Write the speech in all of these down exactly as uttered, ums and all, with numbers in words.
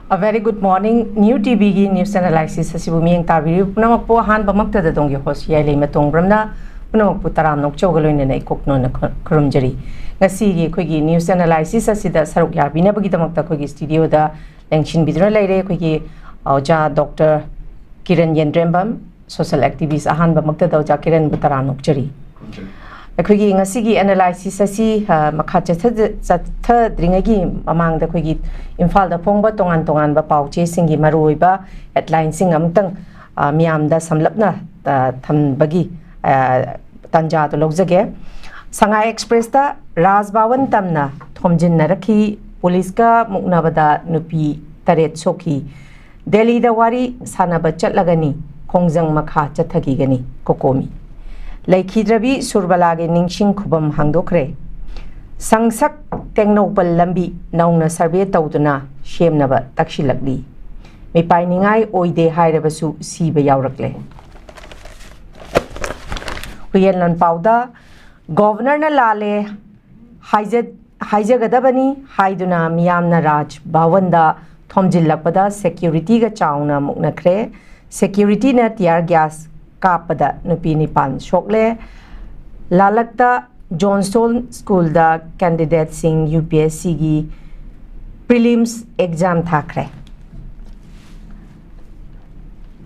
A very good morning. New ꯇꯤꯚꯤꯒꯤ news analysis ꯑꯁꯤꯕꯨ ꯃꯤꯠꯌꯦꯡ ꯇꯥꯕꯤꯔꯤꯕ ꯄꯨꯝꯅꯃꯛꯄꯨ ꯑꯍꯥꯟꯕꯃꯛꯇꯗ ꯑꯗꯣꯝꯒꯤ host ꯌꯥꯏꯂꯩꯃ ꯇꯣꯡꯕ꯭ꯔꯝꯅ ꯄꯨꯝꯅꯃꯛꯄꯨ ꯇꯔꯥꯝꯅ ꯑꯣꯛꯆꯕꯒ ꯂꯣꯏꯅꯅ ꯏꯀꯣꯛ ꯅꯣꯟꯅ ꯈꯨ-, ꯈꯨꯔꯨꯝꯖꯔꯤ꯫ ꯉꯁꯤꯒꯤ ꯑꯩꯈꯣꯏꯒꯤ news analysis ꯑꯁꯤꯗ ꯁꯔꯨꯛ ꯌꯥꯕꯤꯅꯕꯒꯤꯗꯃꯛꯇ ꯑꯩꯈꯣꯏꯒꯤ studioꯗ ꯂꯦꯡꯁꯤꯟꯕꯤꯗꯨꯅ ꯂꯩꯔꯦ ꯑꯩꯈꯣꯏꯒꯤ ꯑꯣꯖꯥ ꯗꯣꯛꯇꯔ ꯀꯤꯔꯟ ꯌꯦꯟꯗ꯭ꯔꯦꯝꯕꯝ, social activist꯫ ꯑꯍꯥꯟꯕꯃꯛꯇꯗ ꯑꯣꯖꯥ ꯀꯤꯔꯟꯕꯨ ꯇꯔꯥꯝꯅ ꯑꯣꯛꯆꯔꯤ꯫ ꯑꯩꯈꯣꯏꯒꯤ ꯉꯁꯤꯒꯤ analysis ꯑꯁꯤ, ꯑ, ꯃꯈꯥ ꯆꯠꯊ-, ꯆꯠꯊꯗ꯭ꯔꯤꯉꯩꯒꯤ ꯃꯃꯥꯡꯗ ꯑꯩꯈꯣꯏꯒꯤ ꯏꯝꯐꯥꯜꯗ ꯐꯣꯡꯕ ꯇꯣꯉꯥꯟ ꯇꯣꯉꯥꯟꯕ ꯄꯥꯎ ꯆꯦꯁꯤꯡꯒꯤ ꯃꯔꯨꯑꯣꯏꯕ headlineꯁꯤꯡ ꯑꯃꯨꯛꯇꯪ, ꯑ, ꯃꯤꯌꯥꯝꯗ ꯁꯝꯂꯞꯅ, ꯑ, ꯊꯝꯕꯒꯤ, ꯑ, ꯇꯥꯟꯖꯥꯗꯨ ꯂꯧꯖꯒꯦ꯫ ꯁꯉꯥꯏ ꯑꯦꯛꯁꯄ꯭ꯔꯦꯁꯇ ꯔꯥꯖ ꯚꯋꯟ ꯇꯝꯅ ꯊꯣꯝꯖꯤꯟꯅꯔꯛꯈꯤ, ꯄꯨꯂꯤꯁꯀ ꯃꯨꯛꯅꯕꯗ ꯅꯨꯄꯤ ꯇꯔꯦꯠ ꯁꯣꯛꯈꯤ꯫ ꯗꯦꯜꯂꯤꯗ ꯋꯥꯔꯤ ꯁꯥꯟꯅꯕ ꯆꯠꯂꯒꯅꯤ, ꯈꯣꯡꯖꯪ ꯃꯈꯥ ꯆꯠꯊꯈꯤꯒꯅꯤ, ꯀꯣꯀꯣꯃꯤ꯫ ꯂꯩꯈꯤꯗ꯭ꯔꯕꯤ ꯁꯨꯔꯕꯂꯥꯒꯤ ꯅꯤꯡꯁꯤꯡ ꯈꯨꯕꯝ ꯍꯥꯡꯗꯣꯛꯈ꯭ꯔꯦ꯫ ꯁꯪꯁꯛ ꯇꯦꯡꯅꯧꯄꯜ ꯂꯝꯕꯤ ꯅꯧꯅ survey ꯇꯧꯗꯨꯅ ꯁꯦꯝꯅꯕ ꯇꯛꯁꯤꯜꯂꯛꯂꯤ꯫ ꯃꯤꯄꯥꯏꯅꯤꯡꯉꯥꯏ ꯑꯣꯏꯗꯦ ꯍꯥꯏꯔꯕꯁꯨ ꯁꯤꯕ ꯌꯥꯎꯔꯛꯂꯦ꯫ ꯍꯨꯏꯌꯦꯟ ꯂꯥꯟꯄꯥꯎꯗ ꯒꯣꯚꯔꯅꯔꯅ ꯂꯥꯜꯂꯦ ꯍꯥꯏꯖ-, ꯍꯥꯏꯖꯒꯗꯕꯅꯤ ꯍꯥꯏꯗꯨꯅ ꯃꯤꯌꯥꯝꯅ ꯔꯥꯖ ꯚꯋꯟꯗ ꯊꯣꯝꯖꯤꯜꯂꯛꯄꯗ securityꯒ ꯆꯥꯎꯅ ꯃꯨꯛꯅꯈ꯭ꯔꯦ꯫ Securityꯅ tear gas ꯀꯥꯞꯄꯗ ꯅꯨꯄꯤ ꯅꯤꯄꯥꯟ ꯁꯣꯛꯂꯦ꯫ ꯂꯥꯂꯛꯇ ꯖꯣꯟꯁꯇꯣꯟ ꯁ꯭ꯀꯨꯜꯗ candidateꯁꯤꯡ UPSCꯒꯤ prelims exam ꯊꯥꯈ꯭ꯔꯦ꯫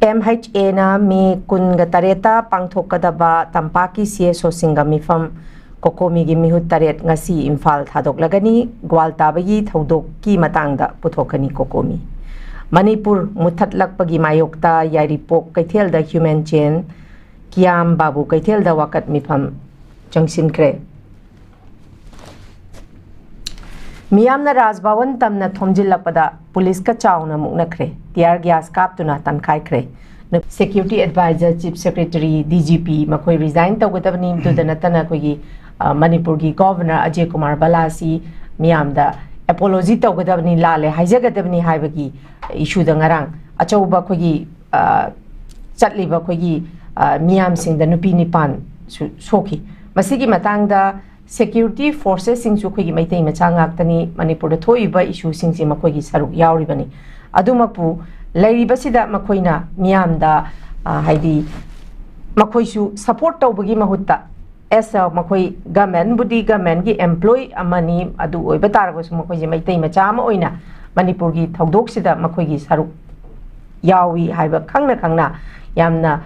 MHAꯅ ꯃꯦ ꯀꯨꯟꯒ ꯇꯔꯦꯠꯇ ꯄꯥꯡꯊꯣꯛꯀꯗꯕ ꯇꯝꯄꯥꯛꯀꯤ CSOꯁꯤꯡꯒ ꯃꯤꯐꯝ, ꯀꯣꯀꯣꯃꯤꯒꯤ ꯃꯤꯍꯨꯠ ꯇꯔꯦꯠ ꯉꯁꯤ ꯏꯝꯐꯥꯜ ꯊꯥꯗꯣꯛꯂꯒꯅꯤ꯫ ꯒ꯭ꯋꯥꯜ ꯇꯥꯕꯒꯤ ꯊꯧꯗꯣꯛꯀꯤ ꯃꯇꯥꯡꯗ ꯄꯨꯊꯣꯛꯀꯅꯤ ꯀꯣꯀꯣꯃꯤ꯫ ꯃꯅꯤꯄꯨꯔ ꯃꯨꯠꯊꯠꯂꯛꯄꯒꯤ ꯃꯥꯌꯣꯛꯇ ꯌꯥꯏꯔꯤꯄꯣꯛ ꯀꯩꯊꯦꯜꯗ human chain, ꯀꯤꯌꯥꯝ ꯕꯥꯕꯨ ꯀꯩꯊꯦꯜꯗ ꯋꯥꯀꯠ ꯃꯤꯐꯝ ꯆꯪꯁꯤꯟꯈ꯭ꯔꯦ꯫ ꯃꯤꯌꯥꯝꯅ ꯔꯥꯖ ꯚꯋꯟ ꯇꯝꯅ ꯊꯣꯝꯖꯤꯜꯂꯛꯄꯗ ꯄꯨꯂꯤꯁꯀ ꯆꯥꯎꯅ ꯃꯨꯛꯅꯈ꯭ꯔꯦ, tear gas ꯀꯥꯞꯇꯨꯅ ꯇꯥꯟꯈꯥꯏꯈ꯭ꯔꯦ꯫ Security advisor, chief secretary, DGP ꯃꯈꯣꯏ resign ꯇꯧꯒꯗꯕꯅꯤ꯫ ꯑꯗꯨꯗ ꯅꯠꯇꯅ ꯑꯩꯈꯣꯏꯒꯤ, ꯑ, ꯃꯅꯤꯄꯨꯔꯒꯤ ꯒꯣꯚꯔꯅꯔ ꯑꯖꯌ ꯀꯨꯃꯥꯔ ꯚꯜꯂꯥ ꯑꯁꯤ ꯃꯤꯌꯥꯝꯗ apology ꯇꯧꯒꯗꯕꯅꯤ, ꯂꯥꯜꯂꯦ ꯍꯥꯏꯖꯒꯗꯕꯅꯤ ꯍꯥꯏꯕꯒꯤ issueꯗ ꯉꯔꯥꯡ ꯑꯆꯧꯕ ꯑꯩꯈꯣꯏꯒꯤ, ꯑ, ꯆꯠꯂꯤꯕ ꯑꯩꯈꯣꯏꯒꯤ, ꯑ, ꯃꯤꯌꯥꯝꯁꯤꯡꯗ ꯅꯨꯄꯤ ꯅꯤꯄꯥꯟ ꯁꯨ-, ꯁꯣꯛꯈꯤ꯫ ꯃꯁꯤꯒꯤ ꯃꯇꯥꯡꯗ security forcesꯁꯤꯡꯁꯨ ꯑꯩꯈꯣꯏꯒꯤ ꯃꯩꯇꯩ ꯃꯆꯥ ꯉꯥꯛꯇꯅꯤ꯫ ꯃꯅꯤꯄꯨꯔꯗ ꯊꯣꯛꯏꯕ issueꯁꯤꯡꯁꯤ ꯃꯈꯣꯏꯒꯤ ꯁꯔꯨꯛ ꯌꯥꯎꯔꯤꯕꯅꯤ꯫ ꯑꯗꯨꯃꯛꯄꯨ ꯂꯩꯔꯤꯕꯁꯤꯗ ꯃꯈꯣꯏꯅ ꯃꯤꯌꯥꯝꯗ, ꯑ, ꯍꯥꯏꯗꯤ ꯃꯈꯣꯏꯁꯨ ꯁꯄꯣꯔꯠ ꯇꯧꯕꯒꯤ ꯃꯍꯨꯠꯇ, ꯑꯦꯁ, ꯑ, ꯃꯈꯣꯏ ꯒꯃꯦꯟꯕꯨꯗꯤ ꯒꯃꯦꯟꯒꯤ ꯑꯦꯝꯄ꯭ꯂꯣꯏ ꯑꯃꯅꯤ, ꯑꯗꯨ ꯑꯣꯏꯕ ꯇꯥꯔꯒꯁꯨ ꯃꯈꯣꯏꯁꯦ ꯃꯩꯇꯩ ꯃꯆꯥ ꯑꯃ ꯑꯣꯏꯅ ꯃꯅꯤꯄꯨꯔꯒꯤ ꯊꯧꯗꯣꯛꯁꯤꯗ ꯃꯈꯣꯏꯒꯤ ꯁꯔꯨꯛ ꯌꯥꯎꯏ ꯍꯥꯏꯕ ꯈꯪꯅ ꯈꯪꯅ ꯌꯥꯝꯅ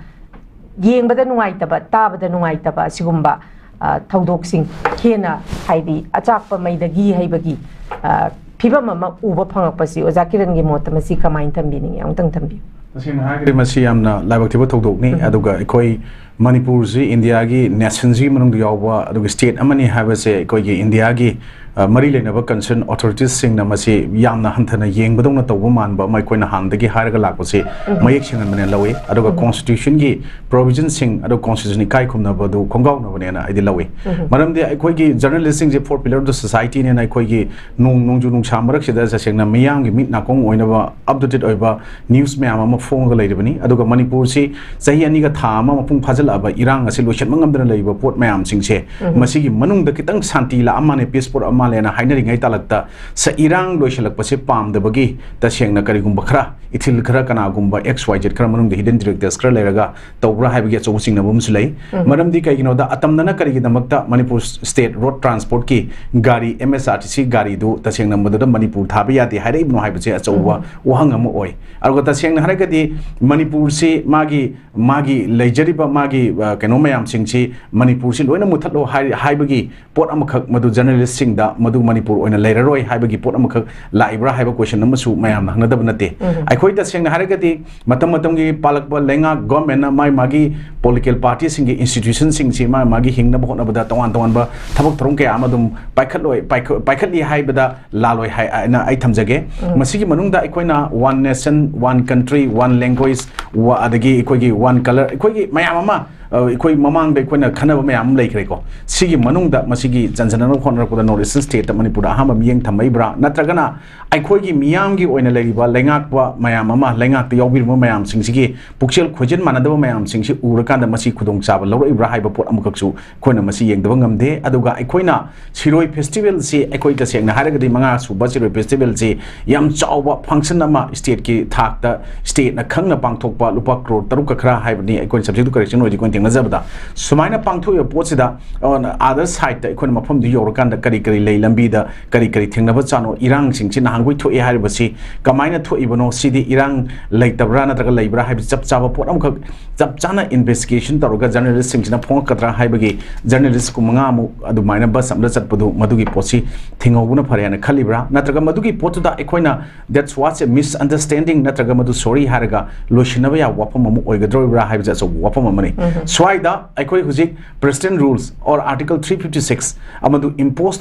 ꯌꯦꯡꯕꯗ ꯅꯨꯡꯉꯥꯏꯇꯕ, ꯇꯥꯕꯗ ꯅꯨꯡꯉꯥꯏꯇꯕ ꯑꯁꯤꯒꯨꯝꯕ, ꯑ, ꯊꯧꯗꯣꯛꯁꯤꯡ ꯍꯦꯟꯅ, ꯍꯥꯏꯗꯤ ꯑꯆꯥꯛꯄ ꯃꯩꯗꯒꯤ ꯍꯩꯕꯒꯤ, ꯑ, ꯐꯤꯕꯝ ꯑꯃ ꯎꯕ ꯐꯪꯉꯛꯄꯁꯤ ꯑꯣꯖꯥ ꯀꯤꯔꯟꯒꯤ ꯃꯣꯠꯇ ꯃꯁꯤ ꯀꯃꯥꯏꯅ ꯊꯝꯕꯤꯅꯤꯡꯉꯤ? ꯑꯃꯨꯛꯇꯪ ꯊꯝꯕꯤꯌꯨ꯫ ꯇꯁꯦꯡꯅ ꯍꯥꯏꯔꯒꯗꯤ ꯃꯁꯤ ꯌꯥꯝꯅ ꯂꯥꯏꯕꯛ ꯊꯤꯕ ꯊꯧꯗꯣꯛꯅꯤ꯫ ꯎꯝ꯫ ꯑꯗꯨꯒ ꯑꯩꯈꯣꯏ ꯃꯅꯤꯄꯨꯔꯁꯤ ꯏꯟꯗꯤꯌꯥꯒꯤ ꯅꯦꯁꯟꯁꯤꯒꯤ ꯃꯅꯨꯡꯗ ꯌꯥꯎꯕ ꯑꯗꯨꯒ ꯁ꯭ꯇꯦꯠ ꯑꯃꯅꯤ ꯍꯥꯏꯕꯁꯦ ꯑꯩꯈꯣꯏꯒꯤ ꯏꯟꯗꯤꯌꯥꯒꯤ, ꯑ, ꯃꯔꯤ ꯂꯩꯅꯕ ꯀꯟꯁꯔꯟ ꯑꯣꯊꯣꯔꯤꯇꯤꯁꯁꯤꯡꯅ ꯃꯁꯤ ꯌꯥꯝꯅ ꯍꯟꯊꯅ ꯌꯦꯡꯕꯗꯧꯅ ꯇꯧꯕ ꯃꯥꯟꯕ ꯑꯃ ꯑꯩꯈꯣꯏꯅ ꯍꯥꯟꯅꯗꯒꯤ ꯍꯥꯏꯔꯒ ꯂꯥꯛꯄꯁꯤ ꯎꯝ꯫ ꯃꯌꯦꯛ ꯁꯦꯡꯍꯟꯕꯅꯦꯅ ꯂꯧꯏ꯫ ꯑꯗꯨꯒ ꯎꯝ꯫ ꯀꯣꯟꯁꯇꯤꯇ꯭ꯌꯨꯁꯟꯒꯤ ꯄ꯭ꯔꯣꯚꯤꯖꯟꯁꯤꯡ ꯑꯗꯨ ꯀꯣꯟꯁꯇꯤꯇ꯭ꯌꯨꯁꯟ ꯏꯀꯥꯏ ꯈꯨꯝꯅꯕꯗꯨ ꯈꯣꯡꯒꯥꯎꯅꯕꯅꯦꯅ ꯑꯩꯗꯤ ꯂꯧꯏ꯫ ꯎꯝ꯫ ꯃꯔꯝꯗꯤ ꯑꯩꯈꯣꯏꯒꯤ ꯖꯔꯅꯦꯂꯤꯁꯁꯤꯡꯁꯦ fourth pillar of the societyꯅꯦꯅ ꯑꯩꯈꯣꯏꯒꯤ ꯅꯣꯡ, ꯅꯣꯡꯖꯨ ꯅꯨꯡꯁꯥ ꯃꯔꯛꯁꯤꯗ ꯇꯁꯦꯡꯅ ꯃꯤꯌꯥꯝꯒꯤ ꯃꯤꯠ ꯅꯥꯀꯣꯡ ꯑꯣꯏꯅꯕ up to date ꯑꯣꯏꯕ ꯅ꯭ꯌꯨꯁ ꯃꯌꯥꯝ ꯑꯃ ꯐꯣꯡꯉꯒ ꯂꯩꯔꯤꯕꯅꯤ꯫ ꯑꯗꯨꯒ ꯃꯅꯤꯄꯨꯔꯁꯤ ꯆꯍꯤ ꯑꯅꯤꯒ ꯊꯥ ꯑꯃ ꯃꯄꯨꯡ ꯐꯥꯖꯤꯜꯂꯛꯑꯕ ꯏꯔꯥꯡ ꯑꯁꯤ ꯂꯣꯏꯁꯤꯟꯕ ꯉꯝꯗꯅ ꯂꯩꯔꯤꯕ ꯄꯣꯠ ꯃꯌꯥꯝꯁꯤꯡꯁꯦ ꯎꯝ꯫ ꯃꯁꯤꯒꯤ ꯃꯅꯨꯡꯗ ꯈꯤꯇꯪ ꯁꯥꯟꯇꯤ ꯂꯥꯛꯑ ꯃꯥꯜꯂꯦ, ꯄꯤꯁ ꯄꯨꯔꯛꯑ ꯃꯥꯜꯂꯦꯅ ꯍꯥꯏꯅꯔꯤꯉꯩ ꯇꯥꯂꯛꯇ ꯁ-, ꯏꯔꯥꯡ ꯂꯣꯏꯁꯤꯜꯂꯛꯄꯁꯦ ꯄꯥꯝꯗꯕꯒꯤ ꯇꯁꯦꯡꯅ ꯀꯔꯤꯒꯨꯝꯕ ꯈꯔ, ꯏꯊꯤꯜ ꯈꯔ, ꯀꯅꯥꯒꯨꯝꯕ X Y Z ꯈꯔ ꯃꯅꯨꯡꯗ hidden directors ꯈꯔ ꯂꯩꯔꯒ ꯇꯧꯕ꯭ꯔꯥ ꯍꯥꯏꯕꯒꯤ ꯑꯆꯧꯕ ꯆꯤꯡꯅꯕ ꯑꯃꯁꯨ ꯂꯩ꯫ ꯎꯝ꯫ ꯃꯔꯝꯗꯤ ꯀꯩꯒꯤꯅꯣꯗ ꯑꯇꯝꯅꯅ ꯀꯔꯤꯒꯤꯗꯃꯛꯇ ꯃꯅꯤꯄꯨꯔ ꯁ꯭ꯇꯦꯠ ꯔꯣꯗ ꯇ꯭ꯔꯥꯟꯁꯄꯣꯔꯠꯀꯤ ꯒꯥꯔꯤ, M S R T C ꯒꯥꯔꯤꯗꯨ ꯇꯁꯦꯡꯅ ꯃꯗꯨꯗ ꯃꯅꯤꯄꯨꯔ ꯊꯥꯕ ꯌꯥꯗꯦ ꯍꯥꯏꯔꯛꯏꯕꯅꯣ ꯍꯥꯏꯕꯁꯦ ꯑꯆꯧꯕ ꯎꯝ꯫ ꯋꯥꯍꯪ ꯑꯃ ꯑꯣꯏ꯫ ꯑꯗꯨꯒ ꯇꯁꯦꯡꯅ ꯍꯥꯏꯔꯒꯗꯤ ꯃꯅꯤꯄꯨꯔꯁꯤ ꯃꯥꯒꯤ, ꯃꯥꯒꯤ ꯂꯩꯖꯔꯤꯕ ꯃꯥꯒꯤ, ꯑ, ꯀꯩꯅꯣ ꯃꯌꯥꯝꯁꯤꯡꯁꯤ ꯃꯅꯤꯄꯨꯔꯁꯤ ꯂꯣꯏꯅ ꯃꯨꯠꯊꯠꯂꯣ ꯍꯥꯏ-, ꯍꯥꯏꯕꯒꯤ ꯄꯣꯠ ꯑꯃꯈꯛ ꯃꯗꯨ ꯖꯔꯅꯦꯂꯤꯁꯁꯤꯡꯗ ꯃꯗꯨ ꯃꯅꯤꯄꯨꯔ ꯑꯣꯏꯅ ꯂꯩꯔꯔꯣꯏ ꯍꯥꯏꯕꯒꯤ ꯄꯣꯠ ꯑꯃꯈꯛ ꯂꯥꯛꯏꯕ꯭ꯔꯥ ꯍꯥꯏꯕ ꯀꯣꯏꯁꯟ ꯑꯃꯁꯨ ꯃꯌꯥꯝꯅ ꯍꯪꯅꯗꯕ ꯅꯠꯇꯦ꯫ ꯎꯝ꯫ ꯑꯩꯈꯣꯏ ꯇꯁꯦꯡꯅ ꯍꯥꯏꯔꯒꯗꯤ ꯃꯇꯝ ꯃꯇꯝꯒꯤ ꯄꯥꯜꯂꯛꯄ ꯂꯩꯉꯥꯛ ꯒꯣꯔꯃꯦꯟꯅ ꯃꯥꯏ ꯃꯥꯒꯤ ꯄꯣꯂꯤꯇꯤꯀꯦꯜ ꯄꯥꯔꯇꯤꯁꯤꯡꯒꯤ ꯏꯟꯁꯇꯤꯇ꯭ꯌꯨꯁꯟꯁꯤꯡꯁꯤ ꯃꯥ ꯃꯥꯒꯤ ꯍꯤꯡꯅꯕ ꯍꯣꯠꯅꯕꯗ ꯇꯣꯉꯥꯟ ꯇꯣꯉꯥꯟꯕ ꯊꯕꯛ ꯊꯧꯔꯝ ꯀꯌꯥ ꯑꯃ ꯑꯗꯨꯝ ꯄꯥꯏꯈꯠꯂꯣꯏ-, ꯄꯥꯏꯈ-, ꯄꯥꯏꯈꯠꯂꯤ ꯍꯥꯏꯕꯗ ꯂꯥꯜꯂꯣꯏ ꯍꯥꯏ-, ꯍꯥꯏꯅ ꯑꯩ ꯊꯝꯖꯒꯦ꯫ ꯎꯝ꯫ ꯃꯁꯤꯒꯤ ꯃꯅꯨꯡꯗ ꯑꯩꯈꯣꯏꯅ one nation, one country, one language, ꯋꯥ-, ꯑꯗꯒꯤ ꯑꯩꯈꯣꯏꯒꯤ one colour, ꯑꯩꯈꯣꯏꯒꯤ ꯃꯌꯥꯝ ꯑꯃ ꯑ, ꯑꯩꯈꯣꯏ ꯃꯃꯥꯡꯗ ꯑꯩꯈꯣꯏꯅ ꯈꯟꯅꯕ ꯃꯌꯥꯝ ꯑꯃ ꯂꯩꯈ꯭ꯔꯦꯀꯣ꯫ ꯁꯤꯒꯤ ꯃꯅꯨꯡꯗ ꯃꯁꯤꯒꯤ ꯆꯟꯖꯅꯅꯕ ꯍꯣꯠꯅꯔꯛꯄꯗ North Eastern State ꯃꯅꯤꯄꯨꯔꯗ ꯑꯍꯥꯟꯕ ꯃꯤꯠꯌꯦꯡ ꯊꯝꯃꯛꯏꯕ꯭ꯔꯥ, ꯅꯠꯇ꯭ꯔꯒꯅ ꯑꯩꯈꯣꯏꯒꯤ ꯃꯤꯌꯥꯝꯒꯤ ꯑꯣꯏꯅ ꯂꯩꯔꯤꯕ ꯂꯩꯉꯥꯛꯄ ꯃꯌꯥꯝ ꯑꯃ, ꯂꯩꯉꯥꯛꯇ ꯌꯥꯎꯕꯤꯔꯤꯕ ꯃꯌꯥꯝꯁꯤꯡꯁꯤꯒꯤ ꯄꯨꯛꯆꯦꯜ ꯈꯣꯏꯖꯤꯟ ꯃꯥꯟꯅꯗꯕ ꯃꯌꯥꯝꯁꯤꯡꯁꯤ ꯎꯔꯀꯥꯟꯗ ꯃꯁꯤ ꯈꯨꯗꯣꯡꯆꯥꯕ ꯂꯧꯔꯛꯏꯕ꯭ꯔꯥ ꯍꯥꯏꯕ ꯄꯣꯠ ꯑꯃꯈꯛꯁꯨ ꯑꯩꯈꯣꯏꯅ ꯃꯁꯤ ꯌꯦꯡꯗꯕ ꯉꯝꯗꯦ꯫ ꯑꯗꯨꯒ ꯑꯩꯈꯣꯏꯅ ꯁꯤꯔꯣꯏ ꯐꯦꯁꯇꯤꯚꯦꯜꯁꯤ ꯑꯩꯈꯣꯏ ꯇꯁꯦꯡꯅ ꯍꯥꯏꯔꯒꯗꯤ ꯃꯉꯥ ꯁꯨꯕ ꯁꯤꯔꯣꯏ ꯐꯦꯁꯇꯤꯚꯦꯜꯁꯤ ꯌꯥꯝ ꯆꯥꯎꯕ function ꯑꯃ stateꯀꯤ ꯊꯥꯛꯇ stateꯅ ꯈꯪꯅ ꯄꯥꯡꯊꯣꯛꯄ ꯂꯨꯄꯥ ꯀ꯭ꯔꯣꯔ ꯇꯔꯨꯛꯀ ꯈꯔ ꯍꯥꯏꯕꯅꯤ, ꯑꯩꯈꯣꯏꯅ subject to correction ꯑꯣꯏꯔꯗꯤ ꯑꯩꯈꯣꯏꯅ ꯊꯦꯡꯅꯖꯕꯗ꯫ ꯁꯨꯃꯥꯏꯅ ꯄꯥꯡꯊꯣꯛꯏꯕ ꯄꯣꯠꯁꯤꯗ, ꯑ, other sideꯇ ꯑꯩꯈꯣꯏꯅ ꯃꯐꯝꯗꯨ ꯌꯧꯔꯀꯥꯟꯗ ꯀꯔꯤ ꯀꯔꯤ ꯂꯩ, ꯂꯝꯕꯤꯗ ꯀꯔꯤ ꯀꯔꯤ ꯊꯦꯡꯅꯕ ꯆꯥꯅꯣ, ꯏꯔꯥꯡꯁꯤꯡꯁꯤ ꯅꯍꯥꯟꯈꯣꯏ ꯊꯣꯛꯑꯦ ꯍꯥꯏꯔꯤꯕꯁꯤ ꯀꯃꯥꯏꯅ ꯊꯣꯛꯏꯕꯅꯣ, ꯁꯤꯗꯤ ꯏꯔꯥꯡ ꯂꯩꯇꯕ꯭ꯔꯥ ꯅꯠꯇ꯭ꯔꯒ ꯂꯩꯕ꯭ꯔꯥ ꯍꯥꯏꯕ ꯆꯞ ꯆꯥꯕ ꯄꯣꯠ ꯑꯃꯈꯛ ꯆꯞ ꯆꯥꯅ investigation ꯇꯧꯔꯒ journalistꯁꯤꯡꯁꯤꯅ ꯐꯣꯡꯉꯛꯀꯗ꯭ꯔꯥ ꯍꯥꯏꯕꯒꯤ journalist ꯀꯨꯟ ꯃꯉꯥ ꯃꯨꯛ ꯑꯗꯨꯃꯥꯏꯅ bus ꯑꯃꯗ ꯆꯠꯄꯗꯨ, ꯃꯗꯨꯒꯤ ꯄꯣꯠꯁꯤ ꯊꯤꯡꯍꯧꯕꯅ ꯐꯔꯦ ꯍꯥꯏꯅ ꯈꯜꯂꯤꯕ꯭ꯔꯥ? ꯅꯠꯇ꯭ꯔꯒ ꯃꯗꯨꯒꯤ ꯄꯣꯠꯇꯨꯗ ꯑꯩꯈꯣꯏꯅ that's what's a misunderstanding ꯅꯠꯇ꯭ꯔꯒ ꯃꯗꯨ sorry ꯍꯥꯏꯔꯒ ꯂꯣꯏꯁꯤꯟꯅꯕ ꯌꯥꯕ ꯋꯥꯐꯝ ꯑꯃ ꯑꯣꯏꯒꯗꯧꯔꯤꯕ꯭ꯔꯥ ꯍꯥꯏꯕꯁꯦ ꯑꯆꯧꯕ ꯋꯥꯐꯝ ꯑꯃꯅꯤ꯫ ꯁ꯭ꯋꯥꯏꯗ ꯑꯩꯈꯣꯏ ꯍꯧꯖꯤꯛ President Rules or Article three fifty six ꯑꯃꯗꯨ impose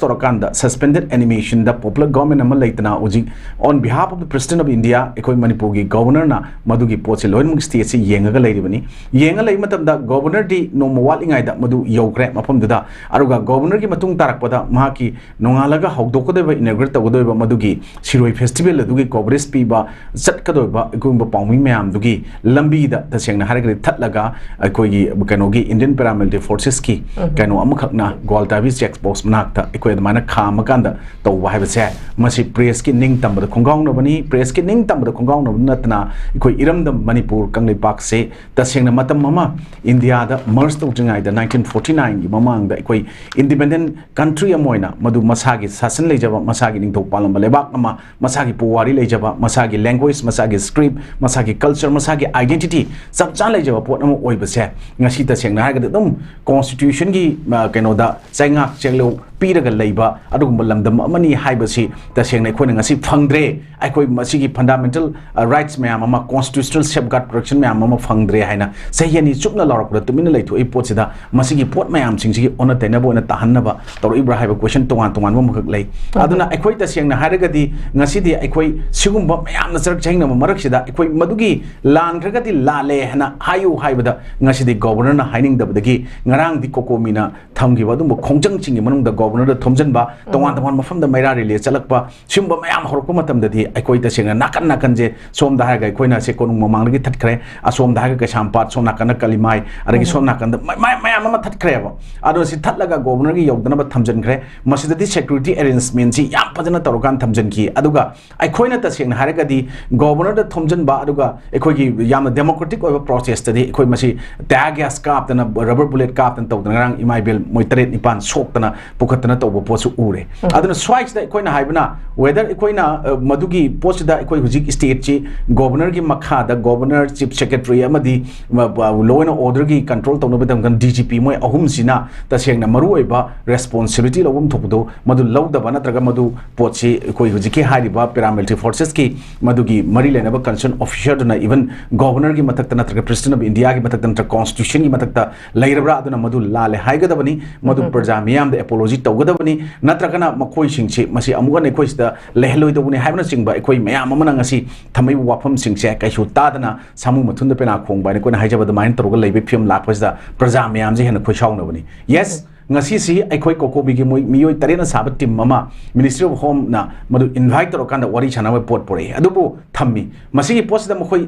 ꯇꯧꯔꯀꯥꯟꯗ suspended animationꯗ popular government ꯑꯃ ꯂꯩꯇꯅ ꯍꯧꯖꯤꯛ on behalf of the President of India ꯑꯩꯈꯣꯏ ꯃꯅꯤꯄꯨꯔꯒꯤ governorꯅ ꯃꯗꯨꯒꯤ ꯄꯣꯠꯁꯦ ꯂꯣꯏꯅꯃꯛ stateꯁꯦ ꯌꯦꯡꯉꯒ ꯂꯩꯔꯤꯕꯅꯤ꯫ ꯌꯦꯡꯉ ꯂꯩꯕ ꯃꯇꯝꯗ governorꯗꯤ ꯅꯣꯡꯃ ꯋꯥꯠꯂꯤꯉꯩꯗ ꯃꯗꯨ ꯌꯧꯈ꯭ꯔꯦ ꯃꯐꯝꯗꯨꯗ꯫ ꯑꯗꯨꯒ governorꯒꯤ ꯃꯇꯨꯡ ꯇꯥꯔꯛꯄꯗ ꯃꯍꯥꯛꯀꯤ ꯅꯣꯡꯉꯥꯜꯂꯒ ꯍꯧꯗꯣꯛꯀꯗꯣꯏꯕ, inaugurate ꯇꯧꯒꯗꯣꯏꯕ ꯃꯗꯨꯒꯤ ꯁꯤꯔꯣꯏ festival ꯑꯗꯨꯒꯤ coverage ꯄꯤꯕ ꯆꯠꯀꯗꯣꯏꯕ ꯑꯩꯈꯣꯏꯒꯨꯝꯕ ꯄꯥꯎꯃꯤ ꯃꯌꯥꯝꯗꯨꯒꯤ ꯂꯝꯕꯤꯗ ꯇꯁꯦꯡꯅ ꯍꯥꯏꯔꯒꯗꯤ ꯊꯠꯂꯒ ꯑꯩꯈꯣꯏꯒꯤ ꯀꯩꯅꯣꯒꯤ Indian Paramilitary Forcesꯀꯤ ꯀꯩꯅꯣ ꯑꯃꯈꯛꯅ ꯒ꯭ꯋꯥꯜꯇꯥꯕꯤ check post ꯃꯅꯥꯛꯇ ꯑꯩꯈꯣꯏ ꯑꯗꯨꯃꯥꯏꯅ ꯈꯥꯝꯃꯀꯥꯟꯗ ꯇꯧꯕ ꯍꯥꯏꯕꯁꯦ, ꯃꯁꯤ pressꯀꯤ ꯅꯤꯡꯇꯝꯕꯗ ꯈꯣꯡꯒꯥꯎꯅꯕꯅꯤ꯫ Pressꯀꯤ ꯅꯤꯡꯇꯝꯕꯗ ꯈꯣꯡꯒꯥꯎꯅꯕ ꯅꯠꯇꯅ ꯑꯩꯈꯣꯏ ꯏꯔꯝꯗꯝ ꯃꯅꯤꯄꯨꯔ ꯀꯪꯂꯩꯄꯥꯛꯁꯦ ꯇꯁꯦꯡꯅ ꯃꯇꯝ ꯑꯃ ꯏꯟꯗꯤꯌꯥꯗ merge ꯇꯧꯗ꯭ꯔꯤꯉꯩꯗ nineteen forty nineꯒꯤ ꯃꯃꯥꯡꯗ ꯑꯩꯈꯣꯏ independent country ꯑꯃ ꯑꯣꯏꯅ ꯃꯗꯨ ꯃꯁꯥꯒꯤ ꯁꯥꯁꯟ ꯂꯩꯖꯕ, ꯃꯁꯥꯒꯤ ꯅꯤꯡꯊꯧ ꯄꯥꯜꯂꯝꯕ ꯂꯩꯕꯥꯛ ꯑꯃ, ꯃꯁꯥꯒꯤ ꯄꯨꯋꯥꯔꯤ ꯂꯩꯖꯕ, ꯃꯁꯥꯒꯤ language, ꯃꯁꯥꯒꯤ script, ꯃꯁꯥꯒꯤ culture, ꯃꯁꯥꯒꯤ identity ꯆꯞ ꯆꯥꯅ ꯂꯩꯖꯕ ꯄꯣꯠ ꯑꯃ ꯑꯣꯏꯕꯁꯦ ꯉꯁꯤ ꯇꯁꯦꯡꯅ ꯍꯥꯏꯔꯒꯗꯤ ꯑꯗꯨꯝ constitutionꯒꯤ, ꯑ, ꯀꯩꯅꯣꯗ ꯆꯩꯉꯥꯛ ꯆꯦꯛꯂꯧ ꯄꯤꯔꯒ ꯂꯩꯕ ꯑꯗꯨꯒꯨꯝꯕ ꯂꯝꯗꯝ ꯑꯃꯅꯤ ꯍꯥꯏꯕꯁꯤ ꯇꯁꯦꯡꯅ ꯑꯩꯈꯣꯏꯅ ꯉꯁꯤ ꯐꯪꯗ꯭ꯔꯦ꯫ ꯑꯩꯈꯣꯏ ꯃꯁꯤꯒꯤ fundamental rights ꯃꯌꯥꯝ ꯑꯃ, constitutional safeguard protection ꯃꯌꯥꯝ ꯑꯃ ꯐꯪꯗ꯭ꯔꯦ ꯍꯥꯏꯅ ꯆꯍꯤ ꯑꯅꯤ ꯆꯨꯞꯅ ꯂꯥꯎꯔꯛꯄꯗ ꯇꯨꯃꯤꯟꯅ ꯂꯩꯊꯣꯛꯏ ꯄꯣꯠꯁꯤꯗ, ꯃꯁꯤꯒꯤ ꯄꯣꯠ ꯃꯌꯥꯝꯁꯤꯡꯁꯤꯒꯤ ꯑꯣꯟꯅ ꯇꯩꯅꯕ ꯑꯣꯏꯅ ꯇꯥꯍꯟꯅꯕ ꯇꯧꯔꯛꯏꯕ꯭ꯔꯥ ꯍꯥꯏꯕ question ꯇꯣꯉꯥꯟ ꯇꯣꯉꯥꯟꯕ ꯑꯃꯈꯛ ꯂꯩ꯫ ꯑꯗꯨꯅ ꯑꯩꯈꯣꯏ ꯇꯁꯦꯡꯅ ꯍꯥꯏꯔꯒꯗꯤ ꯉꯁꯤꯗꯤ ꯑꯩꯈꯣꯏ ꯁꯤꯒꯨꯝꯕ ꯃꯌꯥꯝꯅ ꯆꯔꯛ ꯆꯍꯤꯡꯅꯕ ꯃꯔꯛꯁꯤꯗ ꯑꯩꯈꯣꯏ ꯃꯗꯨꯒꯤ ꯂꯥꯟꯈ꯭ꯔꯒꯗꯤ ꯂꯥꯜꯂꯦ ꯍꯥꯏꯅ ꯍꯥꯏꯌꯨ ꯍꯥꯏꯕꯗ ꯉꯁꯤꯗꯤ governorꯅ ꯍꯥꯏꯅꯤꯡꯗꯕꯗꯒꯤ ꯉꯔꯥꯡꯗꯤ COCOMIꯅ ꯊꯝꯈꯤꯕ ꯑꯗꯨꯒꯨꯝꯕ ꯈꯣꯡꯖꯪꯁꯤꯡꯒꯤ ꯃꯅꯨꯡꯗ governorꯗ ꯊꯣꯝꯖꯤꯟꯕ, ꯇꯣꯉꯥꯟ ꯇꯣꯉꯥꯟꯕ ꯃꯐꯝꯗ ꯃꯩꯔꯥ rally ꯆꯠꯂꯛꯄ, ꯁꯤꯒꯨꯝꯕ ꯃꯌꯥꯝ ꯍꯧꯔꯛꯄ ꯃꯇꯝꯗꯗꯤ ꯑꯩꯈꯣꯏ ꯇꯁꯦꯡꯅ ꯅꯥꯀꯟ ꯅꯥꯀꯟꯁꯦ, ꯁꯣꯝꯗ ꯍꯥꯏꯔꯒ ꯑꯩꯈꯣꯏꯅ ꯁꯦ ꯀꯣꯅꯨꯡ ꯃꯃꯥꯡꯗꯒꯤ ꯊꯠꯈ꯭ꯔꯦ, ꯑꯁꯣꯝꯗ ꯍꯥꯏꯔꯒ ꯀꯩꯁꯥꯝꯄꯥꯠ, ꯁꯣꯝ ꯅꯥꯀꯟꯗ ꯀꯂꯤꯃꯥꯏ, ꯑꯗꯒꯤ ꯁꯣꯝ ꯅꯥꯀꯟꯗ ꯃ-, ꯃ-, ꯃꯌꯥꯝ ꯑꯃ ꯊꯠꯈ꯭ꯔꯦꯕ꯫ ꯑꯗꯣ ꯁꯤ ꯊꯠꯂꯒ governorꯒꯤ ꯌꯧꯗꯅꯕ ꯊꯝꯖꯤꯟꯈ꯭ꯔꯦ꯫ ꯃꯁꯤꯗꯗꯤ security arrangementꯁꯤ ꯌꯥꯝ ꯐꯖꯅ ꯇꯧꯔꯀꯥꯟꯗ ꯊꯝꯖꯤꯟꯈꯤ꯫ ꯑꯗꯨꯒ ꯑꯩꯈꯣꯏꯅ ꯇꯁꯦꯡꯅ ꯍꯥꯏꯔꯒꯗꯤ governorꯗ ꯊꯣꯝꯖꯤꯟꯕ, ꯑꯗꯨꯒ ꯑꯩꯈꯣꯏꯒꯤ ꯌꯥꯝꯅ democratic ꯑꯣꯏꯕ processꯇꯗꯤ ꯑꯩꯈꯣꯏ ꯃꯁꯤ tear gas ꯀꯥꯞꯇꯅ, rubber bullet ꯀꯥꯞꯇꯅ ꯇꯧꯗꯅ ꯉꯔꯥꯡ ꯏꯃꯥ ꯏꯕꯦꯜ ꯃꯣꯏ ꯇꯔꯦꯠ ꯅꯤꯄꯥꯟ ꯁꯣꯛꯇꯅ ꯄꯨꯈꯠꯇꯅ ꯇꯧꯕ ꯄꯣꯠꯁꯨ ꯎꯔꯦ꯫ ꯑꯗꯨꯅ ꯁ꯭ꯋꯥꯏꯁꯤꯗ ꯑꯩꯈꯣꯏꯅ ꯍꯥꯏꯕꯅ whether ꯑꯩꯈꯣꯏꯅ, ꯑ, ꯃꯗꯨꯒꯤ ꯄꯣꯠꯁꯤꯗ ꯑꯩꯈꯣꯏ ꯍꯧꯖꯤꯛ stateꯁꯤ governorꯒꯤ ꯃꯈꯥꯗ governor, chief secretary ꯑꯃꯗꯤ, ꯑ, law and orderꯒꯤ control ꯇꯧꯅꯕꯒꯤꯗꯃꯛꯇ DGP ꯃꯣꯏ ꯑꯍꯨꯝꯁꯤꯅ ꯇꯁꯦꯡꯅ ꯃꯔꯨꯑꯣꯏꯕ responsibility ꯂꯧꯐꯝ ꯊꯣꯛꯄꯗꯣ ꯃꯗꯨ ꯂꯧꯗꯕ ꯅꯠꯇ꯭ꯔꯒ ꯃꯗꯨ ꯄꯣꯠꯁꯤ ꯑꯩꯈꯣꯏ ꯍꯧꯖꯤꯛꯀꯤ ꯍꯥꯏꯔꯤꯕ paramilitary forcesꯀꯤ ꯃꯗꯨꯒꯤ ꯃꯔꯤ ꯂꯩꯅꯕ concerned officerꯗꯨꯅ even governorꯒꯤ ꯃꯊꯛꯇ ꯅꯠꯇ꯭ꯔꯒ President of Indiaꯒꯤ ꯃꯊꯛꯇ ꯅꯠꯇ꯭ꯔꯒ constitutionꯒꯤ ꯃꯊꯛꯇ ꯂꯩꯔꯕ꯭ꯔꯥ? ꯑꯗꯨꯅ ꯃꯗꯨ ꯂꯥꯜꯂꯦ ꯍꯥꯏꯒꯗꯕꯅꯤ, ꯃꯗꯨ ꯄ꯭ꯔꯖꯥ ꯃꯤꯌꯥꯝꯗ apology ꯇꯧꯒꯗꯕꯅꯤ, ꯅꯠꯇ꯭ꯔꯒꯅ ꯃꯈꯣꯏꯁꯤꯡꯁꯤ ꯃꯁꯤ ꯑꯃꯨꯛ ꯍꯟꯅ ꯑꯩꯈꯣꯏ ꯁꯤꯗ ꯂꯩꯍꯜꯂꯣꯏꯗꯧꯕꯅꯤ ꯍꯥꯏꯕꯅꯆꯤꯡꯕ ꯑꯩꯈꯣꯏ ꯃꯌꯥꯝ ꯑꯃꯅ ꯉꯁꯤ ꯊꯝꯃꯛꯏꯕ ꯋꯥꯐꯝꯁꯤꯡꯁꯦ ꯀꯩꯁꯨ ꯇꯥꯗꯅ ꯁꯥꯃꯨ ꯃꯊꯨꯟꯗ ꯄꯦꯅꯥ ꯈꯣꯡꯕ ꯍꯥꯏꯅ ꯑꯩꯈꯣꯏꯅ ꯍꯥꯏꯖꯕ ꯑꯗꯨꯃꯥꯏꯅ ꯇꯧꯔꯒ ꯂꯩꯕꯒꯤ ꯐꯤꯕꯝ ꯂꯥꯛꯄꯁꯤꯗ ꯄ꯭ꯔꯖꯥ ꯃꯌꯥꯝꯁꯦ ꯍꯦꯟꯅ ꯈꯣꯏꯁꯥꯎꯅꯕꯅꯤ꯫ Yes, ꯉꯁꯤꯁꯤ ꯑꯩꯈꯣꯏ COCOMIꯒꯤ ꯃꯣꯏ ꯃꯤꯑꯣꯏ ꯇꯔꯦꯠꯅ ꯁꯥꯕ team ꯑꯃ Ministry of Homeꯅ ꯃꯗꯨ invite ꯇꯧꯔꯀꯥꯟꯗ ꯋꯥꯔꯤ ꯁꯥꯟꯅꯕ ꯄꯣꯠ ꯄꯨꯔꯛꯏ꯫ ꯑꯗꯨꯕꯨ ꯊꯝꯃꯤ꯫ ꯃꯁꯤꯒꯤ ꯄꯣꯠꯁꯤꯗ ꯃꯈꯣꯏ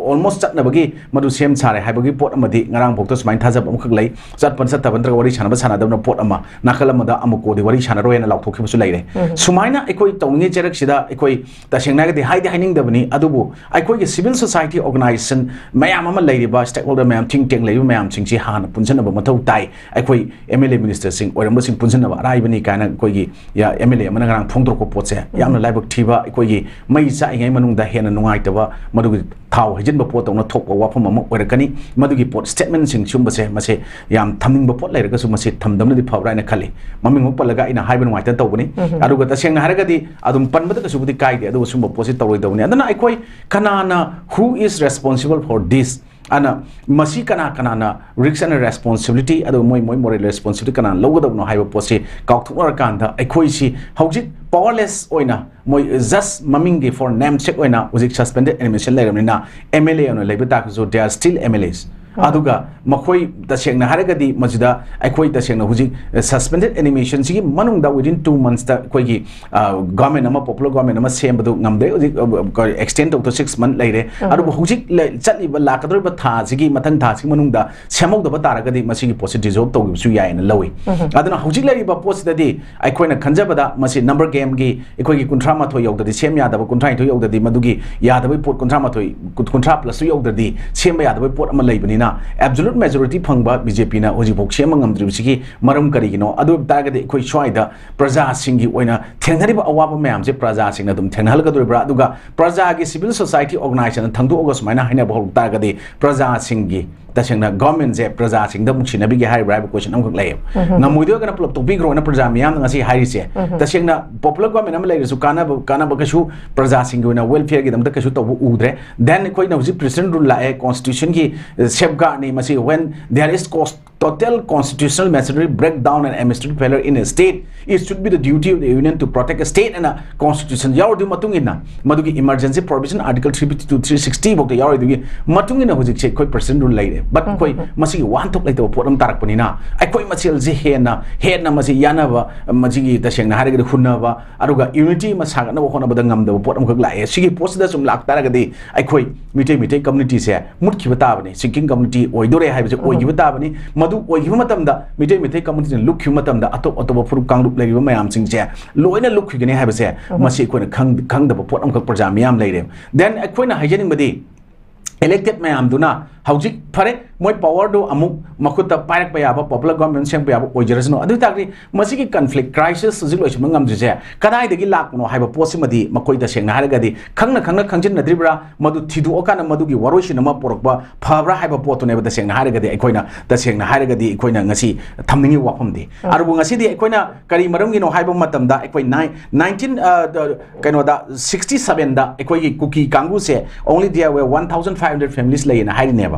almost ꯆꯠꯅꯕꯒꯤ ꯃꯗꯨ ꯁꯦꯝ ꯁꯥꯔꯦ ꯍꯥꯏꯕꯒꯤ ꯄꯣꯠ ꯑꯃꯗꯤ ꯉꯔꯥꯡꯐꯥꯎꯗ ꯁꯨꯃꯥꯏꯅ ꯊꯥꯖꯕ ꯑꯃꯈꯛ ꯂꯩ꯫ ꯆꯠꯄ ꯆꯠꯇꯕ ꯅꯠꯇ꯭ꯔꯒ ꯋꯥꯔꯤ ꯁꯥꯟꯅꯕ ꯁꯥꯟꯅꯗꯕꯅ ꯄꯣꯠ ꯑꯃ, ꯅꯥꯀꯜ ꯑꯃꯗ ꯑꯃꯨꯛ ꯀꯣꯗꯤ ꯋꯥꯔꯤ ꯁꯥꯟꯅꯔꯣꯏꯅ ꯂꯥꯎꯊꯣꯛꯈꯤꯕꯁꯨ ꯂꯩꯔꯦ꯫ ꯁꯨꯃꯥꯏꯅ ꯑꯩꯈꯣꯏ ꯇꯧꯅꯤꯡꯉꯤ ꯆꯩꯔꯛꯁꯤꯗ ꯑꯩꯈꯣꯏ ꯇꯁꯦꯡꯅ ꯍꯥꯏꯔꯒꯗꯤ ꯍꯥꯏꯗꯤ ꯍꯥꯏꯅꯤꯡꯗꯕꯅꯤ, ꯑꯗꯨꯕꯨ ꯑꯩꯈꯣꯏꯒꯤ civil society organization ꯃꯌꯥꯝ ꯑꯃ ꯂꯩꯔꯤꯕ, stakeholder ꯃꯌꯥꯝ, think tank ꯂꯩꯔꯤꯕ ꯃꯌꯥꯝꯁꯤꯡꯁꯤ ꯍꯥꯟꯅ ꯄꯨꯟꯁꯤꯟꯅꯕ ꯃꯊꯧ ꯇꯥꯏ꯫ ꯑꯩꯈꯣꯏ MLA ꯃꯤꯅꯤꯁꯇꯔꯁꯤꯡ ꯑꯣꯏꯔꯝꯕꯁꯤꯡ ꯄꯨꯟꯁꯤꯟꯅꯕ ꯑꯔꯥꯏꯕꯅꯤ ꯀꯥꯏꯅ ꯑꯩꯈꯣꯏꯒꯤ ꯑꯦꯝ ꯑꯦꯜ ꯑꯦ ꯑꯃꯅ ꯉꯔꯥꯡ ꯐꯣꯡꯗꯣꯔꯛꯄ ꯄꯣꯠꯁꯦ ꯌꯥꯝꯅ ꯂꯥꯏꯕꯛ ꯊꯤꯕ, ꯑꯩꯈꯣꯏꯒꯤ ꯃꯩ ꯆꯥꯛꯏꯉꯩ ꯃꯅꯨꯡꯗ ꯍꯦꯟꯅ ꯅꯨꯡꯉꯥꯏꯇꯕ, ꯃꯗꯨꯒꯤ ꯊꯥꯎ ꯍꯩꯖꯤꯟꯕ ꯄꯣꯠꯇꯧꯅ ꯊꯣꯛꯄ ꯋꯥꯐꯝ ꯑꯃ ꯑꯣꯏꯔꯛꯀꯅꯤ꯫ ꯃꯗꯨꯒꯤ ꯄꯣꯠ, ꯁ꯭ꯇꯦꯠꯃꯦꯟꯁꯤꯡ ꯁꯤꯒꯨꯝꯕꯁꯦ, ꯃꯁꯦ ꯌꯥꯝ ꯊꯝꯅꯤꯡꯕ ꯄꯣꯠ ꯂꯩꯔꯒꯁꯨ ꯃꯁꯤ ꯊꯝꯗꯕꯅꯗꯤ ꯐꯕ꯭ꯔꯥ ꯍꯥꯏꯅ ꯈꯜꯂꯤ꯫ ꯃꯃꯤꯡꯃꯛ ꯄꯜꯂꯒ ꯑꯩꯅ ꯍꯥꯏꯕ ꯅꯨꯡꯉꯥꯏꯇꯅ ꯇꯧꯕꯅꯤ꯫ ꯑꯗꯨꯒ ꯇꯁꯦꯡꯅ ꯍꯥꯏꯔꯒꯗꯤ ꯑꯗꯨꯝ ꯄꯟꯕꯗ ꯀꯩꯁꯨꯕꯨꯗꯤ ꯀꯥꯏꯗꯦ, ꯑꯗꯨꯒ ꯁꯤꯒꯨꯝꯕ ꯄꯣꯠꯁꯤ ꯇꯧꯔꯣꯏꯗꯧꯕꯅꯤ꯫ ꯑꯗꯨꯅ ꯑꯩꯈꯣꯏ ꯀꯅꯥꯅ, who is responsible for this? ꯑꯅ ꯃꯁꯤ ꯀꯅꯥ ꯀꯅꯥꯅ risk ꯑꯅ responsibility, ꯑꯗꯨꯒ ꯃꯣꯏ, ꯃꯣꯏ moral responsibility ꯀꯅꯥꯅ ꯂꯧꯒꯗꯕꯅꯣ ꯍꯥꯏꯕ ꯄꯣꯠꯁꯤ ꯀꯥꯎꯊꯣꯛꯅꯔꯀꯥꯟꯗ, ꯑꯩꯈꯣꯏꯁꯤ ꯍꯧꯖꯤꯛ powerless ꯑꯣꯏꯅ, ꯃꯣꯏ just ꯃꯃꯤꯡꯒꯤ, for namesake ꯑꯣꯏꯅ ꯍꯧꯖꯤꯛ suspended animation ꯂꯩꯔꯕꯅꯤꯅ, ꯑꯦꯝ ꯑꯦꯜ ꯑꯦ ꯑꯣꯏꯅ ꯂꯩꯕ ꯇꯥꯔꯒꯁꯨ, they are still M L As꯫ ꯑꯗꯨꯒ ꯃꯈꯣꯏ, ꯇꯁꯦꯡꯅ ꯍꯥꯏꯔꯒꯗꯤ, ꯃꯁꯤꯗ ꯑꯩꯈꯣꯏ ꯇꯁꯦꯡꯅ ꯍꯧꯖꯤꯛ suspended animation ꯁꯤꯒꯤ ꯃꯅꯨꯡꯗ within two months ꯇ ꯑꯩꯈꯣꯏꯒꯤ government ꯑꯃ, popular government ꯑꯃ ꯁꯦꯝꯕꯗꯨ ꯉꯝꯗ꯭ꯔꯦ꯫ ꯍꯧꯖꯤꯛ extend ꯇꯧꯗ six month ꯂꯩꯔꯦ꯫ ꯑꯗꯨꯕꯨ ꯍꯧꯖꯤꯛ ꯂꯩ-, ꯆꯠꯂꯤꯕ, ꯂꯥꯛꯀꯗꯧꯔꯤꯕ ꯊꯥꯁꯤꯒꯤ, ꯃꯊꯪ ꯊꯥꯁꯤꯒꯤ ꯃꯅꯨꯡꯗ ꯁꯦꯝꯍꯧꯗꯕ ꯇꯥꯔꯒꯗꯤ ꯃꯁꯤꯒꯤ ꯄꯣꯠꯁꯤ dissolve ꯇꯧꯈꯤꯕꯁꯨ ꯌꯥꯏꯅ ꯂꯧꯏ꯫ ꯑꯗꯨꯅ ꯍꯧꯖꯤꯛ ꯂꯩꯔꯤꯕ ꯄꯣꯠꯁꯤꯗꯗꯤ ꯑꯩꯈꯣꯏꯅ ꯈꯟꯖꯕꯗ ꯃꯁꯤ number game ꯒꯤ, ꯑꯩꯈꯣꯏꯒꯤ ꯀꯨꯟꯊ꯭ꯔꯥ ꯃꯥꯊꯣꯏ ꯌꯧꯗ꯭ꯔꯗꯤ ꯁꯦꯝ ꯌꯥꯗꯕ, ꯀꯨꯟꯊ꯭ꯔꯥ ꯅꯤꯊꯣꯏ ꯌꯧꯗ꯭ꯔꯗꯤ ꯃꯗꯨꯒꯤ ꯌꯥꯗꯕꯒꯤ ꯄꯣꯠ, ꯀꯨꯟꯊ꯭ꯔꯥ ꯃꯥꯊꯣꯏ, ꯀꯨꯟꯊ꯭ꯔꯥ plus ꯇꯨ ꯌꯧꯗ꯭ꯔꯗꯤ ꯁꯦꯝꯕ ꯌꯥꯗꯕꯒꯤ ꯄꯣꯠ ꯑꯃ ꯂꯩꯕꯅꯤꯅ, absolute majority ꯐꯪꯕ ꯕꯤ ꯖꯦ ꯄꯤꯅ ꯍꯧꯖꯤꯛꯐꯥꯎ ꯁꯦꯝꯕ ꯉꯝꯗ꯭ꯔꯤꯕꯁꯤꯒꯤ ꯃꯔꯝ ꯀꯔꯤꯒꯤꯅꯣ? ꯑꯗꯨ ꯑꯣꯏꯕ ꯇꯥꯔꯒꯗꯤ ꯑꯩꯈꯣꯏ ꯁ꯭ꯋꯥꯏꯗ ꯄ꯭ꯔꯖꯥꯁꯤꯡꯒꯤ ꯑꯣꯏꯅ ꯊꯦꯡꯅꯔꯤꯕ ꯑꯋꯥꯕ ꯃꯌꯥꯝꯁꯦ ꯄ꯭ꯔꯖꯥꯁꯤꯡꯅ ꯑꯗꯨꯝ ꯊꯦꯡꯅꯍꯜꯂꯛꯀꯗꯧꯔꯤꯕ꯭ꯔꯥ? ꯑꯗꯨꯒ ꯄ꯭ꯔꯖꯥꯒꯤ civil society organization ꯊꯥꯡꯗꯣꯛꯑꯒ ꯁꯨꯃꯥꯏꯅ ꯍꯥꯏꯅꯕ ꯍꯧꯔꯛ ꯇꯥꯔꯒꯗꯤ, ꯄ꯭ꯔꯖꯥꯁꯤꯡꯒꯤ, ꯇꯁꯦꯡꯅ government ꯁꯦ ꯄ꯭ꯔꯖꯥꯁꯤꯡꯗ ꯑꯃꯨꯛ ꯁꯤꯟꯅꯕꯤꯒꯦ ꯍꯥꯏꯔꯤꯕ꯭ꯔꯥ ꯍꯥꯏꯕ question ꯑꯃꯈꯛ ꯂꯩꯌꯦꯕ꯫ ꯉꯝꯃꯣꯏꯗꯣꯏ ꯑꯣꯏꯔꯒꯅ ꯄꯨꯂꯞ ꯇꯣꯛꯄꯤꯈ꯭ꯔꯣꯅ ꯄ꯭ꯔꯖꯥ ꯃꯤꯌꯥꯝꯅ ꯉꯁꯤ ꯍꯥꯏꯔꯤꯁꯦ꯫ ꯇꯁꯦꯡꯅ popular government ꯑꯃ ꯂꯩꯔꯁꯨ ꯀꯥꯟꯅꯕ, ꯀꯥꯟꯅꯕ ꯀꯩꯁꯨ ꯄ꯭ꯔꯖꯥꯁꯤꯡꯒꯤ ꯑꯣꯏꯅ welfare ꯒꯤꯗꯃꯛꯇ ꯀꯩꯁꯨ ꯇꯧꯕ ꯎꯗ꯭ꯔꯦ꯫ Then ꯑꯩꯈꯣꯏꯅ ꯍꯧꯖꯤꯛ President rule ꯂꯥꯛꯑꯦ, constitution ꯒꯤ safeguard ꯅꯤ ꯃꯁꯤ꯫ When there is cause total constitutional machinery breakdown and administrative failure in a state, it should be the duty of the union to protect a state ꯑꯅ constitution ꯌꯥꯎꯔꯗꯨꯒꯤ ꯃꯇꯨꯡ ꯏꯟꯅ, ꯃꯗꯨꯒꯤ emergency provision article three fifty two, three sixty ꯐꯥꯎꯗ ꯌꯥꯎꯔꯤꯗꯨꯒꯤ ꯃꯇꯨꯡ ꯏꯟꯅ ꯍꯧꯖꯤꯛꯁꯦ ꯑꯩꯈꯣꯏ President rule ꯂꯩꯔꯦ꯫ But ꯑꯩꯈꯣꯏ ꯃꯁꯤꯒꯤ ꯋꯥꯍꯟꯊꯣꯛ ꯂꯩꯇꯕ ꯄꯣꯠ ꯑꯃ ꯇꯥꯔꯛꯄꯅꯤꯅ, ꯑꯩꯈꯣꯏ ꯃꯁꯦꯜꯁꯦ ꯍꯦꯟꯅ, ꯍꯦꯟꯅ ꯃꯁꯤ ꯌꯥꯅꯕ, ꯃꯁꯤꯒꯤ ꯇꯁꯦꯡꯅ ꯍꯥꯏꯔꯒꯗꯤ ꯍꯨꯟꯅꯕ, ꯑꯗꯨꯒ unity ꯑꯃ ꯁꯥꯒꯠꯅꯕ ꯍꯣꯠꯅꯕꯗ ꯉꯝꯗꯕ ꯄꯣꯠ ꯑꯃꯈꯛ ꯂꯥꯛꯑꯦ꯫ ꯁꯤꯒꯤ ꯄꯣꯠꯁꯤꯗ ꯁꯨꯝ ꯂꯥꯛꯇꯥꯔꯒꯗꯤ ꯑꯩꯈꯣꯏ ꯃꯤꯇꯩ, ꯃꯤꯇꯩ community ꯁꯦ ꯃꯨꯠꯈꯤꯕ ꯇꯥꯕꯅꯤ, sinking community ꯑꯣꯏꯗꯣꯔꯦ ꯍꯥꯏꯕꯁꯦ ꯑꯣꯏꯈꯤꯕ ꯇꯥꯕꯅꯤ꯫ ꯃꯗꯨ ꯑꯣꯏꯈꯤꯕ ꯃꯇꯝꯗ, ꯃꯤꯇꯩ, ꯃꯤꯇꯩ community ꯅ ꯂꯨꯞꯈꯤꯕ ꯃꯇꯝꯗ, ꯑꯇꯣꯞ ꯑꯇꯣꯞꯄ ꯐꯨꯔꯨꯞ ꯀꯥꯡꯂꯨꯞ ꯂꯩꯔꯤꯕ ꯃꯌꯥꯝꯁꯤꯡꯁꯦ ꯂꯣꯏꯅ ꯂꯨꯞꯈꯤꯒꯅꯤ ꯍꯥꯏꯕꯁꯦ, ꯃꯁꯤ ꯑꯩꯈꯣꯏꯅ ꯈꯪ-, ꯈꯪꯗꯕ ꯄꯣꯠ ꯑꯃꯈꯛ ꯄ꯭ꯔꯖꯥ ꯃꯤꯌꯥꯝ ꯂꯩꯔꯦ꯫ Then ꯑꯩꯈꯣꯏꯅ ꯍꯥꯏꯖꯅꯤꯡꯕꯗꯤ, elected ꯃꯌꯥꯝꯗꯨꯅ ꯍꯧꯖꯤꯛ ꯐꯔꯦ, ꯃꯣꯏ ꯄꯋꯥꯔꯗꯨ ꯑꯃꯨꯛ ꯃꯈꯨꯠꯇ ꯄꯥꯏꯔꯛꯄ ꯌꯥꯕ, ꯄꯣꯄꯨꯂꯔ ꯒꯣꯔꯃꯦꯟ ꯁꯦꯝꯕ ꯌꯥꯕ ꯑꯣꯏꯖꯔꯁꯅꯨ꯫ ꯑꯗꯨ ꯑꯣꯏ ꯇꯥꯔꯗꯤ ꯃꯁꯤꯒꯤ ꯀꯟꯐ꯭ꯂꯤꯛ, ꯀ꯭ꯔꯥꯏꯁꯤꯁ ꯍꯧꯖꯤꯛ ꯂꯣꯏꯁꯤꯟꯕ ꯉꯝꯗ꯭ꯔꯤꯁꯦ ꯀꯗꯥꯏꯗꯒꯤ ꯂꯥꯛꯄꯅꯣ ꯍꯥꯏꯕ ꯄꯣꯠꯁꯤꯃꯗꯤ ꯃꯈꯣꯏ ꯇꯁꯦꯡꯅ ꯍꯥꯏꯔꯒꯗꯤ ꯈꯪꯅ ꯈꯪꯅ ꯈꯪꯖꯤꯟꯅꯗ꯭ꯔꯤꯕ꯭ꯔꯥ, ꯃꯗꯨ ꯊꯤꯗꯣꯛꯑꯀꯥꯟꯗ ꯃꯗꯨꯒꯤ ꯋꯥꯔꯣꯏꯁꯤꯟ ꯑꯃ ꯄꯨꯔꯛꯄ ꯐꯕ꯭ꯔꯥ ꯍꯥꯏꯕ ꯄꯣꯠꯇꯨꯅꯦꯕ ꯇꯁꯦꯡꯅ ꯍꯥꯏꯔꯒꯗꯤ ꯑꯩꯈꯣꯏꯅ, ꯇꯁꯦꯡꯅ ꯍꯥꯏꯔꯒꯗꯤ ꯑꯩꯈꯣꯏꯅ ꯉꯁꯤ ꯊꯝꯅꯤꯡꯉꯤ ꯋꯥꯐꯝꯗꯤ꯫ ꯑꯗꯨꯕꯨ ꯉꯁꯤꯗꯤ ꯑꯩꯈꯣꯏꯅ ꯀꯔꯤ ꯃꯔꯝꯒꯤꯅꯣ ꯍꯥꯏꯕ ꯃꯇꯝꯗ, ꯑꯩꯈꯣꯏ ꯅꯥꯏꯟ-, ꯅꯥꯏꯟꯇꯤꯟ, ꯑ, ꯗ-, ꯀꯩꯅꯣꯗ, ꯁꯤꯛꯁꯇꯤ ꯁꯚꯦꯟꯗ ꯑꯩꯈꯣꯏꯒꯤ ꯀꯨꯀꯤ ꯀꯥꯡꯕꯨꯁꯦ only there were one thousand five hundred families ꯂꯩꯌꯦꯅ ꯍꯥꯏꯔꯤꯅꯦꯕ꯫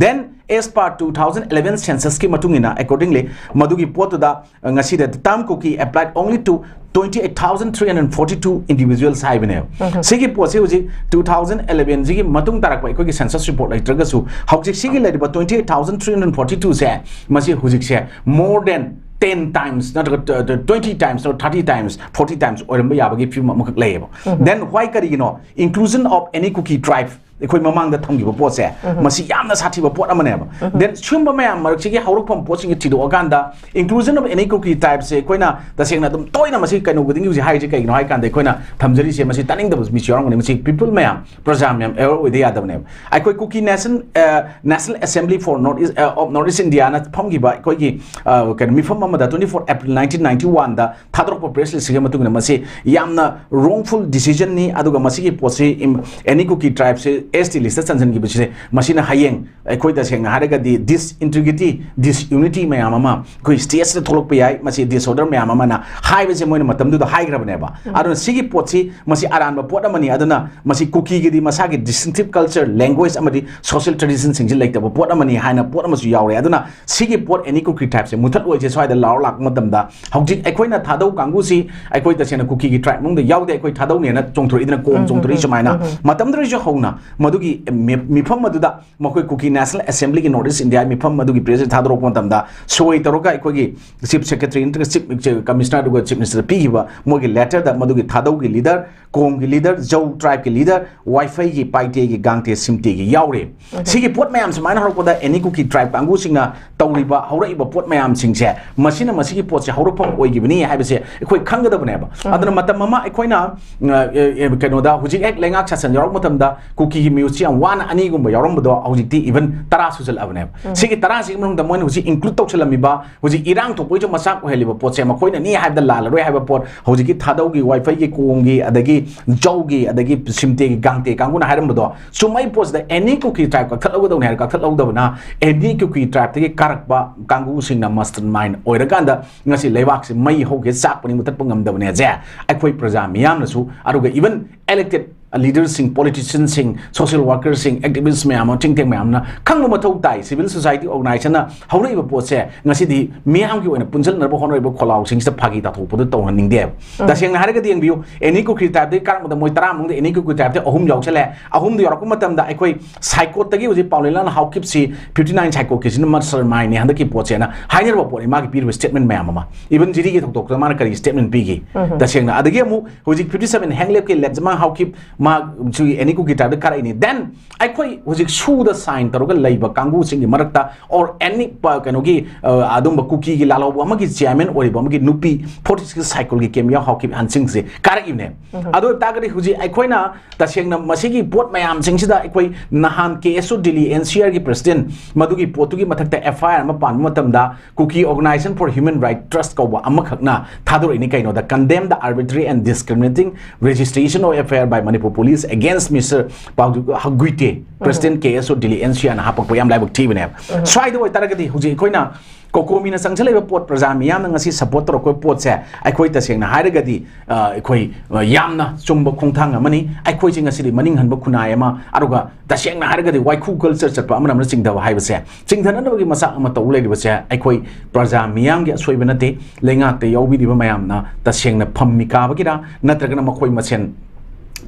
Then, as per two thousand eleven censusꯀꯤ ꯃꯇꯨꯡ ꯏꯟꯅ, accordingly, ꯃꯗꯨꯒꯤ ꯄꯣꯠꯇꯨꯗ, ꯑ, ꯉꯁꯤꯗ the term Kuki applied only to twenty eight thousand three hundred forty two individuals ꯍꯥꯏꯕꯅꯦꯕ꯫ ꯁꯤꯒꯤ ꯄꯣꯠꯁꯤ ꯍꯧꯖꯤꯛ two thousand elevenꯁꯤꯒꯤ ꯃꯇꯨꯡ ꯇꯥꯔꯛꯄ ꯑꯩꯈꯣꯏꯒꯤ census report ꯂꯩꯇ꯭ꯔꯒꯁꯨ, ꯍꯧꯖꯤꯛ ꯁꯤꯒꯤ ꯂꯩꯔꯤꯕ twenty eight thousand three hundred forty twoꯁꯦ, ꯃꯁꯤ ꯍꯧꯖꯤꯛꯁꯦ more than ten times ꯅꯠꯇ꯭ꯔꯒ, ꯑ, twenty times ꯅꯠꯇ꯭ꯔꯒ thirty times, forty times ꯑꯣꯏꯔꯝꯕ ꯌꯥꯕꯒꯤ ꯐꯤꯕꯝ ꯑꯃꯈꯛ ꯂꯩꯌꯦꯕ꯫ Then why, ꯀꯔꯤꯒꯤꯅꯣ inclusion of any Kuki tribe, ꯑꯩꯈꯣꯏ ꯃꯃꯥꯡꯗ ꯊꯝꯈꯤꯕ ꯄꯣꯠꯁꯦ, ꯃꯁꯤ ꯌꯥꯝꯅ ꯁꯥꯊꯤꯕ ꯄꯣꯠ ꯑꯃꯅꯦꯕ꯫ Then ꯁꯤꯒꯨꯝꯕ ꯃꯌꯥꯝ ꯃꯔꯛꯁꯤꯒꯤ ꯍꯧꯔꯛꯐꯝ ꯄꯣꯠꯁꯤꯡꯁꯦ ꯊꯤꯗꯣꯛꯑꯀꯥꯟꯗ, inclusion of any Kuki tribeꯁꯦ ꯑꯩꯈꯣꯏꯅ ꯇꯁꯦꯡꯅ ꯑꯗꯨꯝ ꯇꯣꯏꯅ ꯃꯁꯤ ꯀꯩꯅꯣ ꯈꯨꯗꯤꯡꯒꯤ ꯍꯧꯖꯤꯛ ꯍꯥꯏꯔꯤꯁꯦ ꯀꯩꯒꯤꯅꯣ ꯍꯥꯏ ꯀꯥꯟꯗ, ꯑꯩꯈꯣꯏꯅ ꯊꯝꯖꯔꯤꯁꯦ ꯃꯁꯤ ꯇꯥꯅꯤꯡꯗꯕ ꯃꯤꯁꯨ ꯌꯥꯎꯔꯝꯒꯅꯤ꯫ ꯃꯁꯤ people ꯃꯌꯥꯝ, ꯄ꯭ꯔꯖꯥ ꯃꯌꯥꯝ aware ꯑꯣꯏꯗ ꯌꯥꯗꯕꯅꯦꯕ꯫ ꯑꯩꯈꯣꯏ Kuki Nation, ꯑ, National Assembly for North East, ꯑ, of North East Indiaꯅ ꯐꯝꯈꯤꯕ ꯑꯩꯈꯣꯏꯒꯤ, ꯑ, ꯀꯩꯅꯣ, ꯃꯤꯐꯝ ꯑꯃꯗ twenty four April nineteen ninety oneꯗ ꯊꯥꯗꯣꯔꯛꯄ press releaseꯁꯤꯒꯤ ꯃꯇꯨꯡ ꯏꯟꯅ, ꯃꯁꯤ ꯌꯥꯝꯅ wrongful decisionꯅꯤ, ꯑꯗꯨꯒ ꯃꯁꯤꯒꯤ ꯄꯣꯠꯁꯤ ꯏꯝ-, any Kuki tribeꯁꯦ S T listꯇ ꯆꯟꯁꯤꯟꯈꯤꯕꯁꯤꯁꯦ, ꯃꯁꯤꯅ ꯍꯌꯦꯡ ꯑꯩꯈꯣꯏ ꯇꯁꯦꯡꯅ ꯍꯥꯏꯔꯒꯗꯤ disintegrity, disunity ꯃꯌꯥꯝ ꯑꯃ ꯑꯩꯈꯣꯏ stateꯁꯤꯗ ꯊꯣꯛꯂꯛꯄ ꯌꯥꯏ, ꯃꯁꯤ disorder ꯃꯌꯥꯝ ꯑꯃꯅ ꯍꯥꯏꯕꯁꯦ ꯃꯣꯏꯅ ꯃꯇꯝꯗꯨꯗ ꯍꯥꯏꯈ꯭ꯔꯕꯅꯦꯕ꯫ ꯑꯗꯨꯅ ꯁꯤꯒꯤ ꯄꯣꯠꯁꯤ, ꯃꯁꯤ ꯑꯔꯥꯟꯕ ꯄꯣꯠ ꯑꯃꯅꯤ꯫ ꯑꯗꯨꯅ ꯃꯁꯤ ꯀꯨꯀꯤꯒꯤꯗꯤ ꯃꯁꯥꯒꯤ distinctive culture, language ꯑꯃꯗꯤ social traditionꯁꯤꯡꯁꯤ ꯂꯩꯇꯕ ꯄꯣꯠ ꯑꯃꯅꯤ ꯍꯥꯏꯅ ꯄꯣꯠ ꯑꯃꯁꯨ ꯌꯥꯎꯔꯦ꯫ ꯑꯗꯨꯅ ꯁꯤꯒꯤ ꯄꯣꯠ any Kuki tribeꯁꯦ ꯃꯨꯊꯠꯂꯣꯏꯁꯦ ꯁ꯭ꯋꯥꯏꯗ ꯂꯥꯎꯔ ꯂꯥꯛꯄ ꯃꯇꯝꯗ, ꯍꯧꯖꯤꯛ ꯑꯩꯈꯣꯏꯅ ꯊꯥꯗꯧ ꯀꯥꯡꯕꯨꯁꯤ ꯑꯩꯈꯣꯏ ꯇꯁꯦꯡꯅ ꯀꯨꯀꯤꯒꯤ tribe ꯃꯅꯨꯡꯗ ꯌꯥꯎꯗꯦ, ꯑꯩꯈꯣꯏ ꯊꯥꯗꯧꯅꯦꯅ ꯆꯣꯡꯊꯣꯔꯛꯏꯗꯅ, ꯀꯣꯝ ꯆꯣꯡꯊꯣꯔꯛꯏ ꯁꯨꯃꯥꯏꯅ꯫ ꯃꯇꯝꯗꯨꯗꯒꯤꯁꯨ ꯍꯧꯅ ꯃꯗꯨꯒꯤ ꯃꯤ-, ꯃꯤꯐꯝ ꯑꯗꯨꯗ ꯃꯈꯣꯏ Kuki National Assemblyꯒꯤ North East India ꯃꯤꯐꯝ ꯑꯗꯨꯒꯤ president ꯊꯥꯗꯣꯔꯛꯄ ꯃꯇꯝꯗ, ꯁꯣꯏ ꯇꯧꯔꯒ ꯑꯩꯈꯣꯏꯒꯤ Chief Secretary ꯅꯠꯇ꯭ꯔꯒ Chief, Commissioner ꯑꯗꯨꯒ Chief Ministerꯗ ꯄꯤꯈꯤꯕ ꯃꯣꯏꯒꯤ letterꯗ ꯃꯗꯨꯒꯤ ꯊꯥꯗꯧꯒꯤ leader, ꯀꯣꯝꯒꯤ leader, ꯖꯧ tribeꯀꯤ leader, ꯋꯥꯏꯐꯩꯒꯤ, ꯄꯥꯏꯇꯦꯒꯤ, ꯒꯥꯡꯇꯦ, ꯁꯤꯝꯇꯦꯒꯤ ꯌꯥꯎꯔꯦ꯫ ꯁꯤꯒꯤ ꯄꯣꯠ ꯃꯌꯥꯝ ꯁꯨꯃꯥꯏꯅ ꯍꯧꯔꯛꯄꯗ any Kuki tribe ꯀꯥꯡꯕꯨꯁꯤꯡꯅ ꯇꯧꯔꯤꯕ, ꯍꯧꯔꯛꯏꯕ ꯄꯣꯠ ꯃꯌꯥꯝꯁꯤꯡꯁꯦ, ꯃꯁꯤꯅ ꯃꯁꯤꯒꯤ ꯄꯣꯠꯁꯦ ꯍꯧꯔꯛꯐꯝ ꯑꯣꯏꯈꯤꯕꯅꯤ ꯍꯥꯏꯕꯁꯦ ꯑꯩꯈꯣꯏ ꯈꯪꯒꯗꯕꯅꯦꯕ꯫ ꯑꯗꯨꯅ ꯃꯇꯝ ꯑꯃ ꯑꯩꯈꯣꯏꯅ, ꯑ, ꯑ, ꯑ, ꯀꯩꯅꯣꯗ, ꯍꯧꯖꯤꯛ ꯍꯦꯛ ꯂꯩꯉꯥꯛ ꯁꯥꯁꯟ ꯌꯥꯎꯔꯛꯄ ꯃꯇꯝꯗ ꯀꯨꯀꯤ ꯃꯤꯍꯨꯠꯁꯤ ꯌꯥꯝ ꯋꯥꯅ ꯑꯅꯤꯒꯨꯝꯕ ꯌꯥꯎꯔꯝꯕꯗꯣ ꯍꯧꯖꯤꯛꯇꯤ even ꯇꯔꯥ ꯁꯨꯖꯜꯂꯛꯑꯕꯅꯦꯕ꯫ ꯁꯤꯒꯤ ꯇꯔꯥꯁꯤꯒꯤ ꯃꯅꯨꯡꯗ ꯃꯣꯏꯅ ꯍꯧꯖꯤꯛ include ꯇꯧꯁꯜꯂꯝꯃꯤꯕ, ꯍꯧꯖꯤꯛ ꯏꯔꯥꯡ ꯊꯣꯛꯄꯒꯤꯁꯨ ꯃꯆꯥꯛ ꯑꯣꯏꯍꯜꯂꯤꯕ ꯄꯣꯠꯁꯦ, ꯃꯈꯣꯏꯅꯅꯤ ꯍꯥꯏꯕꯗ ꯂꯥꯜꯂꯔꯣꯏ ꯍꯥꯏꯕ ꯄꯣꯠ, ꯍꯧꯖꯤꯛꯀꯤ ꯊꯥꯗꯧꯒꯤ, ꯋꯥꯏꯐꯩꯒꯤ, ꯀꯣꯡꯒꯤ, ꯑꯗꯒꯤ ꯖꯧꯒꯤ, ꯑꯗꯒꯤ ꯁꯤꯝꯇꯦꯒꯤ, ꯒꯥꯡꯇꯦ ꯀꯥꯡꯕꯨꯅ ꯍꯥꯏꯔꯝꯕꯗꯣ, ꯆꯨꯝꯃꯩ ꯄꯣꯠꯁꯤꯗ any ꯀꯨꯀꯤ tribe ꯀꯛꯊꯠꯍꯧꯒꯗꯧꯅꯤ ꯍꯥꯏꯔ ꯀꯛꯊꯠꯍꯧꯗꯕꯅ, any ꯀꯨꯀꯤ tribeꯇꯒꯤ ꯀꯥꯔꯛꯄ ꯀꯥꯡꯕꯨꯁꯤꯡꯅ mastermind ꯑꯣꯏꯔꯀꯥꯟꯗ ꯉꯁꯤ ꯂꯩꯕꯥꯛꯁꯤ ꯃꯩ ꯍꯧꯒꯦ ꯆꯥꯛꯄꯅꯤ, ꯃꯨꯊꯠꯄ ꯉꯝꯗꯕꯅꯦꯁꯦ ꯑꯩꯈꯣꯏ ꯄ꯭ꯔꯖꯥ ꯃꯤꯌꯥꯝꯅꯁꯨ, ꯑꯗꯨꯒ even elected leaderꯁꯤꯡ, politicianꯁꯤꯡ, social workerꯁꯤꯡ, activist ꯃꯌꯥꯝ ꯑꯃ, think tank ꯃꯌꯥꯝꯅ ꯈꯪꯕ ꯃꯊꯧ ꯇꯥꯏ꯫ Civil society organizationꯅ ꯍꯧꯔꯛꯏꯕ ꯄꯣꯠꯁꯦ ꯉꯁꯤꯗꯤ ꯃꯤꯌꯥꯝꯒꯤ ꯑꯣꯏꯅ ꯄꯨꯟꯁꯤꯟꯅꯕ ꯍꯣꯠꯅꯔꯤꯕ ꯈꯣꯜꯂꯥꯎꯁꯤꯡꯁꯤꯗ ꯐꯥꯒꯤ ꯇꯥꯊꯣꯛꯄꯗꯨ ꯇꯧꯍꯟꯅꯤꯡꯗꯦꯕ꯫ ꯎꯝ꯫ ꯇꯁꯦꯡꯅ ꯍꯥꯏꯔꯒꯗꯤ ꯌꯦꯡꯕꯤꯌꯨ, any ꯀꯨꯀꯤ tribeꯇꯒꯤ ꯀꯥꯔꯛꯄꯗ ꯃꯣꯏ ꯇꯔꯥ ꯃꯅꯨꯡꯗ any ꯀꯨꯀꯤ tribeꯇꯒꯤ ꯑꯍꯨꯝ ꯌꯥꯎꯁꯜꯂꯦ꯫ ꯑꯍꯨꯝꯗꯨ ꯌꯧꯔꯛꯄ ꯃꯇꯝꯗ ꯑꯩꯈꯣꯏ ꯁꯥꯏꯀꯣꯠꯇꯒꯤ ꯍꯧꯖꯤꯛ ꯄꯥꯎꯂꯦꯂꯥꯟ ꯍꯥꯎꯀꯤꯞꯁꯤ fifty nine ꯁꯥꯏꯀꯣꯠꯀꯤꯁꯤꯅ mastermindꯅꯤ ꯍꯟꯗꯛꯀꯤ ꯄꯣꯠꯁꯦꯅ ꯍꯥꯏꯅꯔꯕ ꯄꯣꯠꯅꯤ, ꯃꯥꯒꯤ ꯄꯤꯔꯤꯕ statement ꯃꯌꯥꯝ ꯑꯃ꯫ Even ꯖꯤꯔꯤꯒꯤ ꯊꯧꯗꯣꯛꯇ ꯃꯥꯅ ꯀꯔꯤ statement ꯄꯤꯈꯤ? ꯎꯝ꯫ ꯇꯁꯦꯡꯅ꯫ ꯑꯗꯒꯤ ꯑꯃꯨꯛ ꯍꯧꯖꯤꯛ fifty seven ꯍꯦꯡꯂꯦꯞꯀꯤ ꯂꯦꯛꯖꯃꯥꯡ ꯍꯥꯎꯀꯤꯞ ꯃꯥꯁꯨ any ꯀꯨꯀꯤ tribeꯇ ꯀꯥꯔꯛꯏꯅꯤ꯫ Then ꯑꯩꯈꯣꯏ ꯍꯧꯖꯤꯛ ꯁꯨꯗ sign ꯇꯧꯔꯒ ꯂꯩꯕ ꯀꯥꯡꯕꯨꯁꯤꯡꯒꯤ ꯃꯔꯛꯇ or any ꯄ-, ꯀꯩꯅꯣꯒꯤ, ꯑ, ꯑꯗꯨꯝꯕ ꯀꯨꯀꯤꯒꯤ ꯂꯥꯜꯍꯧꯕ ꯑꯃꯒꯤ chairman ꯑꯣꯏꯔꯤꯕ ꯑꯃꯒꯤ ꯅꯨꯄꯤ forty six ꯁꯥꯏꯀꯣꯜꯒꯤ ꯀꯦꯝ ꯌꯥꯎ ꯍꯥꯎꯀꯤꯞ ꯍꯥꯟꯁꯤꯡꯁꯦ ꯀꯥꯔꯛꯏꯕꯅꯦ꯫ ꯎꯝ꯫ ꯑꯗꯨ ꯑꯣꯏꯇꯥꯔꯒꯗꯤ ꯍꯧꯖꯤꯛ ꯑꯩꯈꯣꯏꯅ ꯇꯁꯦꯡꯅ ꯃꯁꯤꯒꯤ ꯄꯣꯠ ꯃꯌꯥꯝꯁꯤꯡꯁꯤꯗ ꯑꯩꯈꯣꯏ ꯅꯍꯥꯟ ꯀꯦ ꯑꯦꯁ ꯑꯣ ꯗꯤꯜꯂꯤ ꯑꯦꯟ ꯁꯤ ꯑꯥꯔꯒꯤ president ꯃꯗꯨꯒꯤ ꯄꯣꯠꯇꯨꯒꯤ ꯃꯊꯛꯇ ꯑꯦꯐ ꯑꯥꯏ ꯑꯥꯔ ꯑꯃ ꯄꯥꯟꯕ ꯃꯇꯝꯗ Kuki Organization for Human Rights Trust ꯀꯧꯕ ꯑꯃꯈꯛꯅ ꯊꯥꯗꯣꯔꯛꯏꯅꯤ ꯀꯩꯅꯣꯗ, condemn the arbitrary and discriminating registration of F I R by Manipur police against Mister Paudou Guite, President K S O Delhi N C R ꯅ ꯍꯥꯄꯛꯄ ꯌꯥꯝ ꯂꯥꯏꯕꯛ ꯊꯤꯕꯅꯦꯕ꯫ ꯁ꯭ꯋꯥꯏꯗ ꯑꯣꯏꯇꯥꯔꯒꯗꯤ ꯍꯧꯖꯤꯛ ꯑꯩꯈꯣꯏꯅ ꯀꯣꯀꯣꯃꯤꯅ ꯆꯪꯁꯤꯜꯂꯛꯏꯕ ꯄꯣꯠ, ꯄ꯭ꯔꯖꯥ ꯃꯤꯌꯥꯝꯅ ꯉꯁꯤ support ꯇꯧꯔꯛꯄ ꯄꯣꯠꯁꯦ, ꯑꯩꯈꯣꯏ ꯇꯁꯦꯡꯅ ꯍꯥꯏꯔꯒꯗꯤ, ꯑ, ꯑꯩꯈꯣꯏ, ꯑ, ꯌꯥꯝꯅ ꯆꯨꯝꯕ ꯈꯣꯡꯊꯥꯡ ꯑꯃꯅꯤ꯫ ꯑꯩꯈꯣꯏꯁꯦ ꯉꯁꯤꯗꯤ ꯃꯅꯤꯡ ꯍꯟꯕ ꯈꯨꯟꯅꯥꯏ ꯑꯃ, ꯑꯗꯨꯒ ꯇꯁꯦꯡꯅ ꯍꯥꯏꯔꯒꯗꯤ ꯋꯥꯏꯈꯨ culture ꯆꯠꯄ ꯑꯃꯅ ꯑꯃꯅ ꯆꯤꯡꯊꯕ ꯍꯥꯏꯕꯁꯦ, ꯆꯤꯡꯊꯅꯅꯕꯒꯤ ꯃꯆꯥꯛ ꯑꯃ ꯇꯧ ꯂꯩꯔꯤꯕꯁꯦ ꯑꯩꯈꯣꯏ ꯄ꯭ꯔꯖꯥ ꯃꯤꯌꯥꯝꯒꯤ ꯑꯁꯣꯏꯕ ꯅꯠꯇꯦ꯫ ꯂꯩꯉꯥꯛꯇ ꯌꯥꯎꯕꯤꯔꯤꯕ ꯃꯌꯥꯝꯅ ꯇꯁꯦꯡꯅ ꯐꯝꯃꯤ ꯀꯥꯕꯒꯤꯔꯥ, ꯅꯠꯇ꯭ꯔꯒꯅ ꯃꯈꯣꯏ ꯃꯁꯦꯟ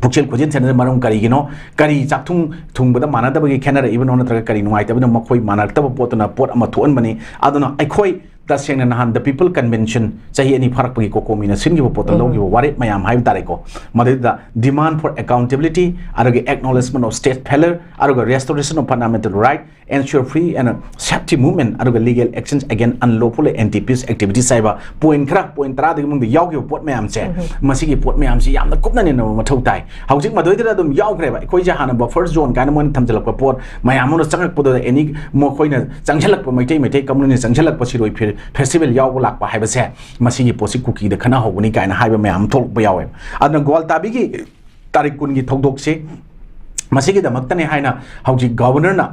ꯄꯨꯛꯆꯦꯜ ꯈꯣꯏꯖꯦꯜ ꯁꯦꯟꯅꯗ ꯃꯔꯝ ꯀꯔꯤꯒꯤꯅꯣ? ꯀꯔꯤ ꯆꯥꯛꯊꯨꯡ ꯊꯨꯡꯕꯗ ꯃꯥꯟꯅꯗꯕꯒꯤ ꯈꯦꯠꯅꯔꯛꯏꯕꯅꯣ? ꯅꯠꯇ꯭ꯔꯒ ꯀꯔꯤ ꯅꯨꯡꯉꯥꯏꯇꯕꯅꯣ? ꯃꯈꯣꯏ ꯃꯥꯟꯅꯔꯛꯇꯕ ꯄꯣꯠꯇꯨꯅ ꯄꯣꯠ ꯑꯃ ꯊꯣꯛꯍꯟꯕꯅꯤ꯫ ꯑꯗꯨꯅ ꯑꯩꯈꯣꯏ ꯇꯁꯦꯡꯅ ꯅꯍꯥꯟ The People Convention ꯆꯍꯤ ꯑꯅꯤ ꯐꯥꯔꯛꯄꯒꯤ ꯀꯣꯀꯣꯃꯤꯅ ꯁꯤꯟꯈꯤꯕ ꯄꯣꯠꯇ ꯎꯝ꯫ ꯂꯧꯈꯤꯕ ꯋꯥꯔꯦꯞ ꯃꯌꯥꯝ ꯍꯥꯏꯕ ꯇꯥꯔꯦꯀꯣ, ꯃꯗꯨꯗ demand for accountability, ꯑꯗꯨꯒ acknowledgement of state failure, ꯑꯗꯨꯒ restoration of fundamental right, ensure free and safety movement ꯑꯗꯨꯒ legal actions against unlawful and anti-peace activities ꯍꯥꯏꯕ point ꯈꯔ, point ꯇꯔꯥꯗꯒꯤ ꯃꯅꯨꯡꯗ ꯌꯥꯎꯈꯤꯕ ꯄꯣꯠ ꯃꯌꯥꯝꯁꯦ, ꯃꯁꯤꯒꯤ ꯄꯣꯠ ꯃꯌꯥꯝꯁꯤ ꯌꯥꯝꯅ ꯀꯨꯞꯅ ꯅꯩꯅꯕ ꯃꯊꯧ ꯇꯥꯏ꯫ ꯍꯧꯖꯤꯛ ꯃꯗꯨꯏꯗꯨꯗ ꯑꯗꯨꯝ ꯌꯥꯎꯈ꯭ꯔꯦꯕ꯫ ꯑꯩꯈꯣꯏꯁꯦ ꯍꯥꯟꯅ buffer zone ꯀꯥꯏꯅ ꯃꯣꯏꯅ ꯊꯝꯖꯤꯜꯂꯛꯄ ꯄꯣꯠ ꯃꯌꯥꯝ ꯑꯃ ꯆꯪꯉꯛꯄꯗꯨꯗ, any ꯃꯈꯣꯏꯅ ꯆꯪꯁꯤꯜꯂꯛꯄ, ꯃꯩꯇꯩ ꯃꯩꯇꯩ community ꯆꯪꯁꯤꯜꯂꯛꯄ, ꯁꯤꯔꯣꯏ ꯐꯦ-, festival ꯌꯥꯎꯕ ꯂꯥꯛꯄ ꯍꯥꯏꯕꯁꯦ, ꯃꯁꯤꯒꯤ ꯄꯣꯠꯁꯤ ꯀꯨꯀꯤꯗ ꯈꯠꯅꯍꯧꯕꯅꯤ ꯀꯥꯏꯅ ꯍꯥꯏꯕ ꯃꯌꯥꯝ ꯑꯃ ꯊꯣꯛꯂꯛꯄ ꯌꯥꯎꯋꯦꯕ꯫ ꯑꯗꯨꯅ ꯒ꯭ꯋꯥꯜꯇꯥꯕꯤꯒꯤ ꯇꯥꯔꯤꯛ ꯀꯨꯟꯒꯤ ꯊꯧꯗꯣꯛꯁꯤ ꯃꯁꯤꯒꯤꯗꯃꯛꯇꯅꯦ ꯍꯥꯏꯅ ꯍꯧꯖꯤꯛ governorꯅ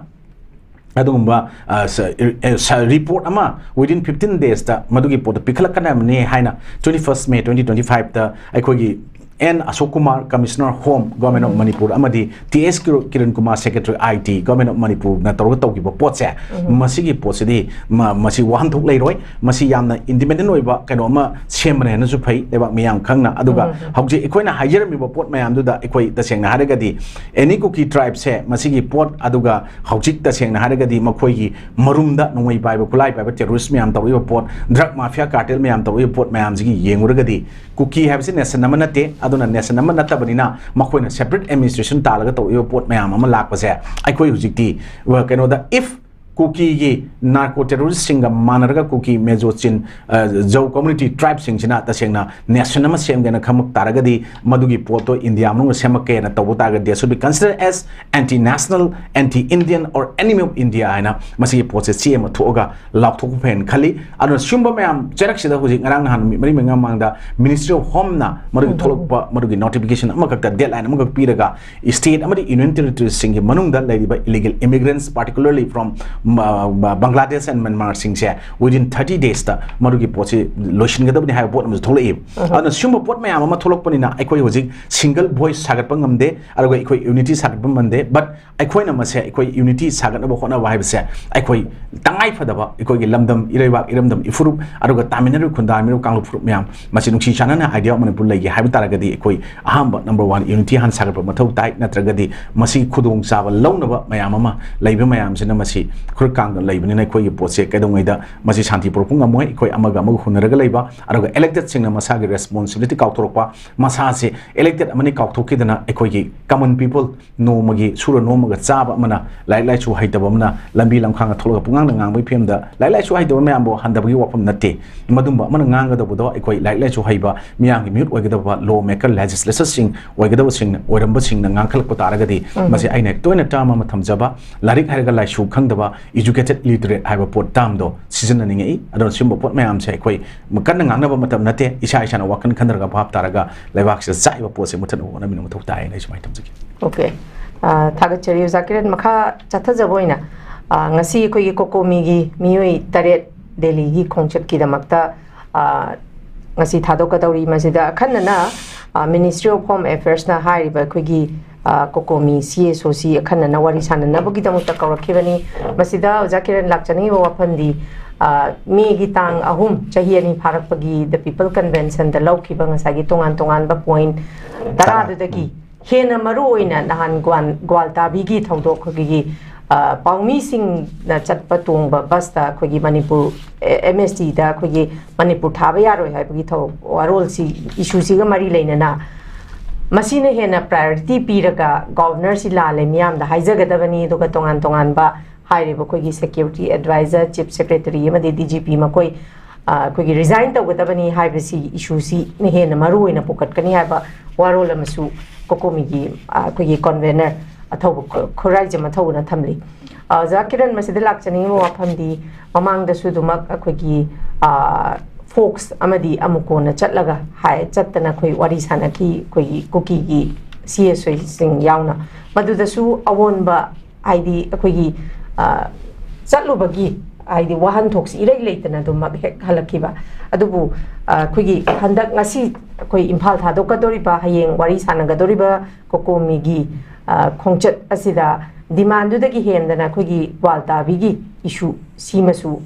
ꯑꯗꯨꯒꯨꯝꯕ, ꯑ, ꯁ-, ꯑ, ꯁ-, report ꯑꯃ within fifteen daysꯇ ꯃꯗꯨꯒꯤ ꯄꯣꯠꯇꯣ ꯄꯤꯈꯠꯂꯛꯀꯗꯕꯅꯤ ꯍꯥꯏꯅ twenty first May twenty twenty fiveꯇ ꯑꯩꯈꯣꯏꯒꯤ N Ashok Kumar, Commissioner Home, Government of Manipur, ꯑꯃꯗꯤ T S Kiran Kumar, Secretary I T, Government of Manipurꯅ ꯇꯧꯔꯒ ꯇꯧꯈꯤꯕ ꯄꯣꯠꯁꯦ, ꯃꯁꯤꯒꯤ ꯄꯣꯠꯁꯤꯗꯤ ꯃ-, ꯃꯁꯤ ꯋꯥꯍꯟꯊꯣꯛ ꯂꯩꯔꯣꯏ꯫ ꯃꯁꯤ ꯌꯥꯝꯅ independent ꯑꯣꯏꯕ ꯀꯩꯅꯣ ꯑꯃ ꯁꯦꯝꯕꯅ ꯍꯦꯟꯅꯁꯨ ꯐꯩ, ꯂꯩꯕꯥꯛ ꯃꯤꯌꯥꯝ ꯈꯪꯅ꯫ ꯑꯗꯨꯒ ꯍꯧꯖꯤꯛ ꯑꯩꯈꯣꯏꯅ ꯍꯥꯏꯖꯔꯝꯃꯤꯕ ꯄꯣꯠ ꯃꯌꯥꯝꯗꯨꯗ ꯑꯩꯈꯣꯏ ꯇꯁꯦꯡꯅ ꯍꯥꯏꯔꯒꯗꯤ any Kuki tribeꯁꯦ ꯃꯁꯤꯒꯤ ꯄꯣꯠ, ꯑꯗꯨꯒ ꯍꯧꯖꯤꯛ ꯇꯁꯦꯡꯅ ꯍꯥꯏꯔꯒꯗꯤ ꯃꯈꯣꯏꯒꯤ ꯃꯔꯨꯝꯗ ꯅꯣꯡꯃꯩ ꯄꯥꯏꯕ, ꯈꯨꯠꯂꯥꯏ ꯄꯥꯏꯕ terrorist ꯃꯌꯥꯝ ꯇꯧꯔꯛꯏꯕ ꯄꯣꯠ, drug mafia cartel ꯃꯌꯥꯝ ꯇꯧꯔꯛꯏꯕ ꯄꯣꯠ ꯃꯌꯥꯝꯁꯤꯒꯤ ꯌꯦꯡꯉꯨꯔꯒꯗꯤ ꯀꯨꯀꯤ ꯍꯥꯏꯕꯁꯤ nation ꯑꯃ ꯅꯠꯇꯦ꯫ ꯑꯗꯨꯅ nation ꯑꯃ ꯅꯠꯇꯕꯅꯤꯅ ꯃꯈꯣꯏꯅ separate administration ꯇꯥꯜꯂꯒ ꯇꯧꯔꯛꯏꯕ ꯄꯣꯠ ꯃꯌꯥꯝ ꯑꯃ ꯂꯥꯛꯄꯁꯦ ꯑꯩꯈꯣꯏ ꯍꯧꯖꯤꯛꯇꯤ, ꯑ, ꯀꯩꯅꯣꯗ, if ꯀꯨꯀꯤꯒꯤ narco terroristꯁꯤꯡꯒ ꯃꯥꯟꯅꯔꯒ ꯀꯨꯀꯤ ꯃꯦꯖꯣ ꯆꯤꯟ, ꯑ, ꯖꯧ community tribeꯁꯤꯡꯁꯤꯅ ꯇꯁꯦꯡꯅ nation ꯑꯃ ꯁꯦꯝꯒꯦꯅ ꯈꯪꯂꯛ ꯇꯥꯔꯒꯗꯤ, ꯃꯗꯨꯒꯤ ꯄꯣꯠꯇꯣ ꯏꯟꯗꯤꯌꯥ ꯃꯅꯨꯡꯗ ꯁꯦꯝꯃꯛꯀꯦꯅ ꯇꯧꯕ ꯇꯥꯔꯒꯗꯤ, they should be considered as anti-national, anti-Indian or enemy of India ꯍꯥꯏꯅ ꯃꯁꯤꯒꯤ ꯄꯣꯠꯁꯦ ꯆꯦ ꯑꯃ ꯊꯣꯛꯑꯒ ꯂꯥꯎꯊꯣꯛꯄ ꯐꯩꯅ ꯈꯜꯂꯤ꯫ ꯑꯗꯨꯅ ꯁꯤꯒꯨꯝꯕ ꯃꯌꯥꯝ ꯆꯩꯔꯛꯁꯤꯗ ꯍꯧꯖꯤꯛ ꯉꯔꯥꯡ ꯅꯍꯥꯟ ꯅꯨꯃꯤꯠ ꯃꯔꯤ ꯃꯉꯥ ꯃꯃꯥꯡꯗ Ministry of Homeꯅ ꯃꯗꯨꯒꯤ ꯊꯣꯛꯂꯛꯄ ꯃꯗꯨꯒꯤ notification ꯑꯃꯈꯛꯇ, deadline ꯑꯃꯈꯛ ꯄꯤꯔꯒ state ꯑꯃꯗꯤ union territoriesꯁꯤꯡꯒꯤ ꯃꯅꯨꯡꯗ ꯂꯩꯔꯤꯕ illegal immigrants, particularly from, ꯃ-, ꯃ-, Bangladesh and Myanmarꯁꯤꯡꯁꯦ within thirty daysꯇ ꯃꯗꯨꯒꯤ ꯄꯣꯠꯁꯤ ꯂꯣꯏꯁꯤꯟꯒꯗꯕꯅꯤ ꯍꯥꯏꯕ ꯄꯣꯠ ꯑꯃꯁꯨ ꯊꯣꯛꯂꯛꯏ꯫ ꯑꯗꯨꯅ ꯁꯤꯒꯨꯝꯕ ꯄꯣꯠ ꯃꯌꯥꯝ ꯑꯃ ꯊꯣꯛꯂꯛꯄꯅꯤꯅ ꯑꯩꯈꯣꯏ ꯍꯧꯖꯤꯛ single voice ꯁꯥꯒꯠꯄ ꯉꯝꯗꯦ, ꯑꯗꯨꯒ ꯑꯩꯈꯣꯏ unity ꯁꯥꯒꯠꯄ ꯉꯝꯗꯦ꯫ But ꯑꯩꯈꯣꯏꯅ ꯃꯁꯦ ꯑꯩꯈꯣꯏ unity ꯁꯥꯒꯠꯅꯕ ꯍꯣꯠꯅꯕ ꯍꯥꯏꯕꯁꯦ ꯑꯩꯈꯣꯏ ꯇꯉꯥꯏ ꯐꯗꯕ ꯑꯩꯈꯣꯏꯒꯤ ꯂꯝꯗꯝ, ꯏꯔꯩꯕꯥꯛ, ꯏꯔꯝꯗꯝ, ꯏꯐꯨꯔꯨꯞ, ꯑꯗꯨꯒ ꯇꯥꯃꯤꯟꯅꯔꯤꯕ ꯈꯨꯟꯗꯥꯃꯤꯟꯅꯔꯤꯕ ꯀꯥꯡꯂꯨꯞ ꯐꯨꯔꯨꯞ ꯃꯌꯥꯝ ꯃꯁꯤ ꯅꯨꯡꯁꯤ ꯆꯥꯟꯅꯅ Idea of Manipur ꯂꯩꯒꯦ ꯍꯥꯏꯕ ꯇꯥꯔꯒꯗꯤ ꯑꯩꯈꯣꯏ ꯑꯍꯥꯟꯕ number one unity ꯍꯥꯟꯅ ꯁꯥꯒꯠꯄ ꯃꯊꯧ ꯇꯥꯏ꯫ ꯅꯠꯇ꯭ꯔꯒꯗꯤ ꯃꯁꯤ ꯈꯨꯗꯣꯡꯆꯥꯕ ꯂꯧꯅꯕ ꯃꯌꯥꯝ ꯑꯃ ꯂꯩꯕ ꯃꯌꯥꯝꯁꯤꯅ ꯃꯁꯤ ꯈꯨꯔꯀꯥꯡꯗ ꯂꯩꯕꯅꯤꯅ ꯑꯩꯈꯣꯏꯒꯤ ꯄꯣꯠꯁꯦ ꯀꯩꯗꯧꯉꯩꯗ ꯃꯁꯤ ꯁꯥꯟꯇꯤ ꯄꯨꯔꯛꯄ ꯉꯝꯃꯣꯏ꯫ ꯑꯩꯈꯣꯏ ꯑꯃꯒ ꯑꯃꯒ ꯍꯨꯟꯅꯔꯒ ꯂꯩꯕ, ꯑꯗꯨꯒ elected ꯁꯤꯡꯅ ꯃꯁꯥꯒꯤ responsibility ꯀꯥꯎꯊꯣꯔꯛꯄ, ꯃꯁꯥꯁꯦ elected ꯑꯃꯅꯤ ꯀꯥꯎꯊꯣꯛꯈꯤꯗꯅ ꯑꯩꯈꯣꯏꯒꯤ common people, ꯅꯣꯡꯃꯒꯤ ꯁꯨꯔ ꯅꯣꯝꯃꯒ ꯆꯥꯕ ꯑꯃꯅ, ꯂꯥꯏꯔꯤꯛ ꯂꯥꯏꯁꯨ ꯍꯩꯇꯕ ꯑꯃꯅ ꯂꯝꯕꯤ ꯂꯝꯈꯥꯡꯗ ꯊꯣꯛꯂꯒ ꯄꯨꯡꯉꯥꯡꯗ ꯉꯥꯡꯕꯒꯤ ꯐꯤꯕꯝꯗ, ꯂꯥꯏꯔꯤꯛ ꯂꯥꯏꯁꯨ ꯍꯩꯇꯕ ꯃꯌꯥꯝꯕꯨ ꯍꯟꯊꯕꯒꯤ ꯋꯥꯐꯝ ꯅꯠꯇꯦ꯫ ꯃꯗꯨꯝꯕ ꯑꯃꯅ ꯉꯥꯡꯒꯗꯧꯕꯗꯣ ꯑꯩꯈꯣꯏ ꯂꯥꯏꯔꯤꯛ ꯂꯥꯏꯁꯨ ꯍꯩꯕ, ꯃꯤꯌꯥꯝꯒꯤ ꯃꯤꯍꯨꯠ ꯑꯣꯏꯒꯗꯕ law maker, legislator ꯁꯤꯡ ꯑꯣꯏꯒꯗꯕꯁꯤꯡꯅ, ꯑꯣꯏꯔꯝꯕꯁꯤꯡꯅ ꯉꯥꯡꯈꯠꯂꯛꯄ ꯇꯥꯔꯒꯗꯤ, ꯃꯁꯤ ꯑꯩꯅ ꯇꯣꯏꯅ term ꯑꯃ ꯊꯝꯖꯕ, ꯂꯥꯏꯔꯤꯛ ꯍꯩꯔꯒ ꯂꯥꯏꯁꯨ ꯈꯪꯗꯕ, educated illiterate ꯍꯥꯏꯕ ꯄꯣꯠ term ꯗꯣ ꯁꯤꯖꯤꯟꯅꯅꯤꯡꯉꯛꯏ꯫ ꯑꯗꯨꯅ ꯁꯤꯒꯨꯝꯕ ꯄꯣꯠ ꯃꯌꯥꯝꯁꯦ ꯑꯩꯈꯣꯏ ꯀꯟꯅ ꯉꯥꯡꯅꯕ ꯃꯇꯝ ꯅꯠꯇꯦ꯫ ꯏꯁꯥ ꯏꯁꯥꯅ ꯋꯥꯈꯜ ꯈꯟꯊꯔꯒ ꯚꯥꯞ ꯇꯥꯔꯒ ꯂꯩꯕꯥꯛꯁꯤꯗ ꯆꯥꯛꯏꯕ ꯄꯣꯠꯁꯦ ꯃꯨꯊꯠꯅꯕ ꯍꯣꯠꯅꯃꯤꯟꯅꯕ ꯃꯊꯧ ꯇꯥꯏ ꯍꯥꯏꯅ ꯑꯩ ꯁꯨꯃꯥꯏꯅ ꯊꯝꯖꯒꯦ꯫ OK꯫ ꯑ, ꯊꯥꯒꯠꯆꯔꯤ ꯑꯣꯖꯥ ꯀꯤꯔꯟ꯫ ꯃꯈꯥ ꯆꯠꯊꯖꯕ ꯑꯣꯏꯅ, ꯑ, ꯉꯁꯤ ꯑꯩꯈꯣꯏꯒꯤ ꯀꯣꯀꯣꯃꯤꯒꯤ ꯃꯤꯑꯣꯏ ꯇꯔꯦꯠ ꯗꯦꯜꯂꯤꯒꯤ ꯈꯣꯡꯆꯠꯀꯤꯗꯃꯛꯇ, ꯑ, ꯉꯁꯤ ꯊꯥꯗꯣꯛꯀꯗꯧꯔꯤ꯫ ꯃꯁꯤꯗ ꯑꯈꯟꯅꯅ, ꯑ, Ministry of Home Affairs ꯅ ꯍꯥꯏꯔꯤꯕ ꯑꯩꯈꯣꯏꯒꯤ, ꯑ, ꯀꯣꯀꯣꯃꯤ CSO ꯁꯤ ꯑꯈꯟꯅꯅ ꯋꯥꯔꯤ ꯁꯥꯟꯅꯅꯕꯒꯤꯗꯃꯛꯇ ꯀꯧꯔꯛꯈꯤꯕꯅꯤ꯫ ꯃꯁꯤꯗ ꯑꯣꯖꯥ ꯀꯤꯔꯟ ꯂꯥꯛꯆꯅꯤꯡꯉꯤꯕ ꯋꯥꯐꯝꯗꯤ, ꯑ, ꯃꯦꯒꯤ ꯇꯥꯡ ꯑꯍꯨꯝ, ꯆꯍꯤ ꯑꯅꯤ ꯐꯥꯔꯛꯄꯒꯤ The People Convention ꯗ ꯂꯧꯈꯤꯕ ꯉꯁꯥꯏꯒꯤ ꯇꯣꯉꯥꯟ ꯇꯣꯉꯥꯟꯕ point ꯇꯔꯥꯗꯨꯗꯒꯤ ꯍꯦꯟꯅ ꯃꯔꯨ ꯑꯣꯏꯅ ꯅꯍꯥꯟ ꯒ꯭ꯋꯥꯟ-, ꯒ꯭ꯋꯥꯜꯇꯥꯕꯤꯒꯤ ꯊꯧꯗꯣꯛ ꯑꯩꯈꯣꯏꯒꯤ, ꯑ, ꯄꯥꯎꯃꯤꯁꯤꯡꯅ ꯆꯠꯄ ꯇꯣꯡꯕ ꯕꯁꯇ ꯑꯩꯈꯣꯏꯒꯤ ꯃꯅꯤꯄꯨꯔ, ꯑꯦ, MST ꯗ ꯑꯩꯈꯣꯏꯒꯤ ꯃꯅꯤꯄꯨꯔ ꯊꯥꯕ ꯌꯥꯔꯣꯏ ꯍꯥꯏꯕꯒꯤ ꯊꯧ-, ꯋꯥꯔꯣꯜꯁꯤ, issue ꯁꯤꯒ ꯃꯔꯤ ꯂꯩꯅꯅ ꯃꯁꯤꯅ ꯍꯦꯟꯅ priority ꯄꯤꯔꯒ Governor ꯁꯤ ꯂꯥꯜꯂꯦ ꯃꯤꯌꯥꯝꯗ ꯍꯥꯏꯖꯒꯗꯕꯅꯤ, ꯑꯗꯨꯒ ꯇꯣꯉꯥꯟ ꯇꯣꯉꯥꯟꯕ ꯍꯥꯏꯔꯤꯕ ꯑꯩꯈꯣꯏꯒꯤ security advisor, chief secretary ꯑꯃꯗꯤ DGP ꯃꯈꯣꯏ, ꯑ, ꯑꯩꯈꯣꯏꯒꯤ resign ꯇꯧꯒꯗꯕꯅꯤ ꯍꯥꯏꯕꯁꯤ issue ꯁꯤꯅ ꯍꯦꯟꯅ ꯃꯔꯨ ꯑꯣꯏꯅ ꯄꯨꯈꯠꯀꯅꯤ ꯍꯥꯏꯕ ꯋꯥꯔꯣꯜ ꯑꯃꯁꯨ ꯀꯣꯀꯣꯃꯤꯒꯤ, ꯑ, ꯑꯩꯈꯣꯏꯒꯤ convener ꯑꯊꯧꯕ ꯈꯨ-, ꯈꯨꯔꯥꯏꯖꯝ ꯑꯊꯧꯕꯅ ꯊꯝꯂꯤ꯫ ꯑ, ꯑꯣꯖꯥ ꯀꯤꯔꯟ, ꯃꯁꯤꯗ ꯂꯥꯛꯆꯅꯤꯡꯉꯤꯕ ꯋꯥꯐꯝꯗꯤ ꯃꯃꯥꯡꯗꯁꯨ ꯑꯗꯨꯃꯛ ꯑꯩꯈꯣꯏꯒꯤ, ꯑ, ꯐꯣꯛꯁ ꯑꯃꯗꯤ ꯑꯃꯨꯀꯣꯟꯅ ꯆꯠꯂꯒ ꯍꯥꯏ-, ꯆꯠꯇꯅ ꯑꯩꯈꯣꯏ ꯋꯥꯔꯤ ꯁꯥꯟꯅꯈꯤ, ꯑꯩꯈꯣꯏꯒꯤ ꯀꯨꯀꯤꯒꯤ CSO ꯁꯤꯡ ꯌꯥꯎꯅ꯫ ꯃꯗꯨꯗꯁꯨ ꯑꯑꯣꯟꯕ, ꯍꯥꯏꯗꯤ ꯑꯩꯈꯣꯏꯒꯤ, ꯑ, ꯆꯠꯂꯨꯕꯒꯤ ꯍꯥꯏꯗꯤ ꯋꯥꯍꯟꯊꯣꯛꯁꯤ ꯏꯔꯩ ꯂꯩꯇꯅ ꯑꯗꯨꯃꯛ ꯍꯦꯛ ꯍꯜꯂꯛꯈꯤꯕ꯫ ꯑꯗꯨꯕꯨ, ꯑ, ꯑꯩꯈꯣꯏꯒꯤ ꯍꯟꯗꯛ ꯉꯁꯤ ꯑꯩꯈꯣꯏ ꯏꯝꯐꯥꯜ ꯊꯥꯗꯣꯛꯀꯗꯧꯔꯤꯕ, ꯍꯌꯦꯡ ꯋꯥꯔꯤ ꯁꯥꯟꯅꯒꯗꯧꯔꯤꯕ ꯀꯣꯀꯣꯃꯤꯒꯤ, ꯑ, ꯈꯣꯡꯆꯠ ꯑꯁꯤꯗ demand ꯗꯨꯗꯒꯤ ꯍꯦꯟꯗꯅ ꯑꯩꯈꯣꯏꯒꯤ ꯒ꯭ꯋꯥꯜꯇꯥꯕꯤꯒꯤ issue ꯁꯤꯃꯁꯨ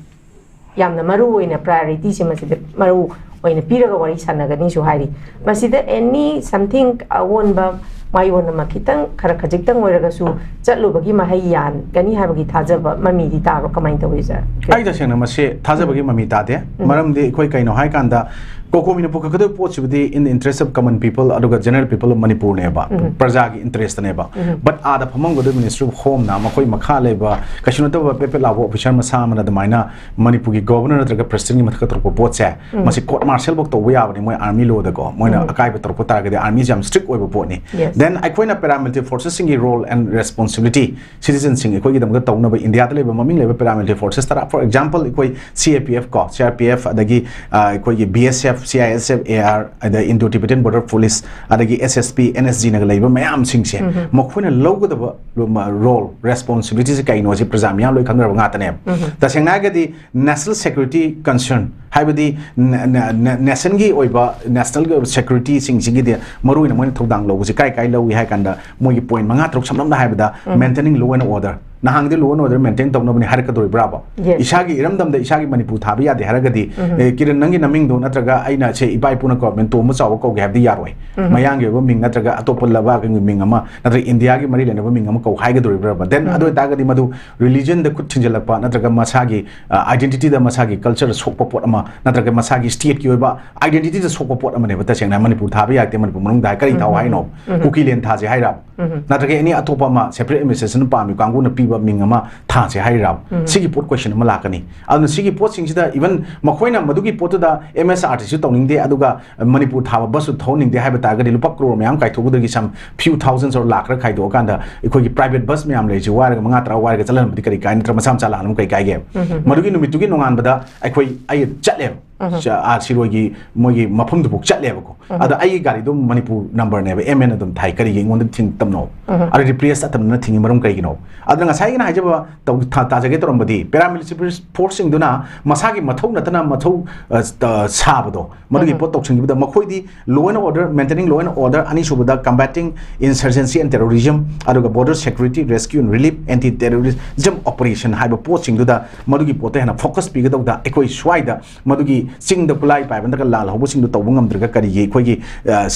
ꯌꯥꯝꯅ ꯃꯔꯨ ꯑꯣꯏꯅ priority ꯁꯤ ꯃꯁꯤꯗ ꯃꯔꯨ ꯑꯣꯏꯅ ꯄꯤꯔꯒ ꯋꯥꯔꯤ ꯁꯥꯟꯅꯒꯅꯤꯁꯨ ꯍꯥꯏꯔꯤ꯫ ꯃꯁꯤꯗ any something ꯑꯑꯣꯟꯕ ꯃꯥꯌꯣꯟ ꯑꯃ ꯈꯤꯇꯪ, ꯈꯔ ꯈꯖꯤꯛꯇꯪ ꯑꯣꯏꯔꯒꯁꯨ ꯆꯠꯂꯨꯕꯒꯤ ꯃꯍꯩ ꯌꯥꯟꯒꯅꯤ ꯍꯥꯏꯕꯒꯤ ꯊꯥꯖꯕ ꯃꯃꯤꯗꯤ ꯇꯥꯕ꯭ꯔꯣ? ꯀꯃꯥꯏꯅ ꯇꯧꯏ, ꯁꯥꯔ? ꯑꯩ ꯇꯁꯦꯡꯅ ꯃꯁꯤ ꯊꯥꯖꯕꯒꯤ ꯃꯃꯤ ꯇꯥꯗꯦ꯫ ꯃꯔꯝꯗꯤ ꯑꯩꯈꯣꯏ ꯀꯩꯅꯣ ꯍꯥꯏꯀꯥꯟꯗ COCOMIꯅ ꯄꯨꯈꯠꯀꯗꯣꯏ ꯄꯣꯠꯁꯤꯕꯨꯗꯤ in the interest of common people ꯑꯗꯨꯒ general people of ꯃꯅꯤꯄꯨꯔꯅꯦꯕ, ꯄ꯭ꯔꯖꯥꯒꯤ interestꯅꯦꯕ꯫ But ꯑꯥꯗ ꯐꯝꯃꯝꯒꯗꯣꯏ Ministry of Homeꯅ ꯃꯈꯣꯏ ꯃꯈꯥ ꯂꯩꯕ ꯀꯩꯁꯨ ꯅꯠꯇꯕ ꯄꯦꯠ ꯄꯦꯠ ꯂꯥꯎꯕ officer ꯃꯁꯥ ꯑꯃꯅ ꯑꯗꯨꯃꯥꯏꯅ ꯃꯅꯤꯄꯨꯔꯒꯤ Governor ꯅꯠꯇ꯭ꯔꯒ Presidentꯀꯤ ꯃꯊꯛꯇ ꯇꯧꯔꯛꯄ ꯄꯣꯠꯁꯦ, ꯃꯁꯤ court martialꯐꯧ ꯇꯧꯕ ꯌꯥꯕꯅꯤ꯫ ꯃꯣꯏ army lawꯗꯀꯣ, ꯃꯣꯏꯅ ꯑꯀꯥꯏꯕ ꯇꯧꯔꯛꯄ ꯇꯥꯔꯒꯗꯤ armyꯁꯦ ꯌꯥꯝ strict ꯑꯣꯏꯕ ꯄꯣꯠꯅꯤ꯫ Yes. Then ꯑꯩꯈꯣꯏꯅ paramilitary forcesꯁꯤꯡꯒꯤ role and responsibility, citizenꯁꯤꯡ ꯑꯩꯈꯣꯏꯒꯤꯗꯃꯛꯇ ꯇꯧꯅꯕ ꯏꯟꯗꯤꯌꯥꯗ ꯂꯩꯕ ꯃꯃꯤꯡ ꯂꯩꯕ paramilitary forces ꯇꯔꯥ, for example ꯑꯩꯈꯣꯏ CAPF ꯀꯣ, CRPF ꯑꯗꯒꯤ ꯑ, ꯑꯩꯈꯣꯏꯒꯤ BSF, CISF, AR, ꯑꯗ Indo Tibetan Border Police, ꯑꯗꯒꯤ SSP, NSGꯅꯒ ꯂꯩꯕ ꯃꯌꯥꯝꯁꯤꯡꯁꯦ, ꯃꯈꯣꯏꯅ ꯂꯧꯒꯗꯕ role, responsibilityꯁꯦ ꯀꯩꯅꯣ ꯁꯤ ꯄ꯭ꯔꯖꯥ ꯃꯤꯌꯥꯝ ꯂꯣꯏ ꯈꯪꯅꯔꯕ ꯉꯥꯛꯇꯅꯦꯕ꯫ ꯇꯁꯦꯡꯅ ꯍꯥꯏꯔꯒꯗꯤ national security concern, ꯍꯥꯏꯕꯗꯤ nationꯒꯤ ꯑꯣꯏꯕ national securityꯁꯤꯡꯁꯤꯒꯤꯗꯤ ꯃꯔꯨꯑꯣꯏꯅ ꯃꯣꯏꯅ ꯊꯧꯗꯥꯡ ꯂꯧꯕꯁꯦ ꯀꯥꯏ ꯀꯥꯏ ꯂꯧꯏ ꯍꯥꯏ ꯀꯥꯟꯗ, ꯃꯣꯏꯒꯤ point ꯃꯉꯥ ꯇꯔꯨꯛ, ꯁꯝꯂꯞꯅ ꯍꯥꯏꯔꯕꯗ maintaining law and order, ꯅꯍꯥꯟꯒꯤꯗꯤ law and order maintain ꯇꯧꯅꯕꯅꯤ ꯍꯥꯏꯔꯛꯀꯗꯣꯔꯤꯕ꯭ꯔꯥꯕ? Yes. ꯏꯁꯥꯒꯤ ꯏꯔꯝꯗꯝꯗ ꯏꯁꯥꯒꯤ ꯃꯅꯤꯄꯨꯔ ꯊꯥꯕ ꯌꯥꯗꯦ ꯍꯥꯏꯔꯒꯗꯤ, "ꯑꯦ, ꯀꯤꯔꯟ, ꯅꯪꯒꯤ ꯅꯃꯤꯡꯗꯣ ꯅꯠꯇ꯭ꯔꯒ ꯑꯩꯅ ꯁꯦ ꯏꯄꯥ ꯏꯄꯨꯅ ꯀꯧꯔꯕꯅꯤꯅ ꯇꯣꯝꯕ ꯆꯥꯎꯕ ꯀꯧꯒꯦ" ꯍꯥꯏꯕꯗꯤ ꯌꯥꯔꯣꯏ꯫ ꯃꯌꯥꯡꯒꯤ ꯑꯣꯏꯕ ꯃꯤꯡ ꯅꯠꯇ꯭ꯔꯒ ꯑꯇꯣꯞꯄ ꯂꯩꯕꯥꯛꯀꯤ ꯃꯤꯡ ꯑꯃ ꯅꯠꯇ꯭ꯔꯒ ꯏꯟꯗꯤꯌꯥꯒꯤ ꯃꯔꯤ ꯂꯩꯅꯕ ꯃꯤꯡ ꯑꯃ ꯀꯧ ꯍꯥꯏꯒꯗꯣꯔꯤꯕ꯭ꯔꯥꯕ? Then ꯑꯗꯨ ꯑꯣꯏꯇꯥꯔꯒꯗꯤ ꯃꯗꯨ religionꯗ ꯈꯨꯠ ꯊꯤꯟꯖꯤꯜꯂꯛꯄ ꯅꯠꯇ꯭ꯔꯒ ꯃꯁꯥꯒꯤ identityꯗ, ꯃꯁꯥꯒꯤ cultureꯗ ꯁꯣꯛꯄ ꯄꯣꯠ ꯑꯃ ꯅꯠꯇ꯭ꯔꯒ ꯃꯁꯥꯒꯤ stateꯀꯤ ꯑꯣꯏꯕ identityꯗ ꯁꯣꯛꯄ ꯄꯣꯠ ꯑꯃꯅꯦꯕ꯫ ꯇꯁꯦꯡꯅ ꯃꯅꯤꯄꯨꯔ ꯊꯥꯕ ꯌꯥꯗꯦ, ꯃꯅꯤꯄꯨꯔ ꯃꯅꯨꯡꯗ ꯍꯥꯏ ꯀꯔꯤ ꯊꯥꯎ ꯍꯥꯏꯅꯣ? ꯀꯨꯀꯤꯂꯦꯟ ꯊꯥꯁꯦ ꯍꯥꯏꯔꯕ? ꯅꯠꯇ꯭ꯔꯒ any ꯑꯇꯣꯞꯄ ꯑꯃ separate administration ꯄꯥꯝꯃꯤ ꯀꯥꯡꯕꯨꯅ ꯄꯤꯕ ꯃꯤꯡ ꯑꯃ ꯊꯥꯁꯦ ꯍꯥꯏꯔꯕ? ꯁꯤꯒꯤ ꯄꯣꯠ question ꯑꯃ ꯂꯥꯛꯀꯅꯤ꯫ ꯑꯗꯨꯅ ꯁꯤꯒꯤ ꯄꯣꯠꯁꯤꯡꯁꯤꯗ even ꯃꯈꯣꯏꯅ ꯃꯗꯨꯒꯤ ꯄꯣꯠꯇꯨꯗ MSRTCꯁꯨ ꯇꯧꯅꯤꯡꯗꯦ, ꯑꯗꯨꯒ ꯃꯅꯤꯄꯨꯔ ꯊꯥꯕ busꯁꯨ ꯊꯧꯍꯟꯅꯤꯡꯗꯦ ꯍꯥꯏꯕ ꯇꯥꯔꯒꯗꯤ ꯂꯨꯄꯥ ꯀ꯭ꯔꯣꯔ ꯃꯌꯥꯝ ꯀꯥꯏꯊꯣꯛꯀꯗꯣꯏꯒꯤ some few thousands or ꯂꯥꯛ ꯈꯔ ꯈꯥꯏꯗꯣꯛꯑꯀꯥꯟꯗ ꯑꯩꯈꯣꯏꯒꯤ private bus ꯃꯌꯥꯝ ꯂꯩꯔꯤꯁꯤ ꯋꯥꯏꯔꯒ ꯃꯉꯥ ꯇꯔꯥ ꯋꯥꯏꯔꯒ ꯆꯠꯍꯟꯕꯗꯤ ꯀꯔꯤ ꯀꯥꯏ, ꯅꯠꯇ꯭ꯔ ꯃꯆꯥ ꯃꯆꯥ ꯂꯥꯛꯍꯟꯕ ꯀꯔꯤ ꯀꯥꯏꯒꯦ? ꯃꯗꯨꯒꯤ ꯅꯨꯃꯤꯠꯇꯨꯒꯤ ꯅꯣꯡꯉꯥꯟꯕꯗ ꯑꯩꯈꯣꯏ, ꯑꯩ ꯆꯠꯂꯦꯕ꯫ ꯁ-, ꯑꯥ, ꯁꯤꯔꯣꯏꯒꯤ ꯃꯣꯏꯒꯤ ꯃꯐꯝꯗꯨꯐꯥꯎ ꯆꯠꯂꯦꯕꯀꯣ꯫ ꯑꯗꯣ ꯑꯩꯒꯤ ꯒꯥꯔꯤꯗꯣ ꯃꯅꯤꯄꯨꯔ numberꯅꯦꯕ, MN ꯑꯗꯨꯝ ꯊꯥꯏ, ꯀꯔꯤꯒꯤ ꯑꯩꯉꯣꯟꯗ ꯊꯤꯡ ꯇꯝꯅꯣ? ꯑꯗꯣ replace ꯑꯇꯝꯅꯅ ꯊꯤꯡꯉꯤ ꯃꯔꯝ ꯀꯩꯒꯤꯅꯣ? ꯑꯗꯨꯅ ꯉꯁꯥꯏꯒꯤ ꯑꯩꯅ ꯍꯥꯏꯖꯕ ꯇꯧ-, ꯊꯥ-, ꯇꯥꯖꯒꯦ ꯇꯧꯔꯝꯕꯗꯤ, paramilitary forceꯁꯤꯡꯗꯨꯅ ꯃꯁꯥꯒꯤ ꯃꯊꯧ ꯅꯠꯇꯅ ꯃꯊꯧ, ꯑ, ꯇ-, ꯁꯥꯕꯗꯣ, ꯃꯗꯨꯒꯤ ꯄꯣꯠ ꯇꯧꯁꯤꯟꯈꯤꯕꯗ ꯃꯈꯣꯏꯗꯤ law and order, maintaining law and order, ꯑꯅꯤꯁꯨꯕꯗ combating insurgency and terrorism, ꯑꯗꯨꯒ border security, rescue and relief, anti terrorism operation ꯍꯥꯏꯕ ꯄꯣꯠꯁꯤꯡꯗꯨꯗ ꯃꯗꯨꯒꯤ ꯄꯣꯠꯇ ꯍꯦꯟꯅ focus ꯄꯤꯒꯗꯧꯗ ꯑꯩꯈꯣꯏ ꯁ꯭ꯋꯥꯏꯗ ꯃꯗꯨꯒꯤ ꯆꯤꯡꯗ ꯈꯨꯠꯂꯥꯏ ꯄꯥꯏꯕ ꯅꯠꯇ꯭ꯔꯒ ꯂꯥꯜ ꯍꯧꯕꯁꯤꯡꯗꯨ ꯇꯧꯕ ꯉꯝꯗ꯭ꯔꯒ ꯀꯔꯤꯒꯤ ꯑꯩꯈꯣꯏꯒꯤ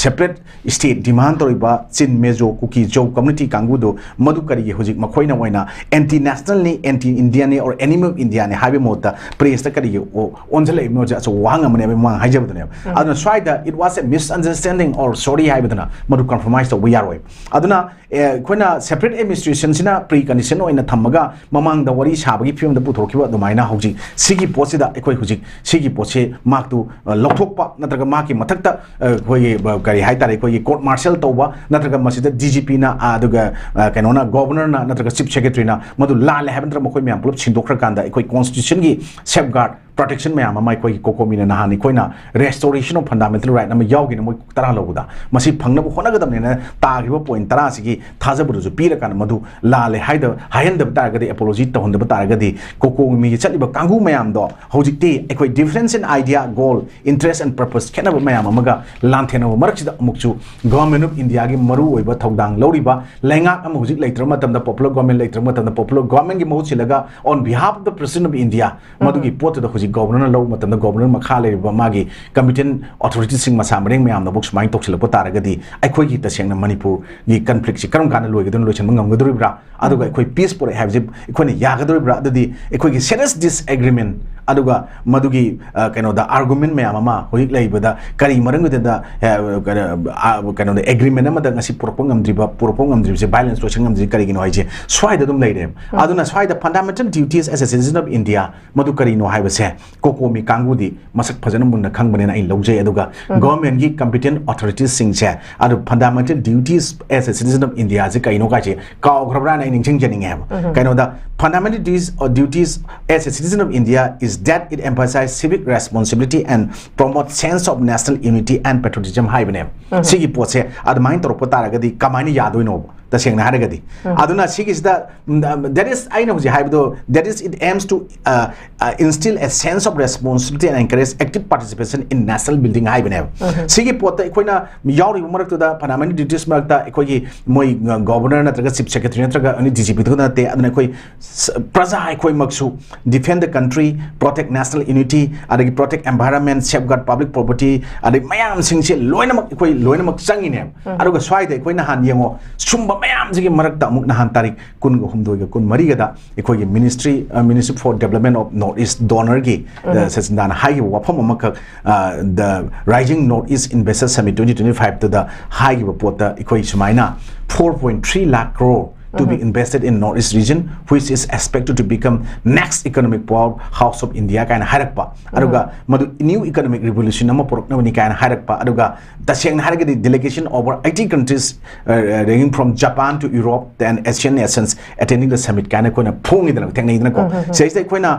separate state demand ꯇꯧꯔꯤꯕ ꯆꯤꯟ, ꯃꯤꯖꯣ, ꯀꯨꯀꯤ, ꯖꯧ community ꯀꯥꯡꯕꯨꯗꯨ ꯃꯗꯨ ꯀꯔꯤꯒꯤ ꯍꯧꯖꯤꯛ ꯃꯈꯣꯏꯅ ꯑꯣꯏꯅ anti national ꯅꯤ, anti Indian ꯅꯤ, or enemy of India ꯅꯤ ꯍꯥꯏꯕꯒꯤ ꯃꯍꯨꯠꯇ press ꯇ ꯀꯔꯤꯒꯤ ꯑꯣ-, ꯑꯣꯟꯁꯤꯜꯂꯛꯏꯕꯅꯣ ꯍꯥꯏꯁꯦ ꯑꯆꯧꯕ ꯋꯥꯍꯪ ꯑꯃꯅꯦꯕ ꯃꯃꯥꯡ ꯍꯥꯏꯖꯕꯗꯨꯅꯦꯕ꯫ ꯑꯗꯨꯅ ꯁ꯭ꯋꯥꯏꯗ it was a misunderstanding or sorry ꯍꯥꯏꯕꯗꯨꯅ ꯃꯗꯨ compromise ꯇꯧꯕ ꯌꯥꯔꯣꯏ꯫ ꯑꯗꯨꯅ ꯑꯦ, ꯑꯩꯈꯣꯏꯅ separate administration ꯁꯤꯅ precondition ꯑꯣꯏꯅ ꯊꯝꯃꯒ ꯃꯃꯥꯡꯗ ꯋꯥꯔꯤ ꯁꯥꯕꯒꯤ ꯐꯤꯕꯝꯗ ꯄꯨꯊꯣꯔꯛꯈꯤꯕ ꯑꯗꯨꯃꯥꯏꯅ ꯍꯧꯖꯤꯛ ꯁꯤꯒꯤ ꯄꯣꯠꯁꯤꯗ ꯑꯩꯈꯣꯏ ꯍꯧꯖꯤꯛ ꯁꯤꯒꯤ ꯄꯣꯠꯁꯤ ꯃꯍꯥꯛꯇꯨ, ꯑ, ꯂꯧꯊꯣꯛꯄ ꯅꯠꯇ꯭ꯔꯒ ꯃꯍꯥꯛꯀꯤ ꯃꯊꯛꯇ, ꯑ, ꯑꯩꯈꯣꯏꯒꯤ, ꯑ, ꯀꯔꯤ ꯍꯥꯏꯇꯥꯔꯦ, ꯑꯩꯈꯣꯏꯒꯤ court martial ꯇꯧꯕ ꯅꯠꯇ꯭ꯔꯒ ꯃꯁꯤꯗ D G P ꯅ, ꯑ, ꯑꯗꯨꯒ, ꯑ, ꯀꯩꯅꯣꯅ, Governor ꯅ ꯅꯠꯇ꯭ꯔꯒ Chief Secretary ꯅ ꯃꯗꯨ ꯂꯥꯜꯂꯦ ꯍꯥꯏꯕ ꯅꯠꯇ꯭ꯔꯒ ꯃꯈꯣꯏ ꯃꯌꯥꯝ ꯄꯨꯂꯞ ꯁꯤꯟꯗꯣꯛꯈ꯭ꯔꯀꯥꯟꯗ ꯑꯩꯈꯣꯏ constitution ꯒꯤ safeguard protection ꯃꯌꯥꯝ ꯑꯃ ꯑꯩꯈꯣꯏꯒꯤ COCOMI ꯅ ꯅꯍꯥꯟ ꯑꯩꯈꯣꯏꯅ restoration of fundamental right ꯑꯃ ꯌꯥꯎꯈꯤꯅ ꯃꯣꯏ ꯇꯔꯥ ꯂꯧꯕꯗ ꯃꯁꯤ ꯐꯪꯅꯕ ꯍꯣꯠꯅꯒꯗꯕꯅꯦꯅ ꯇꯥꯈꯤꯕ point ꯇꯔꯥꯁꯤꯒꯤ ꯊꯥꯖꯕꯗꯨꯁꯨ ꯄꯤꯔꯀꯥꯟꯗ ꯃꯗꯨ ꯂꯥꯜꯂꯦ ꯍꯥꯏꯗ-, ꯍꯥꯏꯍꯟꯗꯕ ꯇꯥꯔꯒꯗꯤ, apology ꯇꯧꯍꯟꯗꯕ ꯇꯥꯔꯒꯗꯤ COCOMI ꯒꯤ ꯆꯠꯂꯤꯕ ꯀꯥꯡꯕꯨ ꯃꯌꯥꯝꯗꯣ ꯍꯧꯖꯤꯛꯇꯤ ꯑꯩꯈꯣꯏ difference in idea, goal, interest and purpose ꯈꯦꯠꯅꯕ ꯃꯌꯥꯝ ꯑꯃꯒ ꯂꯥꯟꯊꯦꯡꯅꯕ ꯃꯔꯛꯁꯤꯗ ꯑꯃꯨꯛꯁꯨ Government of India ꯒꯤ ꯃꯔꯨꯑꯣꯏꯕ ꯊꯧꯗꯥꯡ ꯂꯧꯔꯤꯕ ꯂꯩꯉꯥꯛ ꯑꯃ ꯍꯧꯖꯤꯛ ꯂꯩꯇ꯭ꯔꯕ ꯃꯇꯝꯗ, popular government ꯂꯩꯇ꯭ꯔꯕ ꯃꯇꯝꯗ, popular government ꯒꯤ ꯃꯍꯨꯠ ꯁꯤꯜꯂꯒ on behalf of the President of India ꯃꯗꯨꯒꯤ ꯄꯣꯠꯇꯨꯗ ꯍꯧꯖꯤꯛ Governor ꯅ ꯂꯧꯕ ꯃꯇꯝꯗ Governor ꯃꯈꯥ ꯂꯩꯔꯤꯕ ꯃꯥꯒꯤ competent authority ꯁꯤꯡ ꯃꯁꯥ ꯃꯔꯦꯡ ꯃꯌꯥꯝꯅ ꯑꯃꯨꯛ ꯁꯨꯃꯥꯏꯅ ꯇꯧꯁꯤꯜꯂꯛꯄ ꯇꯥꯔꯒꯗꯤ ꯑꯩꯈꯣꯏꯒꯤ ꯇꯁꯦꯡꯅ ꯃꯅꯤꯄꯨꯔꯒꯤ conflict ꯁꯤ ꯀꯔꯝ ꯀꯥꯟꯗ ꯂꯣꯏꯒꯗꯣꯏꯅꯣ, ꯂꯣꯏꯁꯤꯟꯕ ꯉꯝꯒꯗꯧꯔꯤꯕ꯭ꯔꯥ? ꯑꯗꯨꯒ ꯑꯩꯈꯣꯏ peace ꯄꯨꯔꯛꯑꯦ ꯍꯥꯏꯕꯁꯤ ꯑꯩꯈꯣꯏꯅ ꯌꯥꯒꯗꯧꯔꯤꯕ꯭ꯔꯥ? ꯑꯗꯨꯗꯤ ꯑꯩꯈꯣꯏꯒꯤ serious disagreement ꯑꯗꯨꯒ ꯃꯗꯨꯒꯤ, ꯑ, ꯀꯩꯅꯣꯗ argument ꯃꯌꯥꯝ ꯑꯃ ꯍꯧꯖꯤꯛ ꯂꯩꯕꯗ ꯀꯔꯤ ꯃꯔꯝꯒꯤꯗꯃꯛꯇ, ꯑ, ꯀꯩꯅꯣ, ꯑ, ꯀꯩꯅꯣꯗ agreement ꯑꯃꯗ ꯉꯁꯤ ꯄꯨꯔꯛꯄ ꯉꯝꯗ꯭ꯔꯤꯕ, ꯄꯨꯔꯛꯄ ꯉꯝꯗ꯭ꯔꯤꯕꯁꯦ, violence ꯂꯣꯏꯁꯤꯟ ꯉꯝꯗ꯭ꯔꯤꯁꯦ ꯀꯔꯤꯒꯤꯅꯣ ꯍꯥꯏꯁꯦ ꯁ꯭ꯋꯥꯏꯗ ꯑꯗꯨꯝ ꯂꯩꯔꯦꯕ꯫ ꯑꯗꯨꯅ ꯁ꯭ꯋꯥꯏꯗ fundamental duties as a citizen of India ꯃꯗꯨ ꯀꯔꯤꯅꯣ ꯍꯥꯏꯕꯁꯦ COCOMI ꯀꯥꯡꯕꯨꯗꯤ ꯃꯁꯛ ꯐꯖꯅ ꯃꯨꯟꯅ ꯈꯪꯕꯅꯦꯅ ꯑꯩ ꯂꯧꯖꯩ꯫ ꯑꯗꯨꯒ government ꯒꯤ competent authority ꯁꯤꯡꯁꯦ ꯑꯗꯨ fundamental duties as a citizen of India ꯁꯦ ꯀꯩꯅꯣ ꯀꯥꯏꯁꯦ ꯀꯥꯎꯈ꯭ꯔꯕ꯭ꯔꯥꯅ ꯑꯩ ꯅꯤꯡꯁꯤꯡꯖꯅꯤꯡꯉꯦ ꯍꯥꯏꯕ꯫ ꯀꯩꯅꯣꯗ fundamental duties, or duties as a citizen of India is that it emphasizes civic responsibility and promote sense of national unity and patriotism ꯍꯥꯏꯕꯅꯦꯕ꯫ ꯁꯤꯒꯤ ꯄꯣꯠꯁꯦ ꯑꯗꯨꯃꯥꯏꯅ ꯇꯧꯔꯛꯄ ꯇꯥꯔꯒꯗꯤ ꯀꯃꯥꯏꯅ ꯌꯥꯗꯣꯏꯅꯣꯕ? ꯇꯁꯦꯡꯅ ꯍꯥꯏꯔꯒꯗꯤ꯫ ꯑꯗꯨꯅ ꯁꯤꯒꯤꯁꯤꯗ, ꯎꯝ, that is, ꯑꯩꯅ ꯍꯧꯖꯤꯛ ꯍꯥꯏꯕꯗꯣ, that is, it aims to, uh, uh, instill a sense of responsibility and encourage active participation in national building ꯍꯥꯏꯕꯅꯦꯕ꯫ ꯁꯤꯒꯤ ꯄꯣꯠꯇ ꯑꯩꯈꯣꯏꯅ ꯌꯥꯎꯔꯤꯕ ꯃꯔꯛꯇꯨꯗ, ꯐꯅꯥꯃꯅꯤ duties ꯃꯔꯛꯇ ꯑꯩꯈꯣꯏꯒꯤ ꯃꯣꯏ, ꯑ, governor ꯅꯠꯇ꯭ꯔꯒ chief secretary ꯅꯠꯇ꯭ꯔꯒ any D G P ꯈꯛꯇ ꯅꯠꯇꯦ꯫ ꯑꯗꯨꯅ ꯑꯩꯈꯣꯏ ꯁ-, ꯄ꯭ꯔꯖꯥ ꯑꯩꯈꯣꯏꯃꯛꯁꯨ defend the country, protect national unity, ꯑꯗꯒꯤ protect environment, safeguard public property, ꯑꯗꯩ ꯃꯌꯥꯝꯁꯤꯡꯁꯦ ꯂꯣꯏꯅꯃꯛ, ꯑꯩꯈꯣꯏ ꯂꯣꯏꯅꯃꯛ ꯆꯪꯉꯤꯅꯦꯕ꯫ ꯑꯗꯨꯒ ꯁ꯭ꯋꯥꯏꯗ ꯑꯩꯈꯣꯏ ꯅꯍꯥꯟ ꯌꯦꯡꯉꯣ, ꯁꯨꯝꯕ ꯃꯌꯥꯝꯁꯤꯒꯤ ꯃꯔꯛꯇ ꯑꯃꯨꯛ ꯅꯍꯥꯟ ꯇꯥꯔꯤꯛ ꯀꯨꯟꯒ ꯍꯨꯝꯗꯣꯏꯒ ꯀꯨꯟꯃꯔꯤꯒꯗ ꯑꯩꯈꯣꯏꯒꯤ Ministry, ꯑ, Ministry for Development of North East DoNER ꯒꯤ, ꯑ, ꯁꯆꯤꯟꯗꯥꯅ ꯍꯥꯏꯈꯤꯕ ꯋꯥꯐꯝ ꯑꯃꯈꯛ, ꯑ, the Rising North East Investor Summit twenty twenty-five ꯇꯨꯗ ꯍꯥꯏꯈꯤꯕ ꯄꯣꯠꯇ ꯑꯩꯈꯣꯏ ꯁꯨꯃꯥꯏꯅ four point three lakh crore to be invested in North East region, which is expected to become next economic powerhouse of India ꯀꯥꯏꯅ ꯍꯥꯏꯔꯛꯄ꯫ ꯑꯗꯨꯒ ꯃꯗꯨ new economic revolution ꯑꯃ ꯄꯨꯔꯛꯅꯕꯅꯤ ꯀꯥꯏꯅ ꯍꯥꯏꯔꯛꯄ꯫ ꯑꯗꯨꯒ ꯇꯁꯦꯡꯅ ꯍꯥꯏꯔꯒꯗꯤ delegation over eighty countries, uh, ranging from Japan to Europe and Asian nations attending the summit ꯀꯥꯏꯅ ꯑꯩꯈꯣꯏꯅ ꯐꯣꯡꯉꯤꯗꯅ, ꯊꯦꯡꯅꯩꯗꯅꯀꯣ꯫ ꯁꯤꯗꯩꯁꯤꯗ ꯑꯩꯈꯣꯏꯅ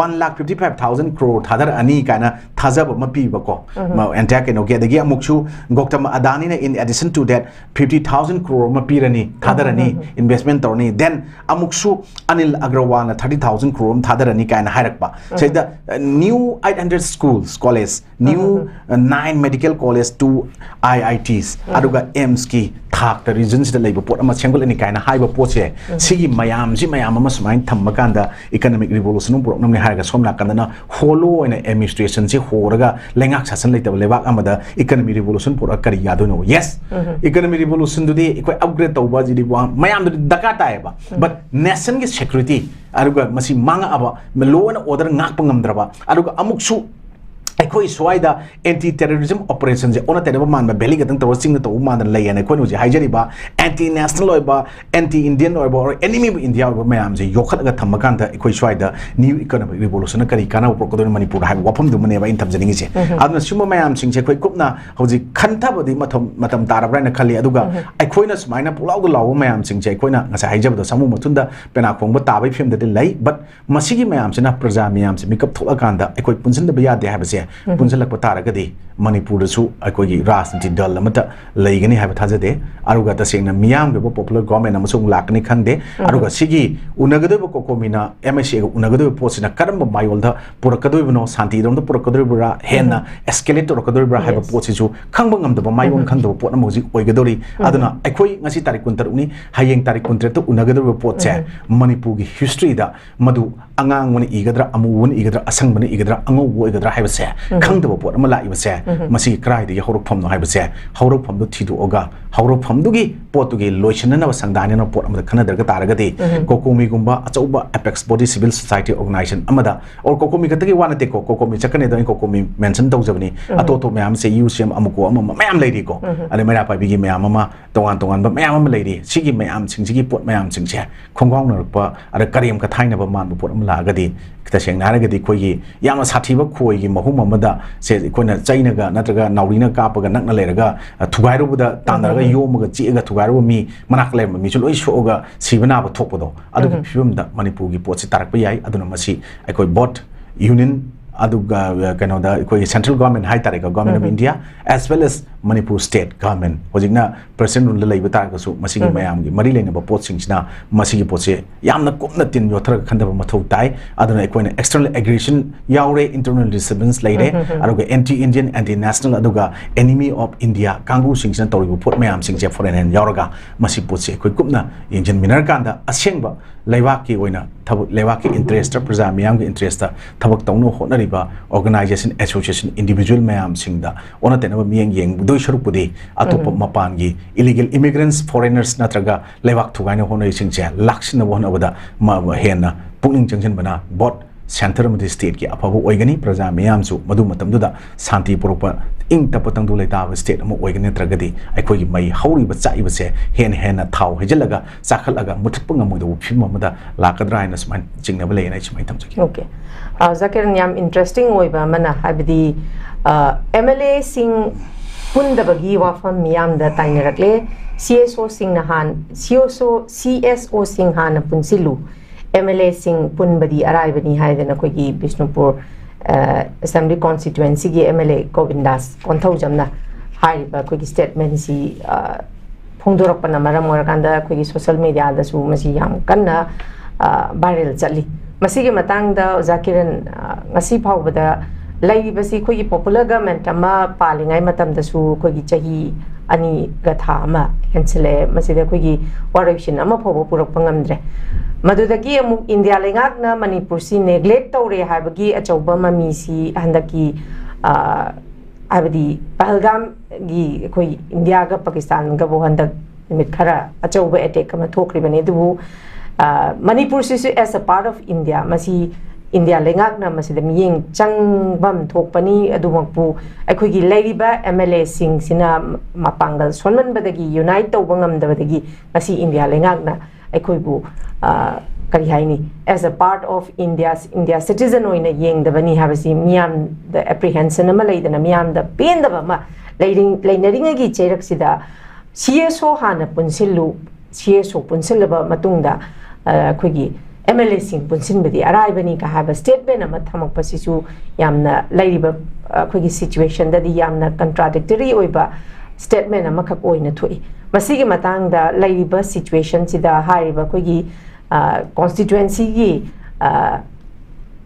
one lakh fifty five thousand crore ꯊꯥꯗꯔꯛꯑꯅꯤ ꯀꯥꯏꯅ ꯊꯥꯖꯕ ꯑꯃ ꯄꯤꯕꯀꯣ꯫ ꯃ-, entire ꯀꯩꯅꯣꯒꯤ, ꯑꯗꯒꯤ ꯑꯃꯨꯛꯁꯨ Gautam ꯑꯗꯥꯅꯤꯅ in addition to that fifty thousand crore ꯑꯃ ꯄꯤꯔꯅꯤ, ꯊꯥꯗꯔꯅꯤ, investment ꯇꯧꯔꯅꯤ꯫ Then ꯑꯃꯨꯛꯁꯨ ꯑꯅꯤꯜ ꯑꯒ꯭ꯔꯋꯥꯜꯅ thirty thousand crore ꯑꯃ ꯊꯥꯗꯔꯅꯤ ꯀꯥꯏꯅ ꯍꯥꯏꯔꯛꯄ꯫ ꯁꯤꯗ, uh, new eight hundred schools, college, new, uh, nine medical college, two I I Ts, ꯑꯗꯨꯒ AIIMSꯀꯤ ꯊꯥꯛꯇ regionꯁꯤꯗ ꯂꯩꯕ ꯄꯣꯠ ꯑꯃ ꯁꯦꯝꯒꯠꯂꯅꯤ ꯀꯥꯏꯅ ꯍꯥꯏꯕ ꯄꯣꯠꯁꯦ, ꯁꯤꯒꯤ ꯃꯌꯥꯝꯁꯤ ꯃꯌꯥꯝ ꯑꯃ ꯁꯨꯃꯥꯏꯅ ꯊꯝꯕ ꯀꯥꯟꯗ economic revolution ꯑꯃ ꯄꯨꯔꯛꯅꯕꯅꯤ ꯍꯥꯏꯔꯒ ꯁꯣꯝ ꯅꯥꯀꯟꯗꯅ hollow ꯑꯣꯏꯅ administrationꯁꯤ ꯍꯣꯔꯒ ꯂꯩꯉꯥꯛ ꯁꯥꯁꯟ ꯂꯩꯇꯕ ꯂꯩꯕꯥꯛ ꯑꯃꯗ economic revolution ꯄꯨꯔꯛꯑ ꯀꯔꯤ ꯌꯥꯗꯣꯏꯅꯣ? Yes, economic revolutionꯗꯨꯗꯤ ꯑꯩꯈꯣꯏ upgrade ꯇꯧꯕ ꯑꯁꯤꯗꯤ ꯋꯥ-, ꯃꯌꯥꯝꯗꯨꯗꯤ ꯗꯔꯀꯥꯔ ꯇꯥꯏꯌꯦꯕ꯫ But nationꯒꯤ security, ꯑꯗꯨꯒ ꯃꯁꯤ ꯃꯥꯡꯉꯛꯑꯕ law and order ꯉꯥꯛꯄ ꯉꯝꯗ꯭ꯔꯕ, ꯑꯗꯨꯒ ꯑꯃꯨꯛꯁꯨ ꯑꯩꯈꯣꯏ ꯁ꯭ꯋꯥꯏꯗ anti terrorism operationꯁꯦ ꯑꯣꯟꯅ ꯇꯩꯅꯕ ꯃꯥꯟꯕ, valley ꯈꯛꯇꯪ ꯇꯧꯔ ꯆꯤꯡꯗ ꯇꯧꯕ ꯃꯥꯟꯗꯅ ꯂꯩꯌꯦꯅ ꯑꯩꯈꯣꯏꯅ ꯍꯧꯖꯤꯛ ꯍꯥꯏꯖꯔꯤꯕ anti national ꯑꯣꯏꯕ, anti Indian ꯑꯣꯏꯕ, or enemy of India ꯑꯣꯏꯕ ꯃꯌꯥꯝꯁꯦ ꯌꯣꯛꯈꯠꯂꯒ ꯊꯝꯃꯀꯥꯟꯗ ꯑꯩꯈꯣꯏ ꯁ꯭ꯋꯥꯏꯗ new economic revolutionꯅ ꯀꯔꯤ ꯀꯥꯟꯅꯕ ꯄꯨꯔꯛꯀꯗꯣꯏꯅꯣ ꯃꯅꯤꯄꯨꯔꯗ ꯍꯥꯏꯕ ꯋꯥꯐꯝꯗꯨꯃꯅꯦꯕ ꯑꯩꯅ ꯊꯝꯖꯅꯤꯡꯉꯤꯁꯦ꯫ ꯑꯗꯨꯅ ꯁꯤꯒꯨꯝꯕ ꯃꯌꯥꯝꯁꯤꯡꯁꯦ ꯑꯩꯈꯣꯏ ꯀꯨꯞꯅ ꯍꯧꯖꯤꯛ ꯈꯟꯊꯕꯗꯤ ꯃꯇꯝ, ꯃꯇꯝ ꯇꯥꯔꯕ꯭ꯔꯥ ꯍꯥꯏꯅ ꯈꯜꯂꯤ꯫ ꯑꯗꯨꯒ ꯑꯩꯈꯣꯏꯅ ꯁꯨꯃꯥꯏꯅ ꯄꯨꯡꯂꯥꯎꯗ ꯂꯥꯎꯕ ꯃꯌꯥꯝꯁꯤꯡꯁꯦ ꯑꯩꯈꯣꯏꯅ ꯉꯁꯥꯏ ꯍꯥꯏꯖꯕꯗꯣ ꯁꯥꯃꯨ ꯃꯊꯨꯟꯗ ꯄꯦꯅꯥ ꯈꯣꯡꯕ ꯇꯥꯕꯒꯤ ꯐꯤꯕꯝꯗꯗꯤ ꯂꯩ, but ꯃꯁꯤꯒꯤ ꯃꯌꯥꯝꯁꯤꯅ ꯄ꯭ꯔꯖꯥ ꯃꯌꯥꯝꯁꯦ ꯃꯤꯀꯞ ꯊꯣꯛꯂꯀꯥꯟꯗ ꯑꯩꯈꯣꯏ ꯄꯨꯟꯁꯤꯟꯗꯕ ꯌꯥꯗꯦ ꯍꯥꯏꯕꯁꯦ ꯄꯨꯟꯁꯤꯜꯂꯛꯄ ꯇꯥꯔꯒꯗꯤ ꯃꯅꯤꯄꯨꯔꯗꯁꯨ ꯑꯩꯈꯣꯏꯒꯤ ꯔꯥꯖꯅꯤꯇꯤ ꯗꯜ ꯑꯃꯠꯇ ꯂꯩꯒꯅꯤ ꯍꯥꯏꯕ ꯊꯥꯖꯗꯦ꯫ ꯑꯗꯨꯒ ꯇꯁꯦꯡꯅ ꯃꯤꯌꯥꯝꯒꯤ ꯑꯣꯏꯕ popular government ꯑꯃꯁꯨ ꯑꯃꯨꯛ ꯂꯥꯛꯀꯅꯤ ꯈꯪꯗꯦ꯫ ꯑꯗꯨꯒ ꯁꯤꯒꯤ ꯎꯅꯒꯗꯣꯏꯕ COCOMIꯅ MHAꯒ ꯎꯅꯒꯗꯣꯏꯕ ꯄꯣꯠꯁꯤꯅ ꯀꯔꯝꯕ ꯃꯥꯌꯣꯜꯗ ꯄꯨꯔꯛꯀꯗꯣꯏꯕꯅꯣ, ꯁꯥꯟꯇꯤꯔꯣꯝꯗ ꯄꯨꯔꯛꯀꯗꯣꯏꯕ꯭ꯔꯥ, ꯍꯦꯟꯅ escalate ꯇꯧꯔꯛꯀꯗꯣꯔꯤꯕ꯭ꯔꯥ ꯍꯥꯏꯕ ꯄꯣꯠꯁꯤꯁꯨ ꯈꯪꯕ ꯉꯝꯗꯕ, ꯃꯥꯏꯑꯣꯟ ꯈꯪꯗꯕ ꯄꯣꯠ ꯑꯃ ꯍꯧꯖꯤꯛ ꯑꯣꯏꯒꯗꯧꯔꯤ꯫ ꯑꯗꯨꯅ ꯑꯩꯈꯣꯏ ꯉꯁꯤ ꯇꯥꯔꯤꯛ ꯀꯨꯟꯇꯔꯨꯛꯅꯤ, ꯍꯌꯦꯡ ꯇꯥꯔꯤꯛ ꯀꯨꯟꯇꯔꯦꯠꯇ ꯎꯅꯒꯗꯧꯔꯤꯕ ꯄꯣꯠꯁꯦ ꯃꯅꯤꯄꯨꯔꯒꯤ historyꯗ ꯃꯗꯨ ꯑꯉꯥꯡꯕꯅ ꯏꯒꯗ꯭ꯔꯥ, ꯑꯃꯨꯕꯅ ꯏꯒꯗ꯭ꯔꯥ, ꯑꯁꯪꯕꯅ ꯏꯒꯗ꯭ꯔꯥ, ꯑꯉꯧꯕ ꯑꯣꯏꯒꯗ꯭ꯔꯥ ꯍꯥꯏꯕꯁꯦ ꯈꯪꯗꯕ ꯄꯣꯠ ꯑꯃ ꯂꯥꯛꯏꯕꯁꯦ, ꯃꯁꯤꯒꯤ ꯀꯗꯥꯏꯗꯒꯤ ꯍꯧꯔꯛꯐꯝꯅꯣ ꯍꯥꯏꯕꯁꯦ, ꯍꯧꯔꯛꯐꯝꯗꯣ ꯊꯤꯗꯣꯛꯑꯒ ꯍꯧꯔꯛꯐꯝꯗꯨꯒꯤ ꯄꯣꯠꯇꯨꯒꯤ ꯂꯣꯏꯁꯤꯟꯅꯅꯕ ꯁꯪꯗꯥꯏꯅꯅꯕ ꯄꯣꯠ ꯑꯃꯗ ꯈꯟꯅꯗ꯭ꯔꯒ ꯇꯥꯔꯒꯗꯤ, COCOMIꯒꯨꯝꯕ ꯑꯆꯧꯕ apex body civil society organization ꯑꯃꯗ, or COCOMI ꯈꯛꯇꯒꯤ ꯋꯥ ꯅꯠꯇꯦꯀꯣ, COCOMI ꯆꯠꯀꯅꯤꯗꯣ ꯑꯩꯅ COCOMI mention ꯇꯧꯖꯕꯅꯤ, ꯑꯇꯣꯞ ꯑꯇꯣꯞ ꯃꯌꯥꯝꯁꯦ, UCM ꯑꯃꯨꯛꯀꯣ ꯑꯃ ꯑꯃ ꯃꯌꯥꯝ ꯂꯩꯔꯤꯀꯣ, ꯑꯗꯩ ꯃꯩꯔꯥ ꯄꯥꯏꯕꯤꯒꯤ ꯃꯌꯥꯝ ꯑꯃ, ꯇꯣꯉꯥꯟ ꯇꯣꯉꯥꯟꯕ ꯃꯌꯥꯝ ꯑꯃ ꯂꯩꯔꯤ꯫ ꯁꯤꯒꯤ ꯃꯌꯥꯝꯁꯤꯡꯁꯤꯒꯤ ꯄꯣꯠ ꯃꯌꯥꯝꯁꯤꯡꯁꯦ ꯈꯣꯡꯒꯥꯎꯅꯔꯛꯄ, ꯑꯗ ꯀꯔꯦꯝ ꯀꯊꯥꯏꯅꯕ ꯃꯥꯟꯕ ꯄꯣꯠ ꯑꯃ ꯂꯥꯛꯑꯒꯗꯤ, ꯇꯁꯦꯡꯅ ꯍꯥꯏꯔꯒꯗꯤ ꯑꯩꯈꯣꯏꯒꯤ ꯌꯥꯝꯅ ꯁꯥꯊꯤꯕ ꯈꯣꯏꯒꯤ ꯃꯍꯨꯝ ꯑꯃꯗ ꯁꯦ ꯑꯩꯈꯣꯏꯅ ꯆꯩꯅꯒ ꯅꯠꯇ꯭ꯔꯒ ꯅꯥꯎꯔꯤꯅ ꯀꯥꯞꯄꯒ ꯅꯛꯅ ꯂꯩꯔꯒ, ꯑ, ꯊꯨꯒꯥꯏꯔꯨꯕꯗ, ꯇꯥꯟꯅꯔꯒ ꯌꯣꯝꯃꯒ ꯆꯤꯛꯑꯒ ꯊꯨꯒꯥꯏꯔꯨꯕ ꯃꯤ ꯃꯅꯥꯛꯇ ꯂꯩꯔꯝꯕ ꯃꯤꯁꯨ ꯂꯣꯏ ꯁꯣꯛꯑꯒ ꯁꯤꯕ ꯅꯥꯕ ꯊꯣꯛꯄꯗꯣ, ꯑꯗꯨꯒꯤ ꯐꯤꯕꯝꯗ ꯃꯅꯤꯄꯨꯔꯒꯤ ꯄꯣꯠꯁꯤ ꯇꯥꯔꯛꯄ ꯌꯥꯏ꯫ ꯑꯗꯨꯅ ꯃꯁꯤ ꯑꯩꯈꯣꯏ both union, ꯑꯗꯨꯒ, ꯑ, ꯀꯩꯅꯣꯗ ꯑꯩꯈꯣꯏꯒꯤ central government ꯍꯥꯏꯇꯥꯔꯦꯀꯣ, Government of India, as well as Manipur state government, ꯍꯧꯖꯤꯛꯅ President rule ꯗ ꯂꯩꯕ ꯇꯥꯔꯒꯁꯨ, ꯃꯁꯤꯒꯤ ꯃꯌꯥꯝꯒꯤ ꯃꯔꯤ ꯂꯩꯅꯕ ꯄꯣꯠꯁꯤꯡꯁꯤꯅ ꯃꯁꯤꯒꯤ ꯄꯣꯠꯁꯦ ꯌꯥꯝꯅ ꯀꯨꯞꯅ ꯇꯤꯟ ꯌꯣꯠꯊꯔꯒ ꯈꯟꯊꯕ ꯃꯊꯧ ꯇꯥꯏ꯫ ꯑꯗꯨꯅ ꯑꯩꯈꯣꯏꯅ external aggression ꯌꯥꯎꯔꯦ, internal disturbance ꯂꯩꯔꯦ, ꯑꯗꯨꯒ anti Indian, anti national, ꯑꯗꯨꯒ enemy of India ꯀꯥꯡꯕꯨꯁꯤꯡꯁꯤꯅ ꯇꯧꯔꯤꯕ ꯄꯣꯠ ꯃꯌꯥꯝꯁꯤꯡꯁꯦ, foreign hand ꯌꯥꯎꯔꯒ, ꯃꯁꯤ ꯄꯣꯠꯁꯦ ꯑꯩꯈꯣꯏ ꯀꯨꯞꯅ ꯌꯦꯡꯁꯤꯟꯃꯤꯟꯅꯔꯀꯥꯟꯗ ꯑꯁꯦꯡꯕ ꯂꯩꯕꯥꯛꯀꯤ ꯑꯣꯏꯅ ꯊꯕꯛ, ꯂꯩꯕꯥꯛꯀꯤ interest ꯇ, ꯄ꯭ꯔꯖꯥ ꯃꯤꯌꯥꯝꯒꯤ interest ꯇ ꯊꯕꯛ ꯇꯧꯅꯕ ꯍꯣꯠꯅꯔꯤꯕ organization, association, individual ꯃꯌꯥꯝꯁꯤꯡꯗ ꯑꯣꯟꯅ ꯇꯩꯅꯕ ꯃꯤꯠꯌꯦꯡ ꯌꯦꯡꯗꯣꯏ ꯁꯔꯨꯛꯄꯨꯗꯤ, ꯑꯇꯣꯞꯄ ꯃꯄꯥꯟꯒꯤ illegal immigrants, foreigners ꯅꯠꯇ꯭ꯔꯒ ꯂꯩꯕꯥꯛ ꯊꯨꯒꯥꯏꯅꯕ ꯍꯣꯠꯅꯔꯤꯁꯤꯡꯁꯦ ꯂꯥꯛꯁꯤꯟꯅꯕ ꯍꯣꯠꯅꯕꯗ ꯃ-, ꯍꯦꯟꯅ ꯄꯨꯛꯅꯤꯡ ꯆꯪꯁꯤꯟꯕꯅ both centre ꯑꯃꯗꯤ state ꯀꯤ ꯑꯐꯕ ꯑꯣꯏꯒꯅꯤ꯫ ꯄ꯭ꯔꯖꯥ ꯃꯤꯌꯥꯝꯁꯨ ꯃꯗꯨ ꯃꯇꯝꯗꯨꯗ ꯁꯥꯟꯇꯤ ꯄꯨꯔꯛꯄ, ꯏꯪ ꯇꯞꯄ ꯇꯪꯗꯨ ꯂꯩꯇꯥꯕ state ꯑꯃ ꯑꯣꯏꯒꯅꯤ꯫ ꯅꯠꯇ꯭ꯔꯒꯗꯤ ꯑꯩꯈꯣꯏꯒꯤ ꯃꯩ ꯍꯧꯔꯤꯕ ꯆꯥꯛꯏꯕꯁꯦ ꯍꯦꯟꯅ ꯍꯦꯟꯅ ꯊꯥꯎ ꯍꯩꯖꯤꯜꯂꯒ ꯆꯥꯈꯠꯂꯒ ꯃꯨꯊꯠꯄ ꯉꯝꯃꯣꯏꯗꯧꯕ ꯐꯤꯕꯝ ꯑꯃꯗ ꯂꯥꯛꯀꯗ꯭ꯔꯥ ꯍꯥꯏꯅ ꯁꯨꯃꯥꯏꯅ ꯆꯤꯡꯅꯕ ꯂꯩꯌꯦꯅ ꯑꯩ ꯁꯨꯃꯥꯏꯅ ꯊꯝꯖꯒꯦ꯫ Okay꯫ ꯑ, ꯖꯥꯀꯤꯔ, ꯌꯥꯝ interesting ꯑꯣꯏꯕ ꯑꯃꯅ, ꯍꯥꯏꯕꯗꯤ, ꯑ, MLA ꯁꯤꯡ ꯄꯨꯟꯗꯕꯒꯤ ꯋꯥꯐꯝ ꯃꯤꯌꯥꯝꯗ ꯇꯥꯏꯅꯔꯛꯂꯦ꯫ CSO ꯁꯤꯡꯅ ꯍꯥꯟ-, CSO, CSO ꯁꯤꯡ ꯍꯥꯟꯅ ꯄꯨꯟꯁꯤꯜꯂꯨ, MLA ꯁꯤꯡ ꯄꯨꯟꯕꯗꯤ ꯑꯔꯥꯏꯕꯅꯤ ꯍꯥꯏꯗꯅ ꯑꯩꯈꯣꯏꯒꯤ ꯕꯤꯁꯅꯨꯄꯨꯔ ꯑꯦꯁꯦꯝꯕ꯭ꯂꯤ ꯀꯣꯟꯁꯇꯤꯇ꯭ꯋꯦꯟꯁꯤꯒꯤ ꯑꯦꯝ ꯑꯦꯜ ꯑꯦ ꯒꯣꯕꯤꯟꯗꯥꯁ ꯀꯣꯟꯊꯧꯖꯝꯅ ꯍꯥꯏꯔꯤꯕ ꯑꯩꯈꯣꯏꯒꯤ ꯁ꯭ꯇꯦꯠꯃꯦꯟꯁꯤ ꯐꯣꯡꯗꯣꯔꯛꯄꯅ ꯃꯔꯝ ꯑꯣꯏꯔꯀꯥꯟꯗ ꯑꯩꯈꯣꯏꯒꯤ ꯁꯣꯁꯦꯜ ꯃꯦꯗꯤꯌꯥꯗꯁꯨ ꯃꯁꯤ ꯌꯥꯝ ꯀꯟꯅ ꯚꯥꯏꯔꯦꯜ ꯆꯠꯂꯤ꯫ ꯃꯁꯤꯒꯤ ꯃꯇꯥꯡꯗ ꯑꯣꯖꯥ ꯀꯤꯔꯟ, ꯉꯁꯤ ꯐꯥꯎꯕꯗ ꯂꯩꯔꯤꯕꯁꯤ ꯑꯩꯈꯣꯏꯒꯤ ꯄꯣꯄꯨꯂꯔ ꯒꯃꯦꯟꯠ ꯑꯃ ꯄꯥꯜꯂꯤꯉꯩ ꯃꯇꯝꯗꯁꯨ ꯑꯩꯈꯣꯏꯒꯤ ꯆꯍꯤ ꯑꯅꯤꯒ ꯊꯥ ꯑꯃ ꯍꯦꯟꯁꯤꯜꯂꯛꯑꯦ, ꯃꯁꯤꯗ ꯑꯩꯈꯣꯏꯒꯤ ꯋꯥꯔꯣꯏꯁꯤꯟ ꯑꯃ ꯐꯥꯎꯕ ꯄꯨꯔꯛꯄ ꯉꯝꯗ꯭ꯔꯦ꯫ ꯃꯗꯨꯗꯒꯤ ꯑꯃꯨꯛ ꯏꯟꯗꯤꯌꯥ ꯂꯩꯉꯥꯛꯅ ꯃꯅꯤꯄꯨꯔꯁꯤ ꯅꯦꯒ꯭ꯂꯦꯛ ꯇꯧꯔꯦ ꯍꯥꯏꯕꯒꯤ ꯑꯆꯧꯕ ꯃꯃꯤꯁꯤ ꯍꯟꯗꯛꯀꯤ, ꯑ, ꯍꯥꯏꯕꯗꯤ ꯄꯍꯜꯒꯥꯝꯒꯤ ꯑꯩꯈꯣꯏ ꯏꯟꯗꯤꯌꯥꯒ ꯄꯥꯀꯤꯁꯇꯥꯟꯒꯕꯨ ꯍꯟꯗꯛ ꯅꯨꯃꯤꯠ ꯈꯔ ꯑꯆꯧꯕ ꯑꯦꯇꯦꯛ ꯑꯃ ꯊꯣꯛꯈ꯭ꯔꯤꯕꯅꯤ꯫ ꯑꯗꯨꯕꯨ, ꯑ, ꯃꯅꯤꯄꯨꯔꯁꯤꯁꯨ as a part of India, ꯃꯁꯤ ꯏꯟꯗꯤꯌꯥ ꯂꯩꯉꯥꯛꯅ ꯃꯁꯤꯗ ꯃꯤꯠꯌꯦꯡ ꯆꯪꯐꯝ ꯊꯣꯛꯄꯅꯤ꯫ ꯑꯗꯨꯃꯛꯄꯨ ꯑꯩꯈꯣꯏꯒꯤ ꯂꯩꯔꯤꯕ ꯑꯦꯝ ꯑꯦꯜ ꯑꯦꯁꯤꯡꯁꯤꯅ ꯃꯄꯥꯡꯒꯜ ꯁꯣꯟꯃꯟꯕꯗꯒꯤ, ꯌꯨꯅꯥꯏꯠ ꯇꯧꯕ ꯉꯝꯗꯕꯗꯒꯤ ꯉꯁꯤ ꯏꯟꯗꯤꯌꯥ ꯂꯩꯉꯥꯛꯅ ꯑꯩꯈꯣꯏꯕꯨ, ꯑ, ꯀꯔꯤ ꯍꯥꯏꯅꯤ, as a part of India, India citizen ꯑꯣꯏꯅ ꯌꯦꯡꯗꯕꯅꯤ ꯍꯥꯏꯕꯁꯤ ꯃꯤꯌꯥꯝꯗ ꯑꯦꯄ꯭ꯔꯤꯍꯦꯟꯁꯟ ꯑꯃ ꯂꯩꯗꯅ, ꯃꯤꯌꯥꯝꯗ ꯄꯦꯟꯗꯕ ꯑꯃ ꯂꯩꯔꯤ-, ꯂꯩꯅꯔꯤꯉꯩꯒꯤ ꯆꯩꯔꯛꯁꯤꯗ ꯁꯤ ꯑꯦꯁ ꯑꯣ ꯍꯥꯟꯅ ꯄꯨꯟꯁꯤꯜꯂꯨ, ꯁꯤ ꯑꯦꯁ ꯑꯣ ꯄꯨꯟꯁꯤꯜꯂꯕ ꯃꯇꯨꯡꯗ, ꯑ, ꯑꯩꯈꯣꯏꯒꯤ ꯑꯦꯝ ꯑꯦꯜ ꯑꯦꯁꯤꯡ ꯄꯨꯟꯁꯤꯟꯕꯗꯤ ꯑꯔꯥꯏꯕꯅꯤ ꯀ ꯍꯥꯏꯕ ꯁ꯭ꯇꯦꯠꯃꯦꯟ ꯑꯃ ꯊꯝꯃꯛꯄꯁꯤꯁꯨ ꯌꯥꯝꯅ ꯂꯩꯔꯤꯕ, ꯑ, ꯑꯩꯈꯣꯏꯒꯤ ꯁꯤꯆꯨꯋꯦꯁꯟꯗꯗꯤ ꯌꯥꯝꯅ ꯀꯟꯇ꯭ꯔꯥꯗꯤꯛꯇꯔꯤ ꯑꯣꯏꯕ ꯁ꯭ꯇꯦꯠꯃꯦꯟ ꯑꯃꯈꯛ ꯑꯣꯏꯅ ꯊꯣꯛꯏ꯫ ꯃꯁꯤꯒꯤ ꯃꯇꯥꯡꯗ ꯂꯩꯔꯤꯕ ꯁꯤꯆꯨꯋꯦꯁꯟꯁꯤꯗ ꯍꯥꯏꯔꯤꯕ ꯑꯩꯈꯣꯏꯒꯤ, ꯑ, ꯀꯣꯟꯁꯇꯤꯇ꯭ꯋꯦꯟꯁꯤꯒꯤ, ꯑ,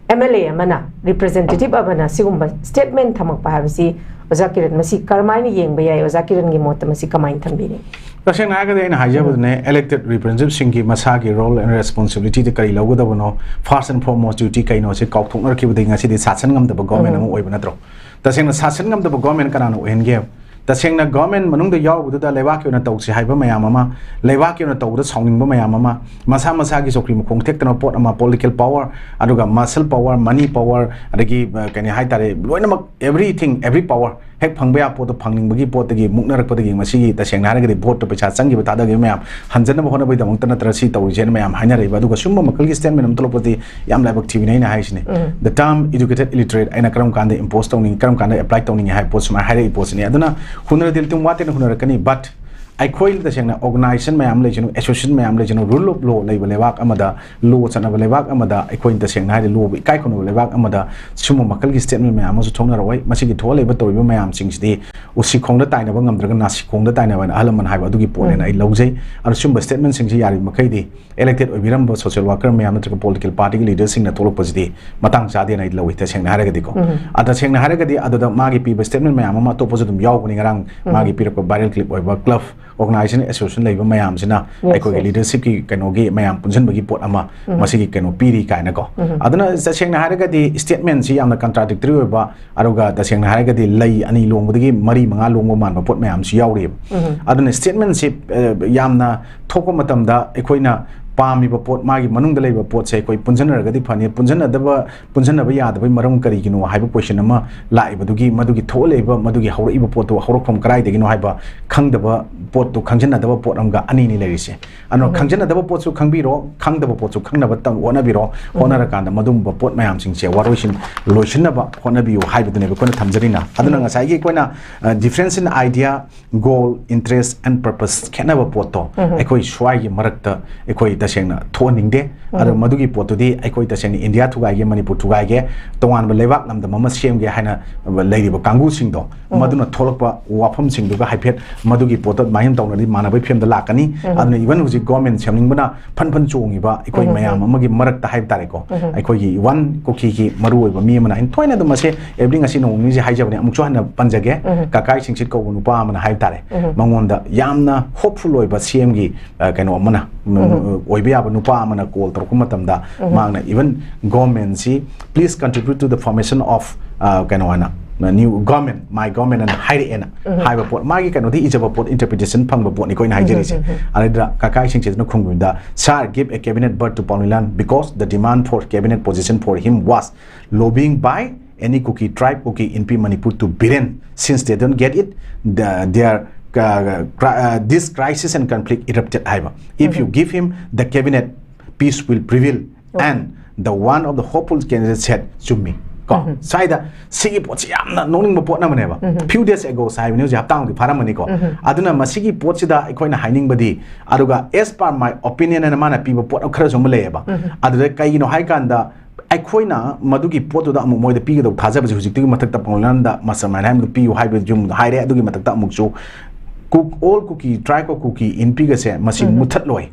ꯑꯦꯝ ꯑꯦꯜ ꯑꯦ ꯑꯃꯅ, ꯔꯤꯄ꯭ꯔꯖꯦꯟꯇꯦꯇꯤꯚ ꯑꯃꯅ ꯁꯤꯒꯨꯝꯕ ꯁ꯭ꯇꯦꯠꯃꯦꯟ ꯊꯝꯃꯛꯄ ꯍꯥꯏꯕꯁꯤ, ꯑꯣꯖꯥ ꯀꯤꯔꯟ, ꯃꯁꯤ ꯀꯔꯝꯍꯥꯏꯅ ꯌꯦꯡꯕ ꯌꯥꯏ? ꯑꯣꯖꯥ ꯀꯤꯔꯟꯒꯤ ꯃꯣꯠꯇ ꯃꯁꯤ ꯀꯃꯥꯏꯅ ꯊꯝꯕꯤꯅꯤ? ꯇꯁꯦꯡꯅ ꯍꯥꯏꯔꯒꯗꯤ ꯑꯩꯅ ꯍꯥꯏꯖꯕꯗꯨꯅꯦ, ꯏꯂꯦꯛꯇꯦꯗ ꯔꯤꯄ꯭ꯔꯖꯦꯟꯇꯦꯇꯤꯚꯁꯤꯡꯒꯤ ꯃꯁꯥꯒꯤ ꯔꯣꯜ ꯑꯦꯟ ꯔꯦꯁꯄꯣꯟꯁꯤꯕꯤꯂꯤꯇꯤꯗꯤ ꯀꯔꯤ ꯂꯧꯒꯗꯕꯅꯣ, ꯐꯥꯔꯁ ꯑꯦꯟ ꯐꯣꯔꯃꯣꯁ ꯗ꯭ꯌꯨꯇꯤ ꯀꯩꯅꯣ, ꯁꯤ ꯀꯥꯎꯊꯣꯛꯅꯔꯛꯈꯤꯕꯗꯒꯤ ꯉꯁꯤꯗꯤ ꯁꯥꯁꯟ ꯉꯝꯗꯕ ꯒꯣꯔꯃꯦꯟ ꯑꯃ ꯑꯣꯏꯕ ꯅꯠꯇ꯭ꯔꯣ? ꯇꯁꯦꯡꯅ ꯁꯥꯁꯟ ꯉꯝꯗꯕ ꯒꯣꯔꯃꯦꯟ ꯀꯅꯥꯅ ꯑꯣꯏꯍꯟꯒꯦ? ꯇꯁꯦꯡꯅ ꯒꯣꯔꯃꯦꯟ ꯃꯅꯨꯡꯗ ꯌꯥꯎꯔꯨꯕꯗꯨꯗ ꯂꯩꯕꯥꯛꯀꯤ ꯑꯣꯏꯅ ꯇꯧꯁꯤ ꯍꯥꯏꯕ ꯃꯌꯥꯝ ꯑꯃ, ꯂꯩꯕꯥꯛꯀꯤ ꯑꯣꯏꯅ ꯇꯧꯕꯗ ꯁꯥꯎꯅꯤꯡꯕ ꯃꯌꯥꯝ ꯑꯃ, ꯃꯁꯥ ꯃꯁꯥꯒꯤ ꯆꯧꯀ꯭ꯔꯤ ꯃꯈꯣꯡ ꯊꯦꯛꯇꯅꯕ ꯄꯣꯠ ꯑꯃ, ꯄꯣꯂꯤꯇꯤꯀꯦꯜ ꯄꯥꯋꯔ, ꯑꯗꯨꯒ ꯃꯁꯜ ꯄꯥꯋꯔ, ꯃꯅꯤ ꯄꯥꯋꯔ, ꯑꯗꯒꯤ, ꯑ, ꯀꯩꯅꯤ ꯍꯥꯏꯇꯥꯔꯦ, ꯂꯣꯏꯅꯃꯛ, everything, every power, ꯍꯦꯛ ꯐꯪꯕ ꯌꯥꯕ ꯄꯣꯠꯇꯣ ꯐꯪꯅꯤꯡꯕꯒꯤ ꯄꯣꯠꯇꯒꯤ ꯃꯨꯛꯅꯔꯛꯄꯗꯒꯤ ꯃꯁꯤꯒꯤ, ꯇꯁꯦꯡꯅ ꯍꯥꯏꯔꯒꯗꯤ, ꯚꯣꯠꯇꯣ ꯄꯩꯁꯥ ꯆꯪꯈꯤꯕ ꯊꯥꯗꯈꯤꯕ ꯃꯌꯥꯝ ꯍꯟꯖꯅꯕ ꯍꯣꯠꯅꯕꯒꯤꯗꯃꯛꯇ ꯅꯠꯇ꯭ꯔ ꯁꯤ ꯇꯧꯔꯤꯁꯦꯅ ꯃꯌꯥꯝ ꯍꯥꯏꯅꯔꯛꯏꯕ꯫ ꯑꯗꯨꯒ ꯁꯨꯝꯕ ꯃꯈꯜꯒꯤ ꯁ꯭ꯇꯦꯠꯃꯦꯟ ꯑꯃ ꯊꯣꯛꯂꯛꯄꯗꯤ ꯌꯥꯝ ꯂꯥꯏꯕꯛ ꯊꯤꯕꯅꯦ ꯑꯩꯅ ꯍꯥꯏꯁꯤꯅꯦ꯫ ꯎꯝ꯫ The term educated illiterate ꯑꯩꯅ ꯀꯔꯝ ꯀꯥꯟꯗ ꯏꯝꯄꯣꯁ ꯇꯧꯅꯤꯡꯉꯤ, ꯀꯔꯝ ꯀꯥꯟꯗ ꯑꯦꯄ꯭ꯂꯥꯏ ꯇꯧꯅꯤꯡꯉꯤ ꯍꯥꯏꯕ ꯄꯣꯠ ꯁꯨꯃꯥꯏꯅ ꯍꯥꯏꯔꯛꯏ ꯄꯣꯠꯁꯤꯅꯤ꯫ ꯑꯗꯨꯅ ꯍꯨꯅꯔꯗꯤ ꯑꯗꯨꯝ ꯋꯥꯠꯇꯅ ꯍꯨꯅꯔꯛꯀꯅꯤ, but ꯑꯩꯈꯣꯏ ꯇꯁꯦꯡꯅ organization ꯃꯌꯥꯝ ꯂꯩꯁꯅꯨ, association ꯃꯌꯥꯝ ꯂꯩꯁꯅꯨ, rule of law ꯂꯩꯕ ꯂꯩꯕꯥꯛ ꯑꯃꯗ, law ꯆꯠꯅꯕ ꯂꯩꯕꯥꯛ ꯑꯃꯗ, ꯑꯩꯈꯣꯏꯅ ꯇꯁꯦꯡꯅ ꯍꯥꯏꯔꯗꯤ lawꯕꯨ ꯏꯀꯥꯏ ꯈꯨꯝꯅꯕ ꯂꯩꯕꯥꯛ ꯑꯃꯗ ꯁꯨꯝꯕ ꯃꯈꯜꯒꯤ statement ꯃꯌꯥꯝ ꯑꯃꯁꯨ ꯊꯣꯛꯅꯔꯛꯑꯣꯏ꯫ ꯃꯁꯤꯒꯤ ꯊꯣꯛꯍꯜꯂꯤꯕ ꯇꯧꯔꯤꯕ ꯃꯌꯥꯝꯁꯤꯡꯁꯤꯗꯤ ꯎꯁꯤ ꯈꯣꯡꯗ ꯇꯥꯏꯅꯕ ꯉꯝꯗ꯭ꯔꯒ ꯅꯥꯁꯤ ꯈꯣꯡꯗ ꯇꯥꯏꯅꯕ ꯍꯥꯏꯅ ꯑꯍꯜ ꯂꯃꯟ ꯍꯥꯏꯕ ꯑꯗꯨꯒꯤ ꯄꯣꯠꯅꯦꯅ ꯑꯩ ꯂꯧꯖꯩ꯫ ꯑꯗꯣ ꯁꯨꯝꯕ statementꯁꯤꯡꯁꯤ ꯌꯥꯔꯤꯕ ꯃꯈꯩꯗꯤ elected ꯑꯣꯏꯕꯤꯔꯝꯕ social worker ꯃꯌꯥꯝ ꯅꯠꯇ꯭ꯔꯒ political partyꯒꯤ leaderꯁꯤꯡꯅ ꯊꯣꯛꯂꯛꯄꯁꯤꯗꯤ ꯃꯇꯥꯡ ꯆꯥꯗꯦꯅ ꯑꯩ ꯂꯧꯏ, ꯇꯁꯦꯡꯅ ꯍꯥꯏꯔꯒꯗꯤꯀꯣ꯫ ꯑ, ꯇꯁꯦꯡꯅ ꯍꯥꯏꯔꯒꯗꯤ ꯑꯗꯨꯗ ꯃꯥꯒꯤ ꯄꯤꯕ statement ꯃꯌꯥꯝ ꯑꯃ ꯑꯇꯣꯞꯄꯁꯨ ꯑꯗꯨꯝ ꯌꯥꯎꯕꯅꯤ꯫ ꯉꯔꯥꯡ ꯃꯥꯒꯤ ꯄꯤꯔꯛꯄ viral clip ꯑꯣꯏꯕ club organization association ꯂꯩꯕ ꯃꯌꯥꯝꯁꯤꯅ ꯑꯩꯈꯣꯏꯒꯤ leadershipꯀꯤ ꯀꯩꯅꯣꯒꯤ ꯃꯌꯥꯝ ꯄꯨꯟꯁꯤꯟꯕꯒꯤ ꯄꯣꯠ ꯑꯃ ꯃꯁꯤꯒꯤ ꯀꯩꯅꯣ ꯄꯤꯔꯤ ꯀꯥꯏꯅꯀꯣ꯫ ꯑꯗꯨꯅ ꯇꯁꯦꯡꯅ ꯍꯥꯏꯔꯒꯗꯤ statementꯁꯤ ꯌꯥꯝꯅ contradictory ꯑꯣꯏꯕ, ꯑꯗꯨꯒ ꯇꯁꯦꯡꯅ ꯍꯥꯏꯔꯒꯗꯤ ꯂꯩ ꯑꯅꯤ ꯂꯣꯡꯕꯗꯒꯤ ꯃꯔꯤ ꯃꯉꯥ ꯂꯣꯡꯕ ꯃꯥꯟꯕ ꯄꯣꯠ ꯃꯌꯥꯝꯁꯨ ꯌꯥꯎꯔꯤꯑꯕ꯫ ꯑꯗꯨꯅ statementꯁꯤ, ꯑ, ꯌꯥꯝꯅ ꯊꯣꯛꯄ ꯃꯇꯝꯗ ꯑꯩꯈꯣꯏꯅ ꯄꯥꯝꯃꯤꯕ ꯄꯣꯠ, ꯃꯥꯒꯤ ꯃꯅꯨꯡꯗ ꯂꯩꯕ ꯄꯣꯠꯁꯦ ꯑꯩꯈꯣꯏ ꯄꯨꯟꯁꯤꯟꯅꯔꯒꯗꯤ ꯐꯅꯤ, ꯄꯨꯟꯁꯤꯟꯅꯗꯕ, ꯄꯨꯟꯁꯤꯟꯅꯕ ꯌꯥꯗꯕꯒꯤ ꯃꯔꯝ ꯀꯔꯤꯒꯤꯅꯣ ꯍꯥꯏꯕ question ꯑꯃ ꯂꯥꯛꯏꯕꯗꯨꯒꯤ, ꯃꯗꯨꯒꯤ ꯊꯣꯛꯂꯛꯏꯕ, ꯃꯗꯨꯒꯤ ꯍꯧꯔꯛꯏꯕ ꯄꯣꯠꯇꯣ ꯍꯧꯔꯛꯐꯝ ꯀꯗꯥꯏꯗꯒꯤꯅꯣ ꯍꯥꯏꯕ ꯈꯪꯗꯕ ꯄꯣꯠꯇꯣ, ꯈꯪꯖꯤꯟꯅꯗꯕ ꯄꯣꯠ ꯑꯃꯒ ꯑꯅꯤꯅꯤ ꯂꯩꯔꯤꯁꯦ꯫ ꯑꯗꯨꯅ ꯈꯪꯖꯤꯟꯅꯗꯕ ꯄꯣꯠꯁꯨ ꯈꯪꯕꯤꯔꯣ, ꯈꯪꯗꯕ ꯄꯣꯠꯁꯨ ꯈꯪꯅꯕ ꯇꯝ-, ꯍꯣꯠꯅꯕꯤꯔꯣ꯫ ꯍꯣꯠꯅꯔꯀꯥꯟꯗ ꯃꯗꯨꯒꯨꯝꯕ ꯄꯣꯠ ꯃꯌꯥꯝꯁꯤꯡꯁꯦ ꯋꯥꯔꯣꯏꯁꯤꯟ ꯂꯣꯏꯁꯤꯟꯅꯕ ꯍꯣꯠꯅꯕꯤꯌꯨ ꯍꯥꯏꯕꯗꯨꯅꯦꯕ ꯑꯩꯈꯣꯏꯅ ꯊꯝꯖꯔꯤꯅ꯫ ꯑꯗꯨꯅ ꯉꯁꯥꯏꯒꯤ ꯑꯩꯈꯣꯏꯅ, ꯑ, difference in idea, goal, interest and purpose ꯈꯦꯠꯅꯕ ꯄꯣꯠꯇꯣ ꯑꯩꯈꯣꯏ ꯁ꯭ꯋꯥꯏꯒꯤ ꯃꯔꯛꯇ ꯑꯩꯈꯣꯏ ꯇꯁꯦꯡꯅ ꯊꯣꯛꯍꯟꯅꯤꯡꯗꯦ꯫ ꯑꯗꯣ ꯃꯗꯨꯒꯤ ꯄꯣꯠꯇꯨꯗꯤ ꯑꯩꯈꯣꯏ ꯇꯁꯦꯡꯅ ꯏꯟꯗꯤꯌꯥ ꯊꯨꯒꯥꯏꯒꯦ, ꯃꯅꯤꯄꯨꯔ ꯊꯨꯒꯥꯏꯒꯦ, ꯇꯣꯉꯥꯟꯕ ꯂꯩꯕꯥꯛ ꯂꯝꯗꯝ ꯑꯃ ꯁꯦꯝꯒꯦ ꯍꯥꯏꯅ ꯂꯩꯔꯤꯕ ꯀꯥꯡꯕꯨꯁꯤꯡꯗꯣ, ꯃꯗꯨꯅ ꯊꯣꯛꯂꯛꯄ ꯋꯥꯐꯝꯁꯤꯡꯗꯨꯒ ꯍꯥꯏꯐꯦꯠ ꯃꯗꯨꯒꯤ ꯄꯣꯠꯇꯣ ꯑꯗꯨꯃꯥꯏꯅ ꯇꯧꯅꯔꯗꯤ ꯃꯥꯟꯅꯕꯒꯤ ꯐꯤꯕꯝꯗ ꯂꯥꯛꯀꯅꯤ꯫ ꯑꯗꯨꯅ even ꯍꯧꯖꯤꯛ government ꯁꯦꯝꯅꯤꯡꯕꯅ ꯐꯟ ꯐꯟ ꯆꯣꯡꯉꯤꯕ ꯑꯩꯈꯣꯏ ꯃꯌꯥꯝ ꯑꯃꯒꯤ ꯃꯔꯛꯇ ꯍꯥꯏꯕ ꯇꯥꯔꯦꯀꯣ, ꯑꯩꯈꯣꯏꯒꯤ one ꯀꯨꯀꯤꯒꯤ ꯃꯔꯨ ꯑꯣꯏꯕ ꯃꯤ ꯑꯃꯅ, ꯑꯩꯅ ꯊꯣꯏꯅ ꯑꯗꯨꯝ ꯃꯁꯦ everyday ꯉꯁꯤ ꯅꯣꯡ ꯅꯤꯅꯤꯁꯦ ꯍꯥꯏꯖꯕꯅꯦ, ꯑꯃꯨꯛꯁꯨ ꯍꯟꯅ ꯄꯟꯖꯒꯦ꯫ ꯀꯀꯥꯏ ꯁꯤꯡꯁꯤꯠ ꯀꯧꯕ ꯅꯨꯄꯥ ꯑꯃꯅ ꯍꯥꯏꯕ ꯇꯥꯔꯦ, ꯃꯉꯣꯟꯗ ꯌꯥꯝꯅ hopeful ꯑꯣꯏꯕ ꯁꯤ ꯑꯦꯝꯒꯤ, ꯑ, ꯀꯩꯅꯣ ꯑꯃꯅ, ꯎꯝ, ꯑꯣꯏꯕ ꯌꯥꯕ ꯅꯨꯄꯥ ꯑꯃꯅ call ꯇꯧꯔꯛꯄ ꯃꯇꯝꯗ ꯃꯥꯅ even government ꯁꯤ please contribute to the formation of, ꯑ, ꯀꯩꯅꯣ ꯍꯥꯏꯅ, new government, my government ꯑꯅ ꯍꯥꯏꯔꯛꯑꯦꯅ ꯍꯥꯏꯕ ꯄꯣꯠ, ꯃꯥꯒꯤ ꯀꯩꯅꯣꯗꯤ ꯏꯖꯕ ꯄꯣꯠ, interpretation ꯐꯪꯕ ꯄꯣꯠꯅꯤ ꯑꯩꯈꯣꯏꯅ ꯍꯥꯏꯖꯔꯤꯁꯦ꯫ ꯑꯗꯨꯗ ꯀꯀꯥꯏ ꯁꯤꯡꯁꯤꯠꯅ ꯈꯨꯝꯕꯗ, "Sir, give a cabinet berth to Paolilan because the demand for cabinet position for him was lobbying by any Kuki tribe, Kuki Inpi Manipur to Biren. Since they don't get it, the, their, uh, cri-, uh, this crisis and conflict erupted" ꯍꯥꯏꯕ꯫ "If you give him the cabinet, peace will prevail." And the one of the hopeful candidates said, "ꯆꯨꯝꯃꯤ, ꯀꯣ, ꯁ꯭ꯋꯥꯏꯗ ꯁꯤꯒꯤ ꯄꯣꯠꯁꯤ ꯌꯥꯝꯅ ꯅꯣꯛꯅꯤꯡꯕ ꯄꯣꯠ ꯑꯃꯅꯦꯕ꯫ Few days ago ꯍꯥꯏꯕꯅꯤ, ꯍꯧꯖꯤꯛ ꯍꯞꯇꯥꯃꯨꯛꯇꯤ ꯐꯥꯔꯝꯃꯅꯤꯀꯣ꯫ ꯑꯗꯨꯅ ꯃꯁꯤꯒꯤ ꯄꯣꯠꯁꯤꯗ ꯑꯩꯈꯣꯏꯅ ꯍꯥꯏꯅꯤꯡꯕꯗꯤ, ꯑꯗꯨꯒ as per my opinion ꯍꯥꯏꯅ ꯃꯥꯅ ꯄꯤꯕ ꯄꯣꯠ ꯈꯔꯁꯨ ꯑꯃ ꯂꯩꯌꯦꯕ꯫ ꯑꯗꯨꯗ ꯀꯩꯒꯤꯅꯣ ꯍꯥꯏꯀꯥꯟꯗ, ꯑꯩꯈꯣꯏꯅ ꯃꯗꯨꯒꯤ ꯄꯣꯠꯇꯨꯗ ꯑꯃꯨꯛ ꯃꯣꯏꯗ ꯄꯤꯒꯗꯧꯕ ꯊꯥꯖꯕꯁꯦ ꯍꯧꯖꯤꯛꯇꯨꯒꯤ ꯃꯊꯛꯇ ꯄꯥꯎꯅꯥꯟꯗ mastermind ꯍꯥꯏꯕꯗꯨ ꯄꯤꯌꯨ ꯍꯥꯏꯕ ꯌꯨꯝꯗ ꯍꯥꯏꯔꯦ꯫ ꯑꯗꯨꯒꯤ ꯃꯊꯛꯇ ꯑꯃꯨꯛꯁꯨ Kuk-, all Kuki tribe of Kuki Inpi ꯒꯁꯦ ꯃꯁꯤ ꯃꯨꯠꯊꯠꯂꯣꯏ꯫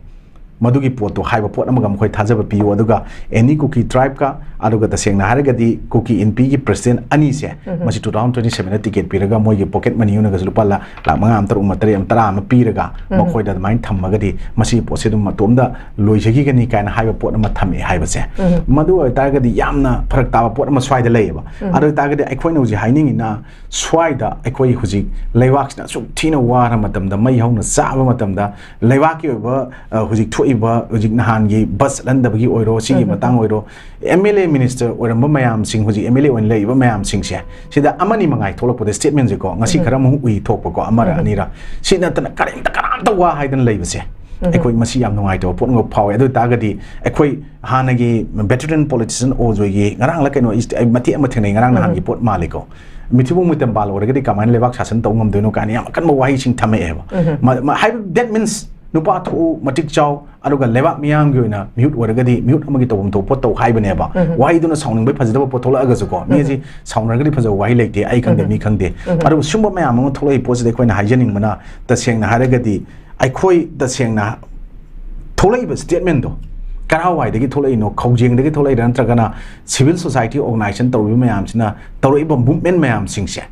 ꯃꯗꯨꯒꯤ ꯄꯣꯠꯇꯣ ꯍꯥꯏꯕ ꯄꯣꯠ ꯑꯃꯒ ꯃꯈꯣꯏ ꯊꯥꯖꯕ ꯄꯤꯌꯨ, ꯑꯗꯨꯒ any Kuki tribe ꯀ, ꯑꯗꯨꯒ ꯇꯁꯦꯡꯅ ꯍꯥꯏꯔꯒꯗꯤ Kuki Inpi ꯒꯤ president ꯑꯅꯤꯁꯦ, ꯃꯁꯤ two thousand twenty seven ꯗ ticket ꯄꯤꯔꯒ ꯃꯣꯏꯒꯤ pocket money ꯑꯣꯏꯅꯒꯁꯨ ꯂꯨꯄꯥ ꯂꯥ-, ꯂꯥꯈ ꯃꯉꯥ ꯑꯃ, ꯇꯔꯨꯛ ꯑꯃ, ꯇꯔꯦꯠ ꯑꯃ, ꯇꯔꯥ ꯑꯃ ꯄꯤꯔꯒ ꯃꯈꯣꯏꯗ ꯑꯗꯨꯃꯥꯏꯅ ꯊꯝꯃꯒꯗꯤ ꯃꯁꯤꯒꯤ ꯄꯣꯠꯁꯦ ꯑꯗꯨꯝ ꯃꯇꯣꯝꯗ ꯂꯣꯏꯖꯈꯤꯒꯅꯤ ꯀꯥꯏꯅ ꯍꯥꯏꯕ ꯄꯣꯠ ꯑꯃ ꯊꯝꯃꯛꯑꯦ ꯍꯥꯏꯕꯁꯦ꯫ ꯃꯗꯨ ꯑꯣꯏꯇꯥꯔꯒꯗꯤ ꯌꯥꯝꯅ ꯐꯔꯛ ꯇꯥꯕ ꯄꯣꯠ ꯑꯃ ꯁ꯭ꯋꯥꯏꯗ ꯂꯩꯌꯦꯕ꯫ ꯑꯗꯨ ꯑꯣꯏꯇꯥꯔꯒꯗꯤ ꯑꯩꯈꯣꯏꯅ ꯍꯧꯖꯤꯛ ꯍꯥꯏꯅꯤꯡꯉꯤꯅ, ꯁ꯭ꯋꯥꯏꯗ ꯑꯩꯈꯣꯏ ꯍꯧꯖꯤꯛ ꯂꯩꯕꯥꯛꯁꯤꯅ ꯑꯁꯨꯛ ꯊꯤꯅ ꯋꯥꯔ ꯃꯇꯝꯗ, ꯃꯩ ꯍꯧꯅ ꯆꯥꯕ ꯃꯇꯝꯗ, ꯂꯩꯕꯥꯛꯀꯤ ꯑꯣꯏꯕ, ꯑ, ꯍꯧꯖꯤꯛ ꯊꯣꯛꯏꯕ, ꯍꯧꯖꯤꯛ ꯅꯍꯥꯟꯒꯤ bus ꯆꯠꯍꯟꯗꯕꯒꯤ ꯑꯣꯏꯔꯣ, ꯁꯤꯒꯤ ꯃꯇꯥꯡ ꯑꯣꯏꯔꯣ, M L A minister ꯑꯣꯏꯔꯝꯕ ꯃꯌꯥꯝꯁꯤꯡ, ꯍꯧꯖꯤꯛ M L A ꯑꯣꯏꯅ ꯂꯩꯔꯤꯕ ꯃꯌꯥꯝꯁꯤꯡꯁꯦ, ꯁꯤꯗ ꯑꯃꯅꯤ ꯃꯉꯥꯏ ꯊꯣꯛꯂꯛꯄꯗ statement ꯁꯦꯀꯣ, ꯉꯁꯤ ꯈꯔ ꯑꯃꯨꯛ ꯎꯏ ꯊꯣꯛꯄꯀꯣ, ꯑꯃꯔ ꯑꯅꯤꯔ, ꯁꯤ ꯅꯠꯇꯅ ꯀꯔꯤꯝꯇ ꯀꯅꯥꯝꯇ ꯋꯥ ꯍꯥꯏꯗꯅ ꯂꯩꯕꯁꯦ, ꯑꯩꯈꯣꯏ ꯃꯁꯤ ꯌꯥꯝ ꯅꯨꯡꯉꯥꯏꯇꯕ ꯄꯣꯠ ꯑꯃ ꯐꯥꯎꯋꯦ꯫ ꯑꯗꯨ ꯑꯣꯏꯇꯥꯔꯒꯗꯤ ꯑꯩꯈꯣꯏ ꯍꯥꯟꯅꯒꯤ veteran politician ꯑꯣꯖꯣꯏꯒꯤ ꯉꯔꯥꯡꯂ ꯀꯩꯅꯣ, ꯑꯩ ꯃꯇꯦꯛ ꯑꯃ ꯊꯦꯡꯅꯩ, ꯉꯔꯥꯡ ꯅꯍꯥꯟꯒꯤ ꯄꯣꯠ ꯃꯥꯜꯂꯤꯀꯣ, ꯃꯤꯊꯤꯕꯣꯡ ꯃꯤꯇꯝꯕꯥꯜ ꯑꯣꯏꯔꯒꯗꯤ ꯀꯃꯥꯏꯅ ꯂꯩꯕꯥꯛ ꯁꯥꯁꯟ ꯇꯧ ꯉꯝꯗꯣꯏꯅꯣ ꯀꯥꯏꯅ ꯌꯥꯝ ꯑꯀꯟꯕ ꯋꯥꯍꯩꯁꯤꯡ ꯊꯝꯃꯛꯑꯦꯕ꯫ ꯃ-, ꯃ-, ꯍꯥꯏꯕ, that means ꯅꯨꯄꯥ ꯊꯣꯛꯎ, ꯃꯇꯤꯛ ꯆꯥꯎ, ꯑꯗꯨꯒ ꯂꯩꯕꯥꯛ ꯃꯤꯌꯥꯝꯒꯤ ꯑꯣꯏꯅ ꯃꯤꯍꯨꯠ ꯑꯣꯏꯔꯒꯗꯤ ꯃꯤꯍꯨꯠ ꯑꯃꯒꯤ ꯇꯧꯐꯝ ꯊꯣꯛꯄ ꯇꯧ ꯍꯥꯏꯕꯅꯦꯕ꯫ ꯋꯥꯍꯩꯗꯨꯅ ꯁꯥꯎꯅꯤꯡꯕꯩ ꯐꯖꯗꯕ ꯄꯣꯠ ꯊꯣꯛꯂꯛꯑꯒꯁꯨꯀꯣ, ꯃꯤ ꯑꯁꯤ ꯁꯥꯎꯅꯔꯒꯗꯤ ꯐꯖꯕ ꯋꯥꯍꯩ ꯂꯩꯇꯦ, ꯑꯩ ꯈꯪꯗꯦ, ꯃꯤ ꯈꯪꯗꯦ꯫ ꯑꯗꯨꯕꯨ ꯁꯨꯝꯕ ꯃꯌꯥꯝ ꯑꯃ ꯊꯣꯛꯂꯛꯏ ꯄꯣꯠꯁꯤꯗ ꯑꯩꯈꯣꯏꯅ ꯍꯥꯏꯖꯅꯤꯡꯕꯅ, ꯇꯁꯦꯡꯅ ꯍꯥꯏꯔꯒꯗꯤ ꯑꯩꯈꯣꯏ ꯇꯁꯦꯡꯅ ꯊꯣꯛꯂꯛꯏꯕ statement ꯗꯣ ꯀꯔꯥꯏꯋꯥꯏꯗꯒꯤ ꯊꯣꯛꯂꯛꯏꯅꯣ? ꯈꯧꯖꯦꯡꯗꯒꯤ ꯊꯣꯛꯂꯛꯏꯔꯥ, ꯅꯠꯇ꯭ꯔꯒꯅ civil society organization ꯇꯧꯔꯤꯕ ꯃꯌꯥꯝꯁꯤꯅ ꯇꯧꯔꯛꯏꯕ movement ꯃꯌꯥꯝꯁꯤꯡꯁꯦ,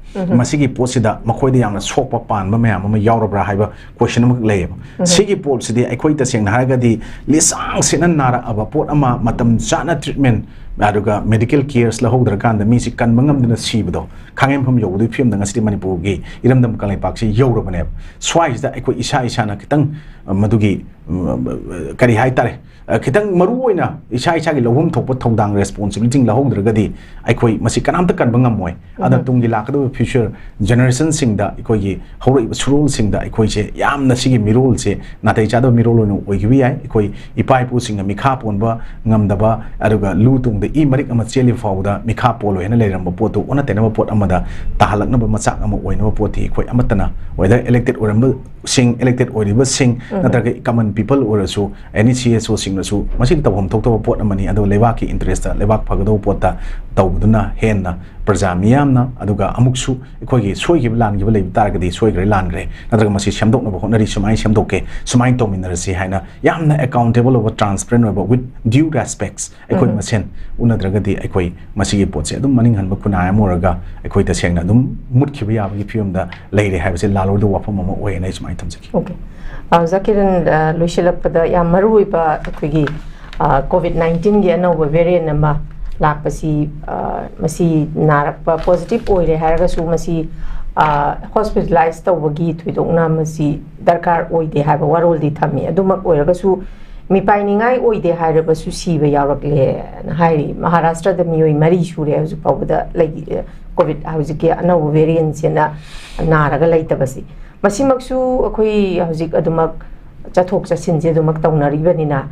ꯃꯁꯤꯒꯤ ꯄꯣꯠꯁꯤꯗ ꯃꯈꯣꯏꯗ ꯌꯥꯝꯅ ꯁꯣꯛꯄ ꯄꯥꯟꯕ ꯃꯌꯥꯝ ꯑꯃ ꯌꯥꯎꯔꯕ꯭ꯔꯥ ꯍꯥꯏꯕ question ꯑꯃꯈꯛ ꯂꯩꯌꯦꯕ꯫ ꯁꯤꯒꯤ ꯄꯣꯠꯁꯤꯗꯤ ꯑꯩꯈꯣꯏ ꯇꯁꯦꯡꯅ ꯍꯥꯏꯔꯒꯗꯤ ꯂꯤꯁꯥꯡ ꯁꯤꯠꯅ ꯅꯥꯔꯛꯑꯕ ꯄꯣꯠ ꯑꯃ, ꯃꯇꯝ ꯆꯥꯅ treatment ꯑꯗꯨꯒ medical cares ꯂꯧꯍꯧꯗ꯭ꯔꯀꯥꯟꯗ ꯃꯤꯁꯤ ꯀꯟꯕ ꯉꯝꯗꯅ ꯁꯤꯕꯗꯣ, ꯈꯥꯡꯉꯦꯝꯐꯝ ꯌꯧꯕꯗꯨꯒꯤ ꯐꯤꯕꯝꯗ ꯉꯁꯤꯗꯤ ꯃꯅꯤꯄꯨꯔꯒꯤ ꯏꯔꯝꯗꯝ ꯀꯪꯂꯩꯄꯥꯛꯁꯤ ꯌꯧꯔꯕꯅꯦꯕ꯫ ꯁ꯭ꯋꯥꯏꯁꯤꯗ ꯑꯩꯈꯣꯏ ꯏꯁꯥ ꯏꯁꯥꯅ ꯈꯤꯇꯪ ꯃꯗꯨꯒꯤ ꯎꯝ, ꯀꯔꯤ ꯍꯥꯏꯇꯥꯔꯦ, ꯑ, ꯈꯤꯇꯪ ꯃꯔꯨ ꯑꯣꯏꯅ ꯏꯁꯥ ꯏꯁꯥꯒꯤ ꯂꯧꯐꯝ ꯊꯣꯛꯄ ꯊꯧꯗꯥꯡ, responsibility ꯂꯧꯍꯧꯗ꯭ꯔꯒꯗꯤ ꯑꯩꯈꯣꯏ ꯃꯁꯤ ꯀꯅꯥꯝꯇ ꯀꯟꯕ ꯉꯝꯃꯣꯏ꯫ ꯑꯗꯨꯅ ꯎꯝ꯫ ꯇꯨꯡꯒꯤ ꯂꯥꯛꯀꯗꯕ future generationꯁꯤꯡꯗ, ꯑꯩꯈꯣꯏꯒꯤ ꯍꯧꯔꯛꯏꯕ ꯁꯨꯔꯣꯜꯁꯤꯡꯗ ꯑꯩꯈꯣꯏꯁꯦ ꯌꯥꯝꯅ ꯁꯤꯒꯤ ꯃꯤꯔꯣꯜꯁꯦ ꯅꯥꯇꯩ ꯆꯥꯗꯕ ꯃꯤꯔꯣꯜ ꯑꯣꯏꯅ ꯑꯣꯏꯈꯤꯕ ꯌꯥꯏ꯫ ꯑꯩꯈꯣꯏ ꯏꯄꯥ ꯏꯄꯨꯁꯤꯡꯅ ꯃꯤꯈꯥ ꯄꯣꯟꯕ ꯉꯝꯗꯕ, ꯑꯗꯨꯒ ꯂꯨ ꯇꯣꯡꯗ ꯏ ꯃꯔꯤꯛ ꯑꯃ ꯆꯦꯜꯂꯤ ꯐꯥꯎꯕꯗ ꯃꯤꯈꯥ ꯄꯣꯜꯂꯣꯏ ꯍꯥꯏꯅ ꯂꯩꯔꯝꯕ ꯄꯣꯠꯇꯨ ꯑꯣꯟꯅ ꯇꯩꯅꯕ ꯄꯣꯠ ꯑꯃꯗ ꯇꯥꯍꯜꯂꯛꯅꯕ ꯃꯆꯥꯛ ꯑꯃ ꯑꯣꯏꯅꯕ ꯄꯣꯠꯇꯤ ꯑꯩꯈꯣꯏ ꯑꯃꯠꯇꯅ, whether elected ꯑꯣꯏꯔꯝꯕ ꯁꯤꯡ, elected ꯑꯣꯏꯔꯤꯕꯁꯤꯡ, ꯎꯝ꯫ ꯅꯠꯇ꯭ꯔꯒ common people ꯑꯣꯏꯔꯁꯨ, any CSOꯁꯤꯡꯅꯁꯨ ꯃꯁꯤꯗꯤ ꯇꯧꯐꯝ ꯊꯣꯛꯇꯕ ꯄꯣꯠ ꯑꯃꯅꯤ꯫ ꯑꯗꯨꯒ ꯂꯩꯕꯥꯛꯀꯤ interestꯇ, ꯂꯩꯕꯥꯛ ꯐꯒꯗꯧꯕ ꯄꯣꯠꯇ ꯇꯧꯕꯗꯨꯅ ꯍꯦꯟꯅ ꯄ꯭ꯔꯖꯥ ꯃꯤꯌꯥꯝꯅ, ꯑꯗꯨꯒ ꯑꯃꯨꯛꯁꯨ ꯑꯩꯈꯣꯏꯒꯤ ꯁꯣꯏꯈꯤꯕ ꯂꯥꯟꯈꯤꯕ ꯂꯩꯕ ꯇꯥꯔꯒꯗꯤ, "ꯁꯣꯏꯈ꯭ꯔꯦ, ꯂꯥꯟꯈ꯭ꯔꯦ, ꯅꯠꯇ꯭ꯔꯒ ꯃꯁꯤ ꯁꯦꯝꯗꯣꯛꯅꯕ ꯍꯣꯠꯅꯔꯤ, ꯁꯨꯃꯥꯏꯅ ꯁꯦꯝꯗꯣꯛꯀꯦ, ꯁꯨꯃꯥꯏꯅ ꯇꯧꯃꯤꯟꯅꯔꯁꯤ" ꯍꯥꯏꯅ ꯌꯥꯝꯅ accountable ꯑꯣꯏꯕ, transparent ꯑꯣꯏꯕ, with due respects ꯑꯩꯈꯣꯏ ꯎꯝ꯫ ꯃꯁꯦꯟ ꯎꯅꯗ꯭ꯔꯒꯗꯤ ꯑꯩꯈꯣꯏ ꯃꯁꯤꯒꯤ ꯄꯣꯠꯁꯦ ꯑꯗꯨꯝ ꯃꯅꯤꯡ ꯍꯟꯕ ꯈꯨꯟꯅꯥꯏ ꯑꯃ ꯑꯣꯏꯔꯒ ꯑꯩꯈꯣꯏ ꯇꯁꯦꯡꯅ ꯑꯗꯨꯝ ꯃꯨꯠꯈꯤꯕ ꯌꯥꯕꯒꯤ ꯐꯤꯕꯝꯗ ꯂꯩꯔꯦ ꯍꯥꯏꯕꯁꯦ ꯂꯥꯜꯂꯣꯏꯗꯕ ꯋꯥꯐꯝ ꯑꯃ ꯑꯣꯏꯌꯦꯅ ꯑꯩ ꯁꯨꯃꯥꯏꯅ ꯊꯝꯖꯒꯦ꯫ Okay꯫ ꯑ, ꯑꯣꯖꯥ ꯀꯤꯔꯟ, ꯑ, ꯂꯣꯏꯁꯤꯜꯂꯛꯄꯗ ꯌꯥꯝ ꯃꯔꯨꯑꯣꯏꯕ ꯑꯩꯈꯣꯏꯒꯤ, ꯑ, COVID nineteenꯒꯤ ꯑꯅꯧꯕ variant ꯑꯃ ꯂꯥꯛꯄꯁꯤ, ꯑ, ꯃꯁꯤ ꯅꯥꯔꯛꯄ positive ꯑꯣꯏꯔꯦ ꯍꯥꯏꯔꯒꯁꯨ ꯃꯁꯤ, ꯑ, hospitalize ꯇꯧꯕꯒꯤ ꯊꯣꯏꯗꯣꯛꯅ ꯃꯁꯤ ꯗꯔꯀꯥꯔ ꯑꯣꯏꯗꯦ ꯍꯥꯏꯕ ꯋꯥꯔꯣꯜꯗꯤ ꯊꯝꯃꯤ꯫ ꯑꯗꯨꯃꯛ ꯑꯣꯏꯔꯒꯁꯨ ꯃꯤꯄꯥꯏꯅꯤꯡꯉꯥꯏ ꯑꯣꯏꯗꯦ ꯍꯥꯏꯔꯕꯁꯨ ꯁꯤꯕ ꯌꯥꯎꯔꯛꯂꯦꯅ ꯍꯥꯏꯔꯤ꯫ ꯃꯍꯥꯔꯥꯁꯇ꯭ꯔꯗ ꯃꯤꯑꯣꯏ ꯃꯔꯤ ꯁꯨꯔꯦ ꯍꯧꯖꯤꯛ ꯐꯥꯎꯕꯗ ꯂꯩ-, COVID ꯍꯧꯖꯤꯛꯀꯤ ꯑꯅꯧꯕ variantꯁꯤꯅ ꯅꯥꯔꯒ ꯂꯩꯇꯕꯁꯤ꯫ ꯃꯁꯤꯃꯛꯁꯨ ꯑꯩꯈꯣꯏ ꯍꯧꯖꯤꯛ ꯑꯗꯨꯃꯛ ꯆꯠꯊꯣꯛ ꯆꯠꯁꯤꯟꯁꯦ ꯑꯗꯨꯃꯛ ꯇꯧꯅꯔꯤꯕꯅꯤꯅ,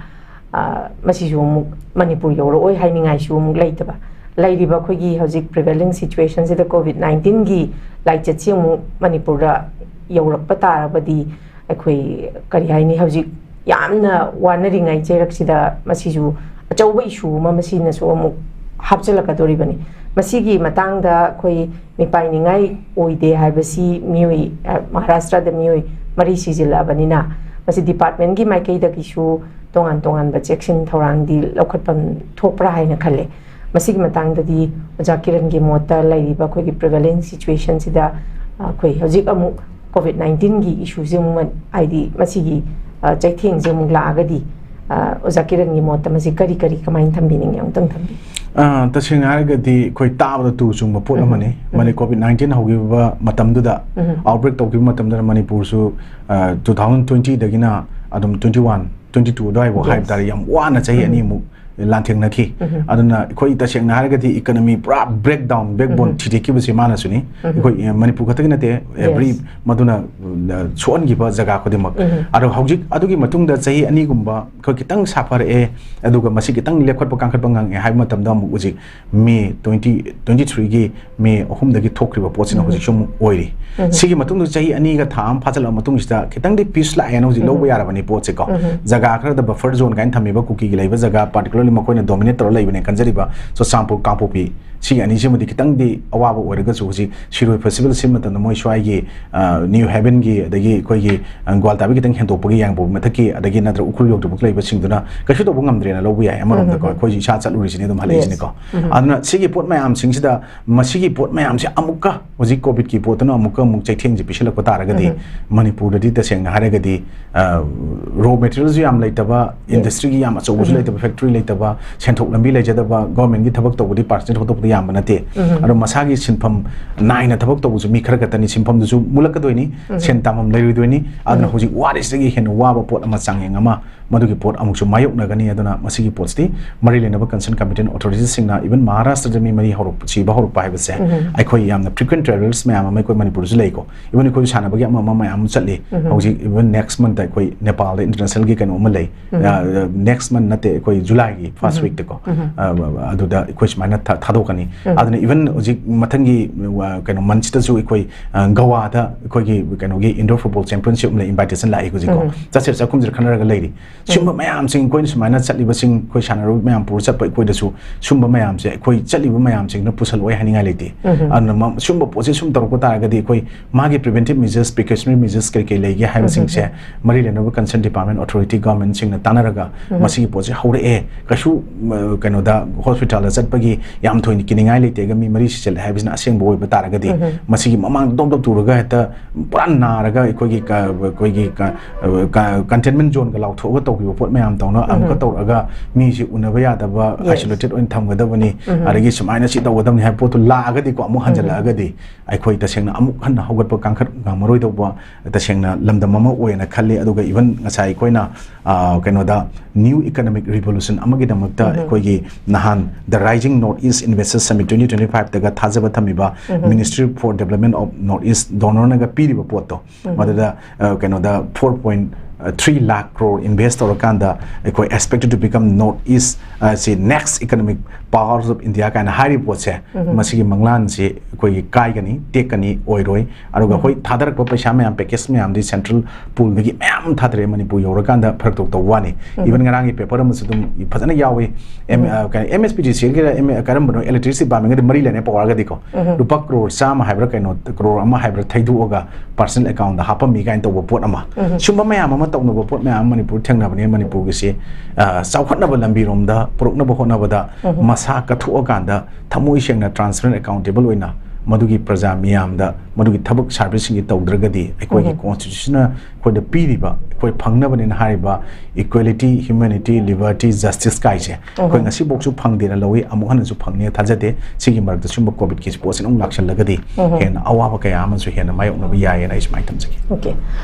ꯑ, ꯃꯁꯤꯁꯨ ꯑꯃꯨꯛ ꯃꯅꯤꯄꯨꯔ ꯌꯧꯔꯛꯑꯣꯏ ꯍꯥꯏꯅꯤꯡꯉꯥꯏꯁꯨ ꯑꯃꯨꯛ ꯂꯩꯇꯕ꯫ ꯂꯩꯔꯤꯕ ꯑꯩꯈꯣꯏꯒꯤ ꯍꯧꯖꯤꯛ prevailing situationꯁꯤꯗ COVID nineteenꯒꯤ ꯂꯥꯏꯆꯠꯁꯤ ꯑꯃꯨꯛ ꯃꯅꯤꯄꯨꯔꯗ ꯌꯧꯔꯛꯄ ꯇꯥꯔꯕꯗꯤ, ꯑꯩꯈꯣꯏ ꯀꯔꯤ ꯍꯥꯏꯅꯤ, ꯍꯧꯖꯤꯛ ꯌꯥꯝꯅ ꯋꯥꯅꯔꯤꯉꯩ ꯆꯩꯔꯛꯁꯤꯗ ꯃꯁꯤꯁꯨ ꯑꯆꯧꯕ issue ꯑꯃ ꯃꯁꯤꯅꯁꯨ ꯑꯃꯨꯛ ꯍꯥꯞꯆꯤꯜꯂꯛꯀꯗꯧꯔꯤꯕꯅꯤ꯫ ꯃꯁꯤꯒꯤ ꯃꯇꯥꯡꯗ ꯑꯩꯈꯣꯏ ꯃꯤꯄꯥꯏꯅꯤꯡꯉꯥꯏ ꯑꯣꯏꯗꯦ ꯍꯥꯏꯕꯁꯤ ꯃꯤꯑꯣꯏ, ꯑ, ꯃꯍꯥꯔꯥꯁꯇ꯭ꯔꯗ ꯃꯤꯑꯣꯏ ꯃꯔꯤ ꯁꯤꯖꯤꯜꯂꯛꯑꯕꯅꯤꯅ, ꯃꯁꯤ departmentꯀꯤ ꯃꯥꯏꯀꯩꯗꯒꯤꯁꯨ ꯇꯣꯉꯥꯟ ꯇꯣꯉꯥꯟꯕ ꯆꯦꯛꯁꯤꯟ ꯊꯧꯔꯥꯡꯗꯤ ꯂꯧꯈꯠꯐꯝ ꯊꯣꯛꯄ꯭ꯔꯥ ꯍꯥꯏꯅ ꯈꯜꯂꯦ꯫ ꯃꯁꯤꯒꯤ ꯃꯇꯥꯡꯗꯗꯤ ꯑꯣꯖꯥ ꯀꯤꯔꯟꯒꯤ ꯃꯣꯠꯇ ꯂꯩꯔꯤꯕ ꯑꯩꯈꯣꯏꯒꯤ prevailing situationꯁꯤꯗ, ꯑ, ꯑꯩꯈꯣꯏ ꯍꯧꯖꯤꯛ ꯑꯃꯨꯛ COVID nineteenꯒꯤ issueꯁꯦ ꯑꯃꯨꯛ ꯃ-, ꯍꯥꯏꯗꯤ ꯃꯁꯤꯒꯤ, ꯑ, ꯆꯩꯊꯦꯡꯁꯦ ꯑꯃꯨꯛ ꯂꯥꯛꯑꯒꯗꯤ ꯑ, ꯑꯣꯖꯥ ꯀꯤꯔꯟꯒꯤ ꯃꯣꯠꯇ ꯃꯁꯤ ꯀꯔꯤ ꯀꯔꯤ ꯀꯃꯥꯏꯅ ꯊꯝꯕꯤꯅꯤꯡꯉꯤ? ꯑꯃꯨꯛꯇꯪ ꯊꯝꯕꯤꯌꯨ꯫ ꯑ, ꯇꯁꯦꯡꯅ ꯍꯥꯏꯔꯒꯗꯤ ꯑꯩꯈꯣꯏ ꯇꯥꯕꯗ ꯇꯨ ꯆꯨꯡꯕ ꯄꯣꯠ ꯑꯃꯅꯤ꯫ ꯃꯅꯤ ꯀꯣꯚꯤꯗ ꯅꯥꯏꯟꯇꯤꯟ ꯍꯧꯈꯤꯕ ꯃꯇꯝꯗꯨꯗ, ꯑꯥꯎꯠꯕ꯭ꯔꯦꯛ ꯇꯧꯈꯤꯕ ꯃꯇꯝꯗꯨꯗ ꯃꯅꯤꯄꯨꯔꯁꯨ, ꯑ, ꯇꯨ ꯊꯥꯎꯖꯟ ꯇ꯭ꯋꯦꯟꯇꯤꯗꯒꯤꯅ ꯑꯗꯨꯝ ꯇ꯭ꯋꯦꯟꯇꯤ ꯋꯥꯟ, ꯇ꯭ꯋꯦꯟꯇꯤ ꯇꯨ ꯑꯗꯨꯋꯥꯏꯐꯥꯎ ꯍꯥꯏꯕ ꯇꯥꯔꯦ, ꯌꯥꯝ ꯋꯥꯅ ꯆꯍꯤ ꯑꯅꯤꯃꯨꯛ ꯂꯥꯟꯊꯦꯡꯅꯈꯤ꯫ ꯑꯗꯨꯅ ꯑꯩꯈꯣꯏ ꯇꯁꯦꯡꯅ ꯍꯥꯏꯔꯒꯗꯤ ꯏꯀꯅꯃꯤ ꯄꯨꯔꯥ ꯕ꯭ꯔꯦꯛ ꯗꯥꯎꯟ, ꯕꯦꯛ ꯕꯣꯟ ꯊꯤꯗꯦꯛꯈꯤꯕꯁꯤ ꯃꯥꯅꯁꯨꯅꯤ꯫ ꯑꯩꯈꯣꯏ, ꯑ, ꯃꯅꯤꯄꯨꯔ ꯈꯛꯇꯒꯤ ꯅꯠꯇꯦ, ꯑꯦꯕ꯭ꯔꯤ, ꯃꯗꯨꯅ, ꯑ, ꯁꯣꯛꯍꯟꯈꯤꯕ ꯖꯒꯥ ꯈꯨꯗꯤꯡꯃꯛ꯫ ꯑꯗꯣ ꯍꯧꯖꯤꯛ ꯑꯗꯨꯒꯤ ꯃꯇꯨꯡꯗ ꯆꯍꯤ ꯑꯅꯤꯒꯨꯝꯕ ꯑꯩꯈꯣꯏ ꯈꯤꯇꯪ ꯁꯥꯐꯔꯛꯑꯦ, ꯑꯗꯨꯒ ꯃꯁꯤ ꯈꯤꯇꯪ ꯂꯦꯞꯈꯠꯄ ꯀꯥꯡꯈꯠꯄ ꯉꯝꯃꯛꯑꯦ ꯍꯥꯏꯕ ꯃꯇꯝꯗ, ꯑꯃꯨꯛ ꯍꯧꯖꯤꯛ ꯃꯦ ꯇ꯭ꯋꯦꯟꯇꯤ ꯇ꯭ꯋꯦꯟꯇꯤ ꯊ꯭ꯔꯤꯒꯤ ꯃꯦ ꯑꯍꯨꯝꯗꯒꯤ ꯊꯣꯛꯈ꯭ꯔꯤꯕ ꯄꯣꯠꯁꯤꯅ ꯍꯧꯖꯤꯛꯁꯨ ꯑꯃꯨꯛ ꯑꯣꯏꯔꯤ꯫ ꯁꯤꯒꯤ ꯃꯇꯨꯡꯗ ꯆꯍꯤ ꯑꯅꯤꯒ ꯊꯥ ꯑꯃ ꯐꯥꯖꯤꯜꯂꯛꯑ ꯃꯇꯨꯡꯁꯤꯗ ꯈꯤꯇꯪꯗꯤ ꯄꯤꯁ ꯂꯥꯛꯑꯦꯅ ꯍꯧꯖꯤꯛ ꯂꯧꯕ ꯌꯥꯔꯕꯅꯤ ꯄꯣꯠꯁꯦꯀꯣ꯫ ꯖꯒꯥ ꯈꯔꯗ ꯕꯐꯔ ꯖꯣꯟ ꯀꯥꯏꯅ ꯊꯝꯃꯤꯕ ꯀꯨꯀꯤꯒꯤ ꯂꯩꯕ ꯖꯒꯥ, ꯄꯥꯔꯇꯤꯀꯨꯂꯔꯂꯤ ꯃꯈꯣꯏꯅ ꯗꯣꯃꯤꯅꯦꯠ ꯇꯧꯔ ꯂꯩꯕꯅꯦ ꯈꯟꯖꯔꯤꯕ ꯆꯨꯔꯆꯥꯟꯄꯨꯔ, ꯀꯥꯡꯄꯣꯛꯄꯤ, ꯁꯤꯒꯤ ꯑꯅꯤꯁꯤꯃꯗꯤ ꯈꯤꯇꯪꯗꯤ ꯑꯋꯥꯕ ꯑꯣꯏꯔꯒꯁꯨ, ꯍꯧꯖꯤꯛ ꯁꯤꯔꯣꯏ ꯐꯦꯁꯇꯤꯚꯦꯜ ꯁꯤꯟꯕ ꯃꯇꯝꯗ ꯃꯣꯏ ꯁ꯭ꯋꯥꯏꯒꯤ, ꯑ, ꯅ꯭ꯌꯨ ꯍꯦꯚꯦꯟꯒꯤ, ꯑꯗꯒꯤ ꯑꯩꯈꯣꯏꯒꯤ, ꯑ, ꯒ꯭ꯋꯥꯜꯇꯥꯕꯤ ꯈꯤꯇꯪ ꯍꯦꯟꯗꯣꯛꯄꯒꯤ ꯌꯥꯡꯕꯨ ꯃꯊꯛꯀꯤ, ꯑꯗꯒꯤ ꯅꯠꯇ꯭ꯔꯒ ꯎꯈ꯭ꯔꯨꯜ ꯌꯧꯗ꯭ꯔꯤꯕ ꯂꯩꯕꯁꯤꯡꯗꯨꯅ ꯀꯩꯁꯨ ꯇꯧꯕ ꯉꯝꯗ꯭ꯔꯦꯅ ꯂꯧꯕ ꯌꯥꯏ꯫ ꯑꯃꯔꯣꯝꯗꯀꯣ, ꯑꯩꯈꯣꯏꯁꯨ ꯏꯁꯥ ꯆꯠꯂꯨꯔꯤꯁꯤꯅꯦ ꯑꯗꯨꯝ ꯍꯜꯂꯛꯏꯁꯤꯅꯦꯀꯣ꯫ ꯑꯗꯨꯅ ꯁꯤꯒꯤ ꯄꯣꯠ ꯃꯌꯥꯝꯁꯤꯡꯁꯤꯗ, ꯃꯁꯤꯒꯤ ꯄꯣꯠ ꯃꯌꯥꯝꯁꯦ ꯑꯃꯨꯛꯀ ꯍꯧꯖꯤꯛ ꯀꯣꯚꯤꯗꯀꯤ ꯄꯣꯠꯇꯨꯅ ꯑꯃꯨꯛꯀ ꯑꯃꯨꯛ ꯆꯩꯊꯦꯡꯁꯦ ꯄꯤꯁꯤꯜꯂꯛꯄ ꯇꯥꯔꯒꯗꯤ, ꯃꯅꯤꯄꯨꯔꯗꯗꯤ ꯇꯁꯦꯡꯅ ꯍꯥꯏꯔꯒꯗꯤ, ꯑ, ꯔꯣ ꯃꯦꯇꯔꯤꯌꯦꯜꯁꯨ ꯌꯥꯝ ꯂꯩꯇꯕ, ꯏꯟꯗꯁꯇ꯭ꯔꯤꯒꯤ ꯌꯥꯝ ꯑꯆꯧꯕꯁꯨ ꯂꯩꯇꯕ, ꯐꯦꯛꯇꯔꯤ ꯂꯩꯇꯕ, ꯁꯦꯟꯊꯣꯛ ꯂꯝꯕꯤ ꯂꯩꯖꯗꯕ, ꯒꯣꯔꯃꯦꯟꯒꯤ ꯊꯕꯛ ꯇꯧꯕꯗꯤ ꯄꯥꯔꯁꯦꯟ ꯊꯣꯛꯇꯣꯛꯄꯗꯤ ꯌꯥꯝꯕ ꯅꯠꯇꯦ꯫ ꯑꯗꯣ ꯃꯁꯥꯒꯤ ꯁꯤꯟꯐꯝ ꯅꯥꯏꯅ ꯊꯕꯛ ꯇꯧꯕꯁꯨ ꯃꯤ ꯈꯔ ꯈꯛꯇꯅꯤ, ꯁꯤꯟꯐꯝꯗꯨꯁꯨ ꯃꯨꯠꯂꯛꯀꯗꯣꯏꯅꯤ, ꯁꯦꯟ ꯇꯥꯟꯐꯝ ꯂꯩꯔꯣꯏꯗꯣꯏꯅꯤ꯫ ꯑꯗꯨꯅ ꯍꯧꯖꯤꯛ ꯋꯥꯔꯤꯁꯤꯗꯒꯤ ꯍꯦꯟꯅ ꯋꯥꯕ ꯄꯣꯠ ꯑꯃ, ꯆꯥꯡꯌꯦꯡ ꯑꯃ, ꯃꯗꯨꯒꯤ ꯄꯣꯠ ꯑꯃꯨꯛꯁꯨ ꯃꯥꯌꯣꯛꯅꯒꯅꯤ꯫ ꯑꯗꯨꯅ ꯃꯁꯤꯒꯤ ꯄꯣꯠꯁꯤꯗꯤ ꯃꯔꯤ ꯂꯩꯅꯕ concern competent authorities ꯁꯤꯡꯅ, even ꯃꯍꯥꯔꯥꯁꯇ꯭ꯔꯗ ꯃꯤ ꯃꯔꯤ ꯍꯧꯔꯛꯄ, ꯁꯤꯕ ꯍꯧꯔꯛꯄ ꯍꯥꯏꯕꯁꯦ, ꯑꯩꯈꯣꯏ ꯌꯥꯝꯅ frequent travellers ꯃꯌꯥꯝ ꯑꯃ ꯑꯩꯈꯣꯏ ꯃꯅꯤꯄꯨꯔꯗꯁꯨ ꯂꯩꯀꯣ꯫ Even ꯑꯩꯈꯣꯏ ꯁꯥꯟꯅꯕꯒꯤ ꯑꯃ ꯑꯃ ꯃꯌꯥꯝ ꯑꯃ ꯆꯠꯂꯤ꯫ ꯍꯧꯖꯤꯛ even next month ꯑꯩꯈꯣꯏ ꯅꯦꯄꯥꯜꯗ international ꯒꯤ ꯀꯩꯅꯣ ꯑꯃ ꯂꯩ꯫ ꯑ, next month ꯅꯠꯇꯦ, ꯑꯩꯈꯣꯏ ꯖꯨꯂꯥꯏꯒꯤ first week ꯇꯀꯣ꯫ ꯑ, ꯑꯗꯨꯗ ꯑꯩꯈꯣꯏ ꯁꯨꯃꯥꯏꯅ ꯊꯥ-, ꯊꯥꯗꯣꯛꯀꯅꯤ꯫ ꯑꯗꯨꯅ even ꯍꯧꯖꯤꯛ ꯃꯊꯪꯒꯤ, ꯑ, ꯀꯩꯅꯣ, month ꯁꯤꯗꯁꯨ ꯑꯩꯈꯣꯏ, ꯑ, ꯒꯋꯥꯗ ꯑꯩꯈꯣꯏꯒꯤ ꯀꯩꯅꯣꯒꯤ indoor football championship ꯑꯃ ꯂꯩ, invitation ꯂꯥꯛꯏ ꯍꯧꯖꯤꯛꯀꯣ꯫ ꯆꯠꯁꯤꯔ ꯆꯠꯈꯨꯝꯁꯤꯔ ꯈꯟꯅꯔꯒ ꯂꯩꯔꯤ꯫ ꯁꯤꯒꯨꯝꯕ ꯃꯌꯥꯝꯁꯤꯡ, ꯑꯩꯈꯣꯏꯅ ꯁꯨꯃꯥꯏꯅ ꯆꯠꯂꯤꯕꯁꯤꯡ, ꯑꯩꯈꯣꯏ ꯁꯥꯟꯅꯔꯣꯏ ꯃꯌꯥꯝ ꯄꯨꯔ ꯆꯠꯄ ꯑꯩꯈꯣꯏꯗꯁꯨ ꯁꯨꯝꯕ ꯃꯌꯥꯝꯁꯦ ꯑꯩꯈꯣꯏ ꯆꯠꯂꯤꯕ ꯃꯌꯥꯝꯁꯤꯡꯅ ꯄꯨꯁꯜꯂꯛꯑꯣꯏ ꯍꯥꯏꯅꯤꯡꯉꯥꯏ ꯂꯩꯇꯦ꯫ ꯑꯗꯨꯅ ꯃ-, ꯁꯨꯝꯕ ꯄꯣꯠꯁꯦ ꯁꯨꯝ ꯇꯧꯔꯛꯄ ꯇꯥꯔꯒꯗꯤ ꯑꯩꯈꯣꯏ ꯃꯥꯒꯤ preventive measures, precautionary measures ꯀꯔꯤ ꯀꯔꯤ ꯂꯩꯒꯦ ꯍꯥꯏꯕꯁꯤꯡꯁꯦ ꯃꯔꯤ ꯂꯩꯅꯕ concern department, authority, government ꯁꯤꯡꯅ ꯇꯥꯟꯅꯔꯒ ꯃꯁꯤꯒꯤ ꯄꯣꯠꯁꯦ ꯍꯧꯔꯛꯑꯦ, ꯀꯩꯁꯨ, ꯃ-, ꯀꯩꯅꯣꯗ hospital ꯗ ꯆꯠꯄꯒꯤ ꯌꯥꯝ ꯊꯣꯏꯅ ꯀꯤꯅꯤꯡꯉꯥꯏ ꯂꯩꯇꯦꯒ ꯃꯤ ꯃꯔꯤ ꯁꯤꯆꯜꯂꯦ ꯍꯥꯏꯕꯁꯤꯅ ꯑꯁꯦꯡꯕ ꯑꯣꯏꯕ ꯇꯥꯔꯒꯗꯤ, ꯃꯁꯤꯒꯤ ꯃꯃꯥꯡꯗ ꯗꯣꯞ ꯗꯣꯞ ꯇꯨꯔꯒ ꯍꯦꯛꯇ ꯄꯨꯔꯥ ꯅꯥꯔꯒ ꯑꯩꯈꯣꯏꯒꯤ ꯀ-, ꯑꯩꯈꯣꯏꯒꯤ ꯀ-, ꯀ-, containment zone ꯒ ꯂꯥꯎꯊꯣꯛꯑꯒ ꯇꯧꯈꯤꯕ ꯄꯣꯠ ꯃꯌꯥꯝ ꯇꯧꯅ ꯑꯃꯨꯛꯀ ꯇꯧꯔꯛꯑꯒ ꯃꯤꯁꯤ ꯎꯅꯕ ꯌꯥꯗꯕ, Yes. Isolated ꯑꯣꯏꯅ ꯊꯝꯒꯗꯕꯅꯤ, ꯑꯗꯒꯤ ꯁꯨꯃꯥꯏꯅ ꯁꯤ ꯇꯧꯒꯗꯕꯅꯤ ꯍꯥꯏꯕ ꯄꯣꯠꯇꯨ ꯂꯥꯛꯑꯒꯗꯤꯀꯣ, ꯑꯃꯨꯛ ꯍꯟꯖꯜꯂꯛꯑꯒꯗꯤ ꯑꯩꯈꯣꯏ ꯇꯁꯦꯡꯅ ꯑꯃꯨꯛ ꯍꯟꯅ ꯍꯧꯒꯠꯄ ꯀꯥꯡꯈꯠ ꯉꯝꯃꯔꯣꯏꯗꯧꯕ ꯇꯁꯦꯡꯅ ꯂꯝꯗꯝ ꯑꯃ ꯑꯣꯏꯅ ꯈꯜꯂꯤ꯫ ꯑꯗꯨꯒ even ꯉꯁꯥꯏ ꯑꯩꯈꯣꯏꯅ, ꯑ, ꯀꯩꯅꯣꯗ New Economic Revolution ꯑꯃꯒꯤꯗꯃꯛꯇ ꯑꯩꯈꯣꯏꯒꯤ ꯅꯍꯥꯟ The Rising North East Investors Summit twenty twenty-five ꯇꯒ ꯊꯥꯖꯕ ꯊꯝꯃꯤꯕ Ministry for Development of North East DoNER ꯅꯒ ꯄꯤꯔꯤꯕ ꯄꯣꯠꯇꯣ, ꯃꯗꯨꯗ, ꯑ, ꯀꯩꯅꯣꯗ four point three lakh crore invest ꯇꯧꯔꯀꯥꯟꯗ ꯑꯩꯈꯣꯏ expected to become North East, ꯑ, ꯁꯤ next economic powers of India ꯀꯥꯏꯅ ꯍꯥꯏꯔꯤꯕ ꯄꯣꯠꯁꯦ, ꯃꯁꯤꯒꯤ ꯃꯪꯂꯥꯟꯁꯤ ꯑꯩꯈꯣꯏꯒꯤ ꯀꯥꯏꯒꯅꯤ, ꯇꯦꯛꯀꯅꯤ, ꯑꯣꯏꯔꯣꯏ꯫ ꯑꯗꯨꯒ ꯍꯣꯏ, ꯊꯥꯗꯔꯛꯄ ꯄꯩꯁꯥ ꯃꯌꯥꯝ, package ꯃꯌꯥꯝꯗꯤ central pool ꯗꯒꯤ ꯃꯌꯥꯝ ꯊꯥꯗꯔꯛꯑꯦ, ꯃꯅꯤꯄꯨꯔ ꯌꯧꯔꯀꯥꯟꯗ ꯐꯔꯛ ꯇꯧ ꯇꯧꯕ ꯋꯥꯅꯤ꯫ Even ꯉꯔꯥꯡꯒꯤ paper ꯑꯃꯁꯨ ꯑꯗꯨꯝ ꯐꯖꯅ ꯌꯥꯎꯏ꯫ M-, ꯑ, ꯀꯩꯅꯣ, M S P D C L Gir, M-, ꯀꯔꯝꯕꯅꯣ, Electricity Department ꯒꯗꯤ ꯃꯔꯤ ꯂꯩꯅꯦ, power ꯒꯗꯤꯀꯣ꯫ ꯂꯨꯄꯥ ꯀ꯭ꯔꯣꯔ ꯆꯥꯝꯃ ꯍꯥꯏꯕ꯭ꯔꯥ ꯀꯩꯅꯣ, ꯀ꯭ꯔꯣꯔ ꯑꯃ ꯍꯥꯏꯕ꯭ꯔꯥ ꯊꯩꯗꯣꯛꯑꯒ personal account ꯗ ꯍꯥꯞꯄꯝꯃꯤ ꯀꯥꯏꯅ ꯇꯧꯕ ꯄꯣꯠ ꯑꯃ꯫ ꯁꯨꯝꯕ ꯃꯌꯥꯝ ꯑꯃ ꯇꯧꯅꯕ ꯄꯣꯠ ꯃꯌꯥꯝ ꯑꯃ ꯃꯅꯤꯄꯨꯔ ꯊꯦꯡꯅꯕꯅꯤ꯫ ꯃꯅꯤꯄꯨꯔꯒꯤꯁꯤ, ꯑ, ꯆꯥꯎꯈꯠꯅꯕ ꯂꯝꯕꯤꯔꯣꯝꯗ ꯄꯨꯔꯛꯅꯕ ꯍꯣꯠꯅꯕꯗ ꯃꯁꯥ ꯀꯠꯊꯣꯛꯑꯀꯥꯟꯗ ꯊꯃꯣꯏ ꯁꯦꯡꯅ transparent, accountable ꯑꯣꯏꯅ ꯃꯗꯨꯒꯤ ꯄ꯭ꯔꯖꯥ ꯃꯤꯌꯥꯝꯗ ꯃꯗꯨꯒꯤ ꯊꯕꯛ service ꯁꯤꯡꯁꯤ ꯇꯧꯗ꯭ꯔꯒꯗꯤ ꯑꯩꯈꯣꯏꯒꯤ constitution ꯅ ꯑꯩꯈꯣꯏꯗ ꯄꯤꯔꯤꯕ, ꯑꯩꯈꯣꯏ ꯐꯪꯅꯕꯅꯦꯅ ꯍꯥꯏꯔꯤꯕ equality, humanity, liberty, justice ꯀꯥꯏꯁꯦ ꯑꯩꯈꯣꯏ ꯉꯁꯤꯐꯥꯎꯁꯨ ꯐꯪꯗꯦꯅ ꯂꯧꯏ, ꯑꯃꯨꯛ ꯍꯟꯅꯁꯨ ꯐꯪꯅꯤꯅ ꯊꯥꯖꯗꯦ꯫ ꯁꯤꯒꯤ ꯃꯔꯛꯇ ꯁꯨꯝꯕ COVID ꯀꯤ ꯄꯣꯠꯁꯤꯅ ꯑꯃꯨꯛ ꯂꯥꯛꯁꯜꯂꯒꯗꯤ ꯍꯦꯟꯅ ꯑꯋꯥꯕ ꯀꯌꯥ ꯑꯃꯁꯨ ꯍꯦꯟꯅ ꯃꯥꯌꯣꯛꯅꯕ ꯌꯥꯏꯌꯦꯅ ꯑꯩ ꯁꯨꯃꯥꯏꯅ ꯊꯝꯖꯒꯦ꯫ Okay.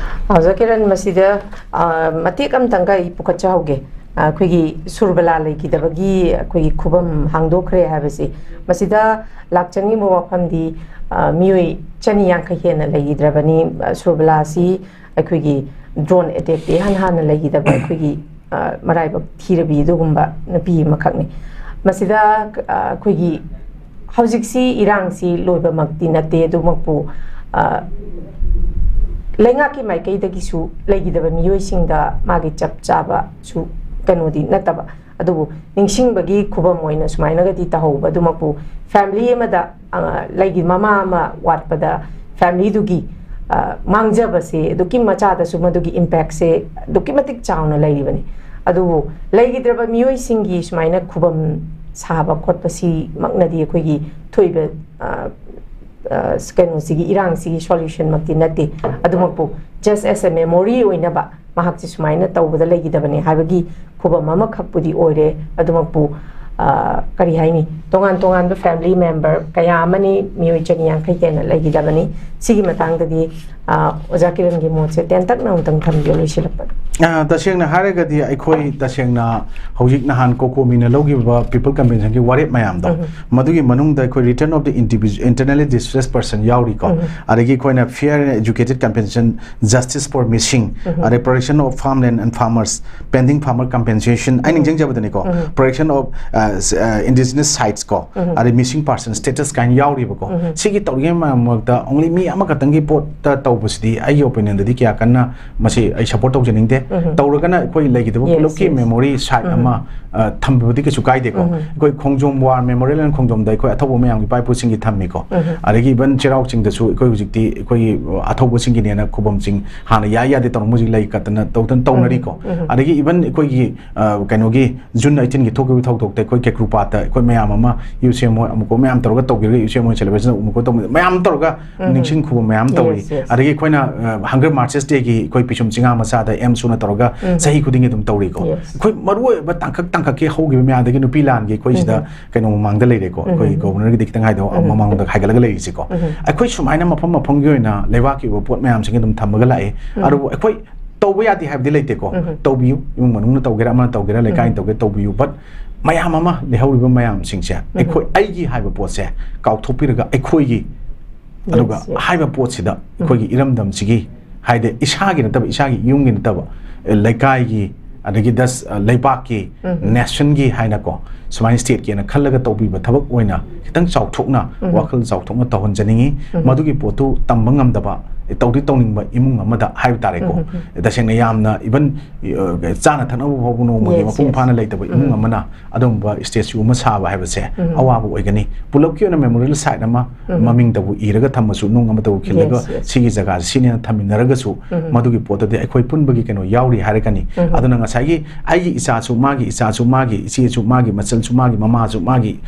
ꯑꯣꯖꯥ ꯀꯤꯔꯟ, ꯃꯁꯤꯗ, ꯑ, ꯃꯇꯦꯛ ꯑꯃꯇꯪꯒ ꯑꯩ ꯄꯨꯈꯠꯆꯍꯧꯒꯦ꯫ ꯑ, ꯑꯩꯈꯣꯏꯒꯤ ꯁꯨꯔꯕꯂꯥ ꯂꯩꯈꯤꯗꯕꯒꯤ ꯑꯩꯈꯣꯏꯒꯤ ꯈꯨꯕꯝ ꯍꯥꯡꯗꯣꯛꯈ꯭ꯔꯦ ꯍꯥꯏꯕꯁꯤ, ꯃꯁꯤꯗ ꯂꯥꯛꯆꯅꯤꯡꯕ ꯋꯥꯐꯝꯗꯤ, ꯑ, ꯃꯤꯑꯣꯏ ꯆꯅꯤ ꯌꯥꯡꯈꯩ ꯍꯦꯟꯅ ꯂꯩꯈꯤꯗ꯭ꯔꯕꯅꯤ꯫ ꯑ, ꯁꯨꯔꯕꯂꯥꯁꯤ ꯑꯩꯈꯣꯏꯒꯤ drone attack ꯇ ꯏꯍꯥꯟ ꯍꯥꯟꯅ ꯂꯩꯈꯤꯗꯕ ꯑꯩꯈꯣꯏꯒꯤ, ꯑ, ꯃꯔꯥꯏꯕꯛ ꯊꯤꯔꯕꯤ ꯑꯗꯨꯒꯨꯝꯕ ꯅꯨꯄꯤ ꯑꯃꯈꯛꯅꯤ꯫ ꯃꯁꯤꯗ, ꯑ, ꯑꯩꯈꯣꯏꯒꯤ ꯍꯧꯖꯤꯛꯁꯤ ꯏꯔꯥꯡꯁꯤ ꯂꯣꯏꯕꯃꯛꯇꯤ ꯅꯠꯇꯦ, ꯑꯗꯨꯃꯛꯄꯨ, ꯑ, ꯂꯩꯉꯥꯛꯀꯤ ꯃꯥꯏꯀꯩꯗꯒꯤꯁꯨ ꯂꯩꯈꯤꯗꯕ ꯃꯤꯑꯣꯏꯁꯤꯡꯗ ꯃꯥꯒꯤ ꯆꯞ ꯆꯥꯕꯁꯨ ꯀꯩꯅꯣꯗꯤ ꯅꯠꯇꯕ, ꯑꯗꯨꯕꯨ ꯅꯤꯡꯁꯤꯡꯕꯒꯤ ꯈꯨꯕꯝ ꯑꯣꯏꯅ ꯁꯨꯃꯥꯏꯅꯒꯗꯤ ꯇꯧꯍꯧꯕ ꯑꯗꯨꯃꯛꯄꯨ, family ꯑꯃꯗ, ꯑ, ꯂꯩꯒꯤ ꯃꯃꯥ ꯑꯃ ꯋꯥꯠꯄꯗ family ꯗꯨꯒꯤ, ꯑ, ꯃꯥꯡꯖꯕꯁꯦ ꯑꯗꯨꯛꯀꯤ ꯃꯆꯥꯗꯁꯨ ꯃꯗꯨꯒꯤ impact ꯁꯦ ꯑꯗꯨꯛꯀꯤ ꯃꯇꯤꯛ ꯆꯥꯎꯅ ꯂꯩꯔꯤꯕꯅꯤ꯫ ꯑꯗꯨꯕꯨ ꯂꯩꯈꯤꯗ꯭ꯔꯕ ꯃꯤꯑꯣꯏꯁꯤꯡꯒꯤ ꯁꯨꯃꯥꯏꯅ ꯈꯨꯕꯝ ꯁꯥꯕ ꯈꯣꯠꯄꯁꯤꯃꯛꯅꯗꯤ ꯑꯩꯈꯣꯏꯒꯤ ꯊꯣꯛꯏꯕ, ꯑ, ꯑ, ꯀꯩꯅꯣꯁꯤꯒꯤ, ꯏꯔꯥꯡꯁꯤꯒꯤ solution ꯃꯛꯇꯤ ꯅꯠꯇꯦ꯫ ꯑꯗꯨꯃꯛꯄꯨ just as a memory ꯑꯣꯏꯅꯕ ꯃꯍꯥꯛꯁꯦ ꯁꯨꯃꯥꯏꯅ ꯇꯧꯕꯗ ꯂꯩꯈꯤꯗꯕꯅꯤ ꯍꯥꯏꯕꯒꯤ ꯈꯨꯕꯝ ꯑꯃꯈꯛꯄꯨꯗꯤ ꯑꯣꯏꯔꯦ꯫ ꯑꯗꯨꯃꯛꯄꯨ, ꯑ, ꯀꯔꯤ ꯍꯥꯏꯅꯤ, ꯇꯣꯉꯥꯟ ꯇꯣꯉꯥꯟꯕ family member ꯀꯌꯥ ꯑꯃꯅꯤ, ꯃꯤꯑꯣꯏ ꯆꯅꯤ ꯌꯥꯡꯈꯩ ꯍꯦꯟꯅ ꯂꯩꯈꯤꯗꯕꯅꯤ꯫ ꯁꯤꯒꯤ ꯃꯇꯥꯡꯗꯗꯤ, ꯑ, ꯑꯣꯖꯥ ꯀꯤꯔꯟꯒꯤ ꯃꯣꯠꯁꯦ ꯇꯦꯟꯇꯛꯅ ꯑꯃꯨꯛꯇꯪ ꯊꯝꯕꯤꯌꯨ ꯂꯣꯏꯁꯤꯜꯂꯛꯄꯗ꯫ ꯑ, ꯇꯁꯦꯡꯅ ꯍꯥꯏꯔꯒꯗꯤ ꯑꯩꯈꯣꯏ ꯇꯁꯦꯡꯅ ꯍꯧꯖꯤꯛ ꯅꯍꯥꯟ ꯀꯣꯀꯣꯃꯤꯅ ꯂꯧꯈꯤꯕ People Conventionꯒꯤ ꯋꯥꯔꯦꯞ ꯃꯌꯥꯝꯗꯣ, ꯎꯝ꯫ ꯃꯗꯨꯒꯤ ꯃꯅꯨꯡꯗ ꯑꯩꯈꯣꯏ Return of the Individual, Internally Displaced Person ꯌꯥꯎꯔꯤꯀꯣ, ꯎꯝ꯫ ꯑꯗꯒꯤ ꯑꯩꯈꯣꯏꯅ Fair and Educated Compensation, Justice for Missing, ꯎꯝ꯫ ꯑꯗꯩ Protection of Farmland and Farmers, Pending Farmer Compensation, ꯑꯩ ꯎꯝ꯫ ꯅꯤꯡꯁꯤꯡꯖꯕꯗꯅꯤꯀꯣ, ꯎꯝ꯫ Protection of, ꯑ, ꯁ-, ꯑ, Indigenous Sites ꯀꯣ, ꯎꯝ꯫ ꯑꯗꯩ Missing Person Status ꯀꯥꯏꯅ ꯌꯥꯎꯔꯤꯕꯀꯣ꯫ ꯎꯝ꯫ ꯁꯤꯒꯤ ꯇꯧꯔꯤꯉꯩ ꯃꯔꯛ ꯃꯔꯛꯇ only ꯃꯤ ꯑꯃꯈꯛꯇꯪꯒꯤ ꯄꯣꯠꯇ ꯇꯧꯕꯁꯤꯗꯤ ꯑꯩꯒꯤ opinionꯗꯗꯤ ꯀꯌꯥ ꯀꯟꯅ ꯃꯁꯤ ꯑꯩ support ꯇꯧꯖꯅꯤꯡꯗꯦ꯫ ꯎꯝ꯫ ꯇꯧꯔꯒꯅ ꯑꯩꯈꯣꯏ ꯂꯩꯒꯗꯕ Yes, ꯄꯨꯂꯞꯀꯤ yes. memory site ꯎꯝ꯫ ꯑꯃ, ꯑ, ꯊꯝꯕꯗꯤ ꯀꯩꯁꯨ ꯀꯥꯏꯗꯦꯀꯣ꯫ ꯎꯝ꯫ ꯑꯩꯈꯣꯏ ꯈꯣꯡꯖꯣꯝ War Memorial and ꯈꯣꯡꯖꯣꯝꯗ ꯑꯩꯈꯣꯏ ꯑꯊꯧꯕ ꯃꯌꯥꯝꯒꯤ ꯏꯄꯥ ꯏꯄꯨꯁꯤꯡꯒꯤ ꯊꯝꯃꯤꯀꯣ꯫ ꯎꯝ꯫ ꯑꯗꯒꯤ even ꯆꯩꯔꯥꯎ ꯆꯤꯡꯗꯁꯨ ꯑꯩꯈꯣꯏ ꯍꯧꯖꯤꯛꯇꯤ ꯑꯩꯈꯣꯏꯒꯤ ꯑꯊꯧꯕꯁꯤꯡꯒꯤꯅꯦꯅ ꯈꯨꯕꯝꯁꯤꯡ ꯍꯥꯟꯅ ꯌꯥꯏ ꯌꯥꯗꯦ ꯇꯧꯔꯝꯕ ꯍꯧꯖꯤꯛ ꯂꯩ ꯀꯠꯇꯅ ꯇꯧꯗꯅ ꯇꯧꯅꯔꯤꯀꯣ꯫ ꯎꯝ꯫ ꯎꯝ꯫ ꯑꯗꯒꯤ even ꯑꯩꯈꯣꯏꯒꯤ, ꯑ, ꯀꯩꯅꯣꯒꯤ June eighteenꯒꯤ ꯊꯣꯛꯈꯤꯕ ꯊꯧꯗꯣꯛꯇ ꯑꯩꯈꯣꯏ ꯀꯦꯀ꯭ꯔꯨꯄꯥꯠꯇ ꯑꯩꯈꯣꯏ ꯃꯌꯥꯝ ꯑꯃ ꯌꯨ ꯁꯤ ꯑꯦꯝ ꯍꯣꯏ ꯑꯃꯨꯛꯀ ꯃꯌꯥꯝ ꯇꯧꯔꯒ ꯇꯧꯈꯤꯕ, ꯌꯨ ꯁꯤ ꯑꯦꯝ ꯍꯣꯏ celebration ꯑꯃꯨꯛꯀ ꯇꯧꯕ ꯃꯌꯥꯝ ꯇꯧꯔꯒ ꯎꯝ꯫ ꯅꯤꯡꯁꯤꯡ ꯈꯨꯕꯝ ꯃꯌꯥꯝ ꯇꯧꯔꯤ꯫ Yes, yes. ꯑꯗꯒꯤ ꯑꯩꯈꯣꯏꯅ, ꯑ, Hunger Marches Dayꯒꯤ ꯑꯩꯈꯣꯏ ꯄꯤꯁꯨꯝ ꯆꯤꯡꯉꯥ ꯃꯆꯥꯗ ꯑꯦꯝ ꯁꯨꯅ ꯇꯧꯔꯒ ꯎꯝ꯫ ꯆꯍꯤ ꯈꯨꯗꯤꯡꯒꯤ ꯑꯗꯨꯝ ꯇꯧꯔꯤꯀꯣ꯫ Yes. ꯑꯩꯈꯣꯏ ꯃꯔꯨꯑꯣꯏꯕ ꯇꯥꯡꯀꯛ ꯇꯥꯡꯀꯛꯀꯤ ꯍꯧꯈꯤꯕ ꯃꯌꯥꯝꯗꯒꯤ ꯅꯨꯄꯤ ꯂꯥꯟꯒꯤ ꯑꯩꯈꯣꯏ ꯁꯤꯗ ꯎꯝ꯫ ꯀꯩꯅꯣ ꯃꯃꯥꯡꯗ ꯂꯩꯔꯦꯀꯣ꯫ ꯑꯩꯈꯣꯏ ꯎꯝ꯫ Governorꯒꯤꯗꯤ ꯈꯤꯇꯪ ꯍꯥꯏꯗꯣ ꯎꯝ꯫ ꯃꯃꯥꯡꯗ ꯍꯥꯏꯒꯠꯂꯒ ꯂꯩꯔꯤꯁꯤꯀꯣ꯫ ꯎꯝ꯫ ꯑꯩꯈꯣꯏ ꯁꯨꯃꯥꯏꯅ ꯃꯐꯝ ꯃꯐꯝꯒꯤ ꯑꯣꯏꯅ ꯂꯩꯕꯥꯛꯀꯤ ꯑꯣꯏꯕ ꯄꯣꯠ ꯃꯌꯥꯝꯁꯤꯡ ꯑꯗꯨꯝ ꯊꯝꯃꯒ ꯂꯥꯛꯑꯦ꯫ ꯎꯝ꯫ ꯑꯗꯨꯕꯨ ꯑꯩꯈꯣꯏ ꯇꯧꯕ ꯌꯥꯗꯦ ꯍꯥꯏꯕꯗꯤ ꯂꯩꯇꯦꯀꯣ꯫ ꯎꯝ꯫ ꯇꯧꯕꯤꯌꯨ, ꯏꯃꯨꯡ ꯃꯅꯨꯡꯅ ꯇꯧꯒꯦꯔꯥ, ꯑꯃꯅ ꯇꯧꯒꯦꯔꯥ, ꯂꯩꯀꯥꯏꯅ ꯎꯝ꯫ ꯇꯧꯒꯦꯔꯥ, ꯇꯧꯕꯤꯌꯨ꯫ But ꯃꯌꯥꯝ ꯑꯃ ꯂꯩꯍꯧꯔꯤꯕ ꯃꯌꯥꯝꯁꯤꯡꯁꯦ ꯎꯝ꯫ ꯑꯩꯈꯣꯏ, ꯑꯩꯒꯤ ꯍꯥꯏꯕ ꯄꯣꯠꯁꯦ ꯀꯥꯎꯊꯣꯛꯄꯤꯔꯒ ꯑꯩꯈꯣꯏꯒꯤ, Yes, ꯑꯗꯨꯒ yes. ꯍꯥꯏꯕ ꯄꯣꯠꯁꯤꯗ ꯎꯝ꯫ ꯑꯩꯈꯣꯏꯒꯤ ꯏꯔꯝꯗꯝꯁꯤꯒꯤ, ꯍꯥꯏꯗꯤ ꯏꯁꯥꯒꯤ ꯅꯠꯇꯕ, ꯏꯁꯥꯒꯤ ꯌꯨꯝꯒꯤ ꯅꯠꯇꯕ, ꯑꯦ, ꯂꯩꯀꯥꯏꯒꯤ, ꯑꯗꯒꯤ ꯗꯁ-, ꯑ, ꯂꯩꯕꯥꯛꯀꯤ, ꯎꯝ꯫ Nationꯒꯤ ꯍꯥꯏꯅꯀꯣ, ꯁꯨꯃꯥꯏꯅ stateꯀꯤ ꯑꯣꯏꯅ ꯈꯜꯂꯒ ꯇꯧꯕꯤꯕ ꯊꯕꯛ ꯑꯣꯏꯅ ꯈꯤꯇꯪ ꯆꯥꯎꯊꯣꯛꯅ, ꯎꯝ꯫ ꯋꯥꯈꯜ ꯆꯥꯎꯊꯣꯛꯅ ꯇꯧꯍꯟꯖꯅꯤꯡꯉꯤ꯫ ꯎꯝ꯫ ꯃꯗꯨꯒꯤ ꯄꯣꯠꯇꯨ ꯇꯝꯕ ꯉꯝꯗꯕ, ꯇꯧꯗꯤ ꯇꯧꯅꯤꯡꯕ ꯏꯃꯨꯡ ꯑꯃꯗ ꯍꯥꯏꯕ ꯇꯥꯔꯦꯀꯣ꯫ ꯎꯝ꯫ ꯇꯁꯦꯡꯅ ꯌꯥꯝꯅ even, ꯑ, ꯆꯥꯅ ꯊꯛꯅꯕ ꯐꯥꯎꯕ ꯅꯣꯡꯃꯒꯤ Yes, ꯃꯄꯨꯡ yes. ꯐꯥꯅ ꯂꯩꯇꯕ ꯏꯃꯨꯡ ꯎꯝ꯫ ꯑꯃꯅ ꯑꯗꯨꯒꯨꯝꯕ statue ꯑꯃ ꯁꯥꯕ ꯍꯥꯏꯕꯁꯦ ꯎꯝ꯫ ꯑꯋꯥꯕ ꯑꯣꯏꯒꯅꯤ꯫ ꯄꯨꯂꯞꯀꯤ ꯑꯣꯏꯅ memorial site ꯑꯃ ꯎꯝ꯫ ꯃꯃꯤꯡꯗꯕꯨ ꯏꯔꯒ ꯊꯝꯃꯁꯨ, ꯅꯨꯡ ꯑꯃꯗꯕꯨ ꯈꯤꯜꯂꯒ Yes, yes. ꯁꯤꯒꯤ ꯖꯒꯥꯁꯤ ꯁꯤꯅꯦꯅ ꯊꯝꯃꯤꯟꯅꯔꯒꯁꯨ ꯎꯝ꯫ ꯃꯗꯨꯒꯤ ꯄꯣꯠꯇꯨꯗꯤ ꯑꯩꯈꯣꯏ ꯄꯨꯟꯕꯒꯤ ꯀꯩꯅꯣ ꯌꯥꯎꯔꯤ ꯍꯥꯏꯔꯒꯅꯤ꯫ ꯎꯝ꯫ ꯑꯗꯨꯅ ꯉꯁꯥꯏꯒꯤ ꯑꯩꯒꯤ ꯏꯆꯥꯁꯨ, ꯃꯥꯒꯤ ꯏꯆꯥꯁꯨ, ꯃꯥꯒꯤ ꯏꯆꯦꯁꯨ, ꯃꯥꯒꯤ ꯃꯆꯜꯁꯨ, ꯃꯥꯒꯤ ꯃꯃꯥꯁꯨ, ꯃꯥꯒꯤ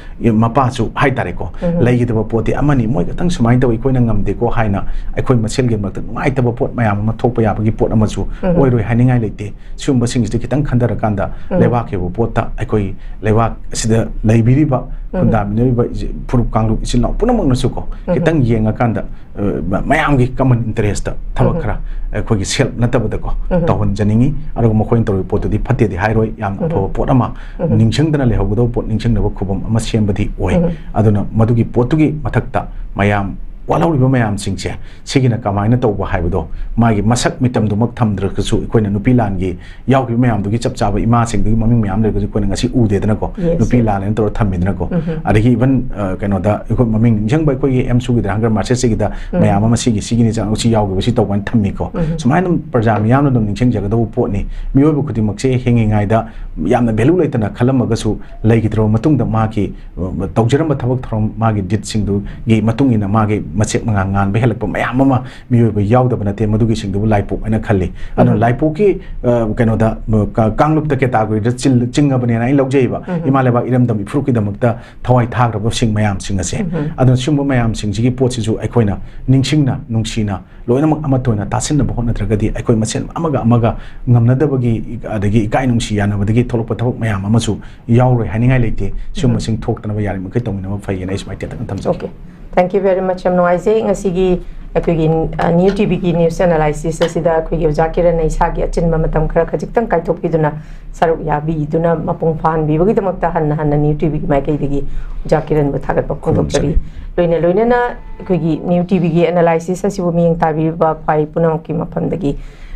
ꯃꯄꯥꯁꯨ ꯍꯥꯏꯇꯥꯔꯦꯀꯣ, ꯎꯝ꯫ ꯂꯩꯒꯗꯕ ꯄꯣꯠꯇꯤ ꯑꯃꯅꯤ꯫ ꯃꯣꯏ ꯈꯛꯇꯪ ꯁꯨꯃꯥꯏꯅ ꯇꯧꯋꯤ, ꯑꯩꯈꯣꯏꯅ ꯉꯝꯗꯦꯀꯣ ꯍꯥꯏꯅ ꯑꯩꯈꯣꯏ ꯃꯁꯦꯜ ꯃꯔꯛꯇ ꯅꯨꯡꯉꯥꯏꯇꯕ ꯄꯣꯠ ꯃꯌꯥꯝ ꯑꯃ ꯊꯣꯛꯄ ꯌꯥꯕꯒꯤ ꯄꯣꯠ ꯑꯃꯁꯨ ꯑꯣꯏꯔꯣꯏ ꯍꯥꯏꯅꯤꯡꯉꯥꯏ ꯂꯩꯇꯦ꯫ ꯁꯤꯒꯨꯝꯕꯁꯤꯡꯁꯤꯗ ꯈꯤꯇꯪ ꯈꯟꯊꯔꯀꯥꯟꯗ ꯂꯩꯕꯥꯛꯀꯤ ꯑꯣꯏꯕ ꯄꯣꯠꯇ ꯑꯩꯈꯣꯏ ꯂꯩꯕꯥꯛ ꯑꯁꯤꯗ ꯂꯩꯕꯤꯔꯤꯕ ꯈꯨꯟꯗꯥꯃꯤꯟꯅꯔꯤꯕ ꯏꯆꯦ-, ꯐꯨꯔꯨꯞ ꯀꯥꯡꯂꯨꯞ ꯏꯆꯤꯜ ꯏꯅꯥꯎ ꯄꯨꯝꯅꯃꯛꯅꯁꯨꯀꯣ ꯈꯤꯇꯪ ꯌꯦꯡꯉꯀꯥꯟꯗ ꯑ, ꯃ-, ꯃꯌꯥꯝꯒꯤ common interest ꯊꯕꯛ ꯈꯔ ꯑꯩꯈꯣꯏꯒꯤ self ꯅꯠꯇꯕꯗꯀꯣ ꯇꯧꯍꯟꯖꯅꯤꯡꯉꯤ꯫ ꯑꯗꯨꯒ ꯃꯈꯣꯏꯅ ꯇꯧꯔꯤꯕ ꯄꯣꯠꯇꯨꯗꯤ ꯐꯠꯇꯦꯗꯤ ꯍꯥꯏꯔꯣꯏ, ꯌꯥꯝꯅ ꯑꯐꯕ ꯄꯣꯠ ꯑꯃ, ꯅꯤꯡꯁꯤꯡꯗꯅ ꯂꯩꯍꯧꯒꯗꯧꯕ ꯄꯣꯠ ꯅꯤꯡꯁꯤꯡꯅꯕ ꯈꯨꯕꯝ ꯑꯃ ꯁꯦꯝꯕꯗꯤ ꯑꯣꯏ꯫ ꯑꯗꯨꯅ ꯃꯗꯨꯒꯤ ꯄꯣꯠꯇꯨꯒꯤ ꯃꯊꯛꯇ ꯃꯌꯥꯝ ꯋꯥꯠꯍꯧꯔꯤꯕ ꯃꯌꯥꯝꯁꯤꯡꯁꯦ ꯁꯤꯒꯤꯅ ꯀꯃꯥꯏꯅ ꯇꯧꯕ ꯍꯥꯏꯕꯗꯣ ꯃꯥꯒꯤ ꯃꯁꯛ ꯃꯤꯇꯝꯗꯨꯃꯛ ꯊꯝꯗ꯭ꯔꯒꯁꯨ ꯑꯩꯈꯣꯏꯅ ꯅꯨꯄꯤ ꯂꯥꯟꯒꯤ ꯌꯥꯎꯈꯤꯕ ꯃꯌꯥꯝꯗꯨꯒꯤ ꯆꯞ ꯆꯥꯕ ꯏꯃꯥꯁꯤꯡꯗꯨꯒꯤ ꯃꯃꯤꯡ ꯃꯌꯥꯝ ꯂꯩꯔꯒꯁꯨ ꯑꯩꯈꯣꯏꯅ ꯉꯁꯤ ꯎꯗꯦꯗꯅꯀꯣ꯫ Yes, ꯅꯨꯄꯤ yes. ꯂꯥꯟꯅꯦꯅ ꯇꯧꯔ ꯊꯝꯃꯤꯗꯅꯀꯣ꯫ ꯑꯗꯒꯤ even, ꯑ, ꯀꯩꯅꯣꯗ ꯑꯩꯈꯣꯏ ꯃꯃꯤꯡ ꯅꯤꯡꯁꯤꯡꯕ ꯑꯩꯈꯣꯏꯒꯤ ꯑꯦꯝꯁꯨꯒꯤꯗ hunger march ꯁꯤꯒꯤꯗ ꯃꯌꯥꯝ ꯑꯃ ꯁꯤꯒꯤ, ꯁꯤꯒꯤꯅꯤ ꯆꯪ-, ꯁꯤ ꯌꯥꯎꯈꯤꯕ, ꯁꯤ ꯇꯧꯕ ꯍꯥꯏꯅ ꯊꯝꯃꯤꯀꯣ꯫ ꯁꯨꯃꯥꯏꯅ ꯑꯗꯨꯝ ꯄ꯭ꯔꯖꯥ ꯃꯤꯌꯥꯝꯅ ꯑꯗꯨꯝ ꯅꯤꯡꯁꯤꯡꯖꯒꯗꯧꯕ ꯄꯣꯠꯅꯤ꯫ ꯃꯤꯑꯣꯏꯕ ꯈꯨꯗꯤꯡꯃꯛꯁꯦ ꯍꯤꯡꯉꯤꯉꯩꯗ ꯌꯥꯝꯅ value ꯂꯩꯇꯅ ꯈꯜꯂꯝꯃꯒꯁꯨ ꯂꯩꯈꯤꯗ꯭ꯔꯕ ꯃꯇꯨꯡꯗ ꯃꯥꯒꯤ, ꯑ, ꯇꯧꯖꯔꯝꯕ ꯊꯕꯛ ꯊꯧꯔꯝ, ꯃꯥꯒꯤ deed ꯁꯤꯡꯗꯨꯒꯤ ꯃꯇꯨꯡ ꯏꯟꯅ ꯃꯥꯒꯤ ꯃꯆꯦꯛ ꯃꯉꯥꯜ ꯉꯥꯟꯕ ꯍꯦꯜꯂꯛꯄ ꯃꯌꯥꯝ ꯑꯃ ꯃꯤꯑꯣꯏꯕ ꯌꯥꯎꯗꯕ ꯅꯠꯇꯦ, ꯃꯗꯨꯒꯤꯁꯤꯡꯗꯨꯕꯨ ꯂꯥꯏꯄꯣꯛ ꯍꯥꯏꯅ ꯈꯜꯂꯤ꯫ ꯑꯗꯨꯅ ꯂꯥꯏꯄꯣꯛꯀꯤ, ꯑ, ꯀꯩꯅꯣꯗ, ꯀ-, ꯀꯥꯡꯂꯨꯞꯇ category ꯗ ꯆꯤꯜ-, ꯆꯤꯡꯉꯕꯅꯦꯅ ꯑꯩ ꯂꯧꯖꯩꯕ꯫ ꯏꯃꯥ ꯂꯩꯕꯥꯛ ꯏꯔꯝꯗꯝ ꯏꯐꯨꯔꯨꯞꯀꯤꯗꯃꯛꯇ ꯊꯋꯥꯏ ꯊꯥꯈ꯭ꯔꯕꯁꯤꯡ ꯃꯌꯥꯝꯁꯤꯡ ꯑꯁꯦ꯫ ꯑꯗꯨꯅ ꯁꯤꯒꯨꯝꯕ ꯃꯌꯥꯝꯁꯤꯡꯁꯤꯒꯤ ꯄꯣꯠꯁꯤꯁꯨ ꯑꯩꯈꯣꯏꯅ ꯅꯤꯡꯁꯤꯡꯅ, ꯅꯨꯡꯁꯤꯅ, ꯂꯣꯏꯅꯃꯛ ꯑꯃꯠꯇ ꯑꯣꯏꯅ ꯇꯥꯁꯤꯟꯅꯕ ꯍꯣꯠꯅꯗ꯭ꯔꯒꯗꯤ ꯑꯩꯈꯣꯏ ꯃꯁꯦꯟ ꯑꯃꯒ ꯑꯃꯒ ꯉꯝꯅꯗꯕꯒꯤ, ꯑꯗꯒꯤ ꯏꯀꯥꯏ ꯅꯨꯡꯁꯤ ꯌꯥꯅꯕꯗꯒꯤ ꯊꯣꯛꯂꯛꯄ ꯊꯕꯛ ꯃꯌꯥꯝ ꯑꯃꯁꯨ ꯌꯥꯎꯔꯣꯏ ꯍꯥꯏꯅꯤꯡꯉꯥꯏ ꯂꯩꯇꯦ꯫ ꯁꯤꯒꯨꯝꯕꯁꯤꯡ ꯊꯣꯛꯇꯅꯕ ꯌꯥꯔꯤꯃꯈꯩ ꯇꯧꯃꯤꯟꯅꯕ ꯐꯩꯌꯦꯅ ꯑꯩ ꯁꯨꯃꯥꯏꯅ ꯇꯦꯟꯇꯛꯅ ꯊꯝꯖꯒꯦ꯫ Okay. Thank you very much. ꯌꯥꯝ ꯅꯨꯡꯉꯥꯏꯖꯩ꯫ ꯉꯁꯤꯒꯤ ꯑꯩꯈꯣꯏꯒꯤ, ꯑ, ꯅ꯭ꯌꯨ ꯇꯤꯚꯤꯒꯤ news analysis ꯑꯁꯤꯗ ꯑꯩꯈꯣꯏꯒꯤ ꯑꯣꯖꯥ ꯀꯤꯔꯟꯅ ꯏꯁꯥꯒꯤ ꯑꯆꯤꯟꯕ ꯃꯇꯝ ꯈꯔ ꯈꯖꯤꯛꯇꯪ ꯀꯥꯏꯊꯣꯛꯄꯤꯗꯨꯅ ꯁꯔꯨꯛ ꯌꯥꯕꯤꯗꯨꯅ ꯃꯄꯨꯡ ꯐꯥꯍꯟꯕꯤꯕꯒꯤꯗꯃꯛꯇ ꯍꯟꯅ ꯍꯟꯅ ꯅ꯭ꯌꯨ ꯇꯤꯚꯤꯒꯤ ꯃꯥꯏꯀꯩꯗꯒꯤ ꯑꯣꯖꯥ ꯀꯤꯔꯟꯕꯨ ꯊꯥꯒꯠꯄ ꯐꯣꯡꯗꯣꯛꯆꯔꯤ꯫ ꯈꯨꯔꯨꯝꯖꯔꯤ꯫ ꯂꯣꯏꯅ ꯂꯣꯏꯅꯅ ꯑꯩꯈꯣꯏꯒꯤ ꯅ꯭ꯌꯨ ꯇꯤꯚꯤꯒꯤ analysis ꯑꯁꯤꯕꯨ ꯃꯤꯠꯌꯦꯡ ꯇꯥꯕꯤꯔꯤꯕ ꯈ꯭ꯋꯥꯏ ꯄꯨꯝꯅꯃꯛꯀꯤ ꯃꯐꯝꯗꯒꯤ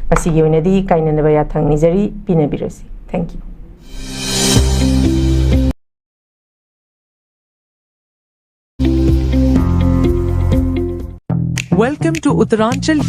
ꯉꯁꯤꯒꯤ ꯑꯣꯏꯅꯗꯤ ꯀꯥꯏꯅꯅꯕ ꯌꯥꯊꯪ ꯅꯤꯖꯔꯤ꯫ ꯄꯤꯅꯕꯤꯔꯁꯤ꯫ Thank you. Welcome to Uttaranchal.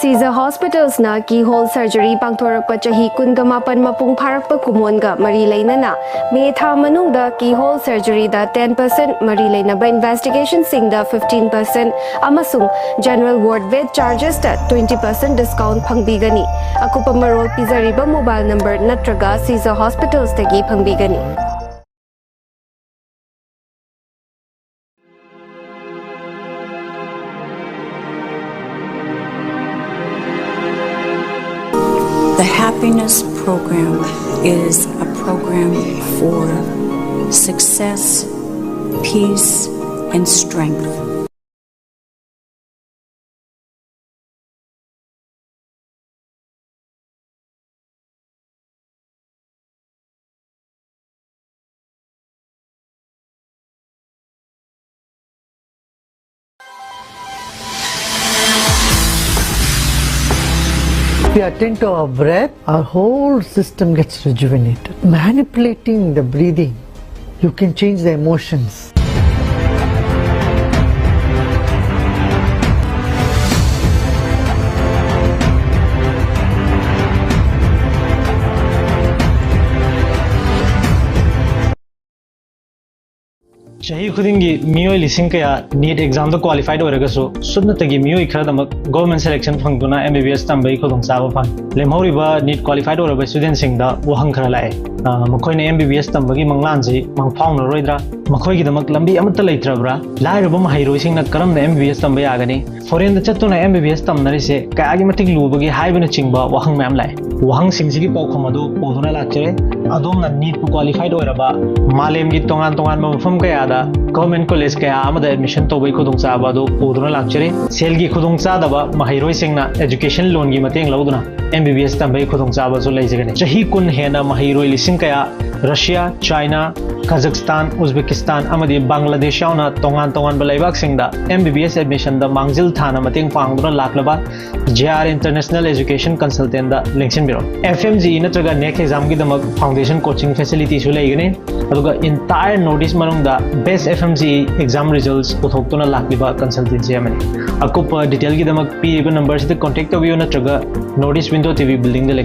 Caesar Hospitals ꯅ keyhole surgery ꯄꯥꯡꯊꯣꯔꯛꯄ ꯆꯍꯤ ꯀꯨꯟꯒ ꯃꯥꯄꯟ ꯃꯄꯨꯡ ꯐꯥꯔꯛꯄ ꯀꯨꯝꯑꯣꯟꯒ ꯃꯔꯤ ꯂꯩꯅꯅ ꯃꯦ ꯊꯥ ꯃꯅꯨꯡꯗ keyhole surgery ꯗ ten percent, ꯃꯔꯤ ꯂꯩꯅꯕ investigation ꯁꯤꯡꯗ fifteen percent ꯑꯃꯁꯨꯡ general ward bed charges ꯇ twenty percent discount ꯐꯪꯕꯤꯒꯅꯤ꯫ ꯑꯀꯨꯞꯄ ꯃꯔꯣꯜ ꯄꯤꯖꯔꯤꯕ mobile number ꯅꯠꯇ꯭ꯔꯒ Caesar Hospitals ꯇꯒꯤ ꯐꯪꯕꯤꯒꯅꯤ꯫ is a program for success, peace, and strength. If we attend to our breath, our whole system gets rejuvenated. Manipulating the breathing, you can change the emotions. ꯆꯍꯤ ꯈꯨꯗꯤꯡꯒꯤ ꯃꯤꯑꯣꯏ ꯂꯤꯁꯤꯡ ꯀꯌꯥ neat ꯑꯦꯛꯖꯥꯝꯗ qualified ꯑꯣꯏꯔꯒꯁꯨ, ꯁꯨꯞꯅꯇꯒꯤ ꯃꯤꯑꯣꯏ ꯈꯔꯗꯃꯛ ꯒꯣꯔꯃꯦꯟ ꯁꯦꯂꯦꯛꯁꯟ ꯐꯪꯗꯨꯅ ꯑꯦꯝ ꯕꯤ ꯕꯤ ꯑꯦꯁ ꯇꯝꯕꯒꯤ ꯈꯨꯗꯣꯡꯆꯥꯕ ꯐꯪꯏ꯫ ꯂꯦꯝꯍꯧꯔꯤꯕ ꯅꯤꯠ ꯀ꯭ꯋꯥꯂꯤꯐꯥꯏꯗ ꯑꯣꯏꯔꯕ ꯏꯁꯇꯨꯗꯦꯟꯁꯤꯡꯗ ꯋꯥꯍꯪ ꯈꯔ ꯂꯥꯛꯑꯦ꯫ ꯑ, ꯃꯈꯣꯏꯅ ꯑꯦꯝ ꯕꯤ ꯕꯤ ꯑꯦꯁ ꯇꯝꯕꯒꯤ ꯃꯪꯂꯥꯟꯁꯤ ꯃꯪꯐꯥꯎꯅꯔꯣꯏꯗ꯭ꯔꯥ? ꯃꯈꯣꯏꯒꯤꯗꯃꯛ ꯂꯝꯕꯤ ꯑꯃꯠꯇ ꯂꯩꯇ꯭ꯔꯕ꯭ꯔꯥ? ꯂꯥꯏꯔꯕ ꯃꯍꯩꯔꯣꯏꯁꯤꯡꯅ ꯀꯔꯝꯅ ꯑꯦꯝ ꯕꯤ ꯕꯤ ꯑꯦꯁ ꯇꯝꯕ ꯌꯥꯒꯅꯤ? ꯐꯣꯔꯦꯟꯗ ꯆꯠꯇꯨꯅ ꯑꯦꯝ ꯕꯤ ꯕꯤ ꯑꯦꯁ ꯇꯝꯅꯔꯤꯁꯦ ꯀꯌꯥꯒꯤ ꯃꯇꯤꯛ ꯂꯨꯕꯒꯦ ꯍꯥꯏꯕꯅꯆꯤꯡꯕ ꯋꯥꯍꯪ ꯃꯌꯥꯝ ꯂꯥꯛꯑꯦ꯫ ꯋꯥꯍꯪꯁꯤꯡꯁꯤꯒꯤ ꯄꯥꯎꯈꯨꯝ ꯑꯗꯨ ꯄꯨꯗꯨꯅ ꯂꯥꯛꯆꯔꯦ꯫ ꯑꯗꯣꯝꯅ ꯅꯤꯠꯄꯨ ꯀ꯭ꯋꯥꯂꯤꯐꯥꯏꯗ ꯑꯣꯏꯔꯕ, ꯃꯥꯂꯦꯝꯒꯤ ꯇꯣꯉꯥꯟ ꯇꯣꯉꯥꯟꯕ ꯃꯐꯝ ꯀꯌꯥꯗ ꯒꯚꯔꯟꯃꯦꯟꯠ ꯀꯣꯂꯦꯖ ꯀꯌꯥ ꯑꯃꯗ ꯑꯦꯗꯃꯤꯁꯟ ꯇꯧꯕꯒꯤ ꯈꯨꯗꯣꯡꯆꯥꯕ ꯑꯗꯨ ꯄꯨꯗꯨꯅ ꯂꯥꯛꯆꯔꯤ꯫ ꯁꯦꯜꯒꯤ ꯈꯨꯗꯣꯡꯆꯥꯗꯕ ꯃꯍꯩꯔꯣꯏꯁꯤꯡꯅ ꯑꯦꯖꯨꯀꯦꯁꯟ ꯂꯣꯟꯒꯤ ꯃꯇꯦꯡ ꯂꯧꯗꯨꯅ ꯑꯦꯝ ꯕꯤ ꯕꯤ ꯑꯦꯁ ꯇꯝꯕꯒꯤ ꯈꯨꯗꯣꯡꯆꯥꯕꯁꯨ ꯂꯩꯖꯒꯅꯤ꯫ ꯆꯍꯤ ꯀꯨꯟ ꯍꯦꯟꯅ ꯃꯍꯩꯔꯣꯏ ꯂꯤꯁꯤꯡ ꯀꯌꯥ ꯔꯁꯤꯌꯥ, ꯆꯥꯏꯅꯥ, ꯀꯥꯖꯥꯛꯁꯇꯥꯟ, ꯎꯖꯕꯦꯀꯤꯁꯇꯥꯟ ꯑꯃꯗꯤ ꯕꯪꯒ꯭ꯂꯥꯗꯦꯁ ꯌꯥꯎꯅ ꯇꯣꯉꯥꯟ ꯇꯣꯉꯥꯟꯕ ꯂꯩꯕꯥꯛꯁꯤꯡꯗ ꯑꯦꯝ ꯕꯤ ꯕꯤ ꯑꯦꯁ ꯑꯦꯗꯃꯤꯁꯟꯗ ꯃꯥꯡꯖꯤꯜ ꯊꯥꯅ ꯃꯇꯦꯡ ꯄꯥꯡꯗꯨꯅ ꯂꯥꯛꯂꯕ ꯖꯦ ꯑꯥꯔ ꯏꯟꯇꯔꯅꯦꯁꯅꯦꯜ ꯑꯦꯖꯨꯀꯦꯁꯟ ꯀꯟꯁꯜꯇꯦꯟꯗ ꯂꯦꯡꯁꯤꯟꯕꯤꯔꯣ꯫ ꯑꯦꯐ ꯑꯦꯝ ꯖꯤ ꯏ ꯅꯠꯇ꯭ꯔꯒ ꯅꯦꯛ ꯑꯦꯛꯖꯥꯝꯒꯤꯗꯃꯛ ꯐꯥꯎꯟꯗꯦꯁꯟ ꯀꯣꯆꯤꯡ ꯐꯦꯁꯤꯂꯤꯇꯤꯁꯨ ꯂꯩꯒꯅꯤ꯫ ꯑꯗꯨꯒ entire North East ꯃꯅꯨꯡꯗ best F M G exam results ꯄꯨꯊꯣꯛꯇꯨꯅ ꯂꯥꯛꯂꯤꯕ ꯀꯟꯁꯜꯇꯦꯟꯁꯤ ꯑꯃꯅꯤ꯫ ꯑꯀꯨꯞꯄ ꯗꯤꯇꯦꯜꯒꯤꯗꯃꯛ ꯄꯤꯔꯤꯕ ꯅꯝꯕꯔꯁꯤꯗ ꯀꯣꯟꯇꯦꯛ ꯇꯧꯕꯤꯌꯨ ꯅꯠꯇ꯭ꯔꯒ North East Window T V buildingꯗ ꯂꯩ꯫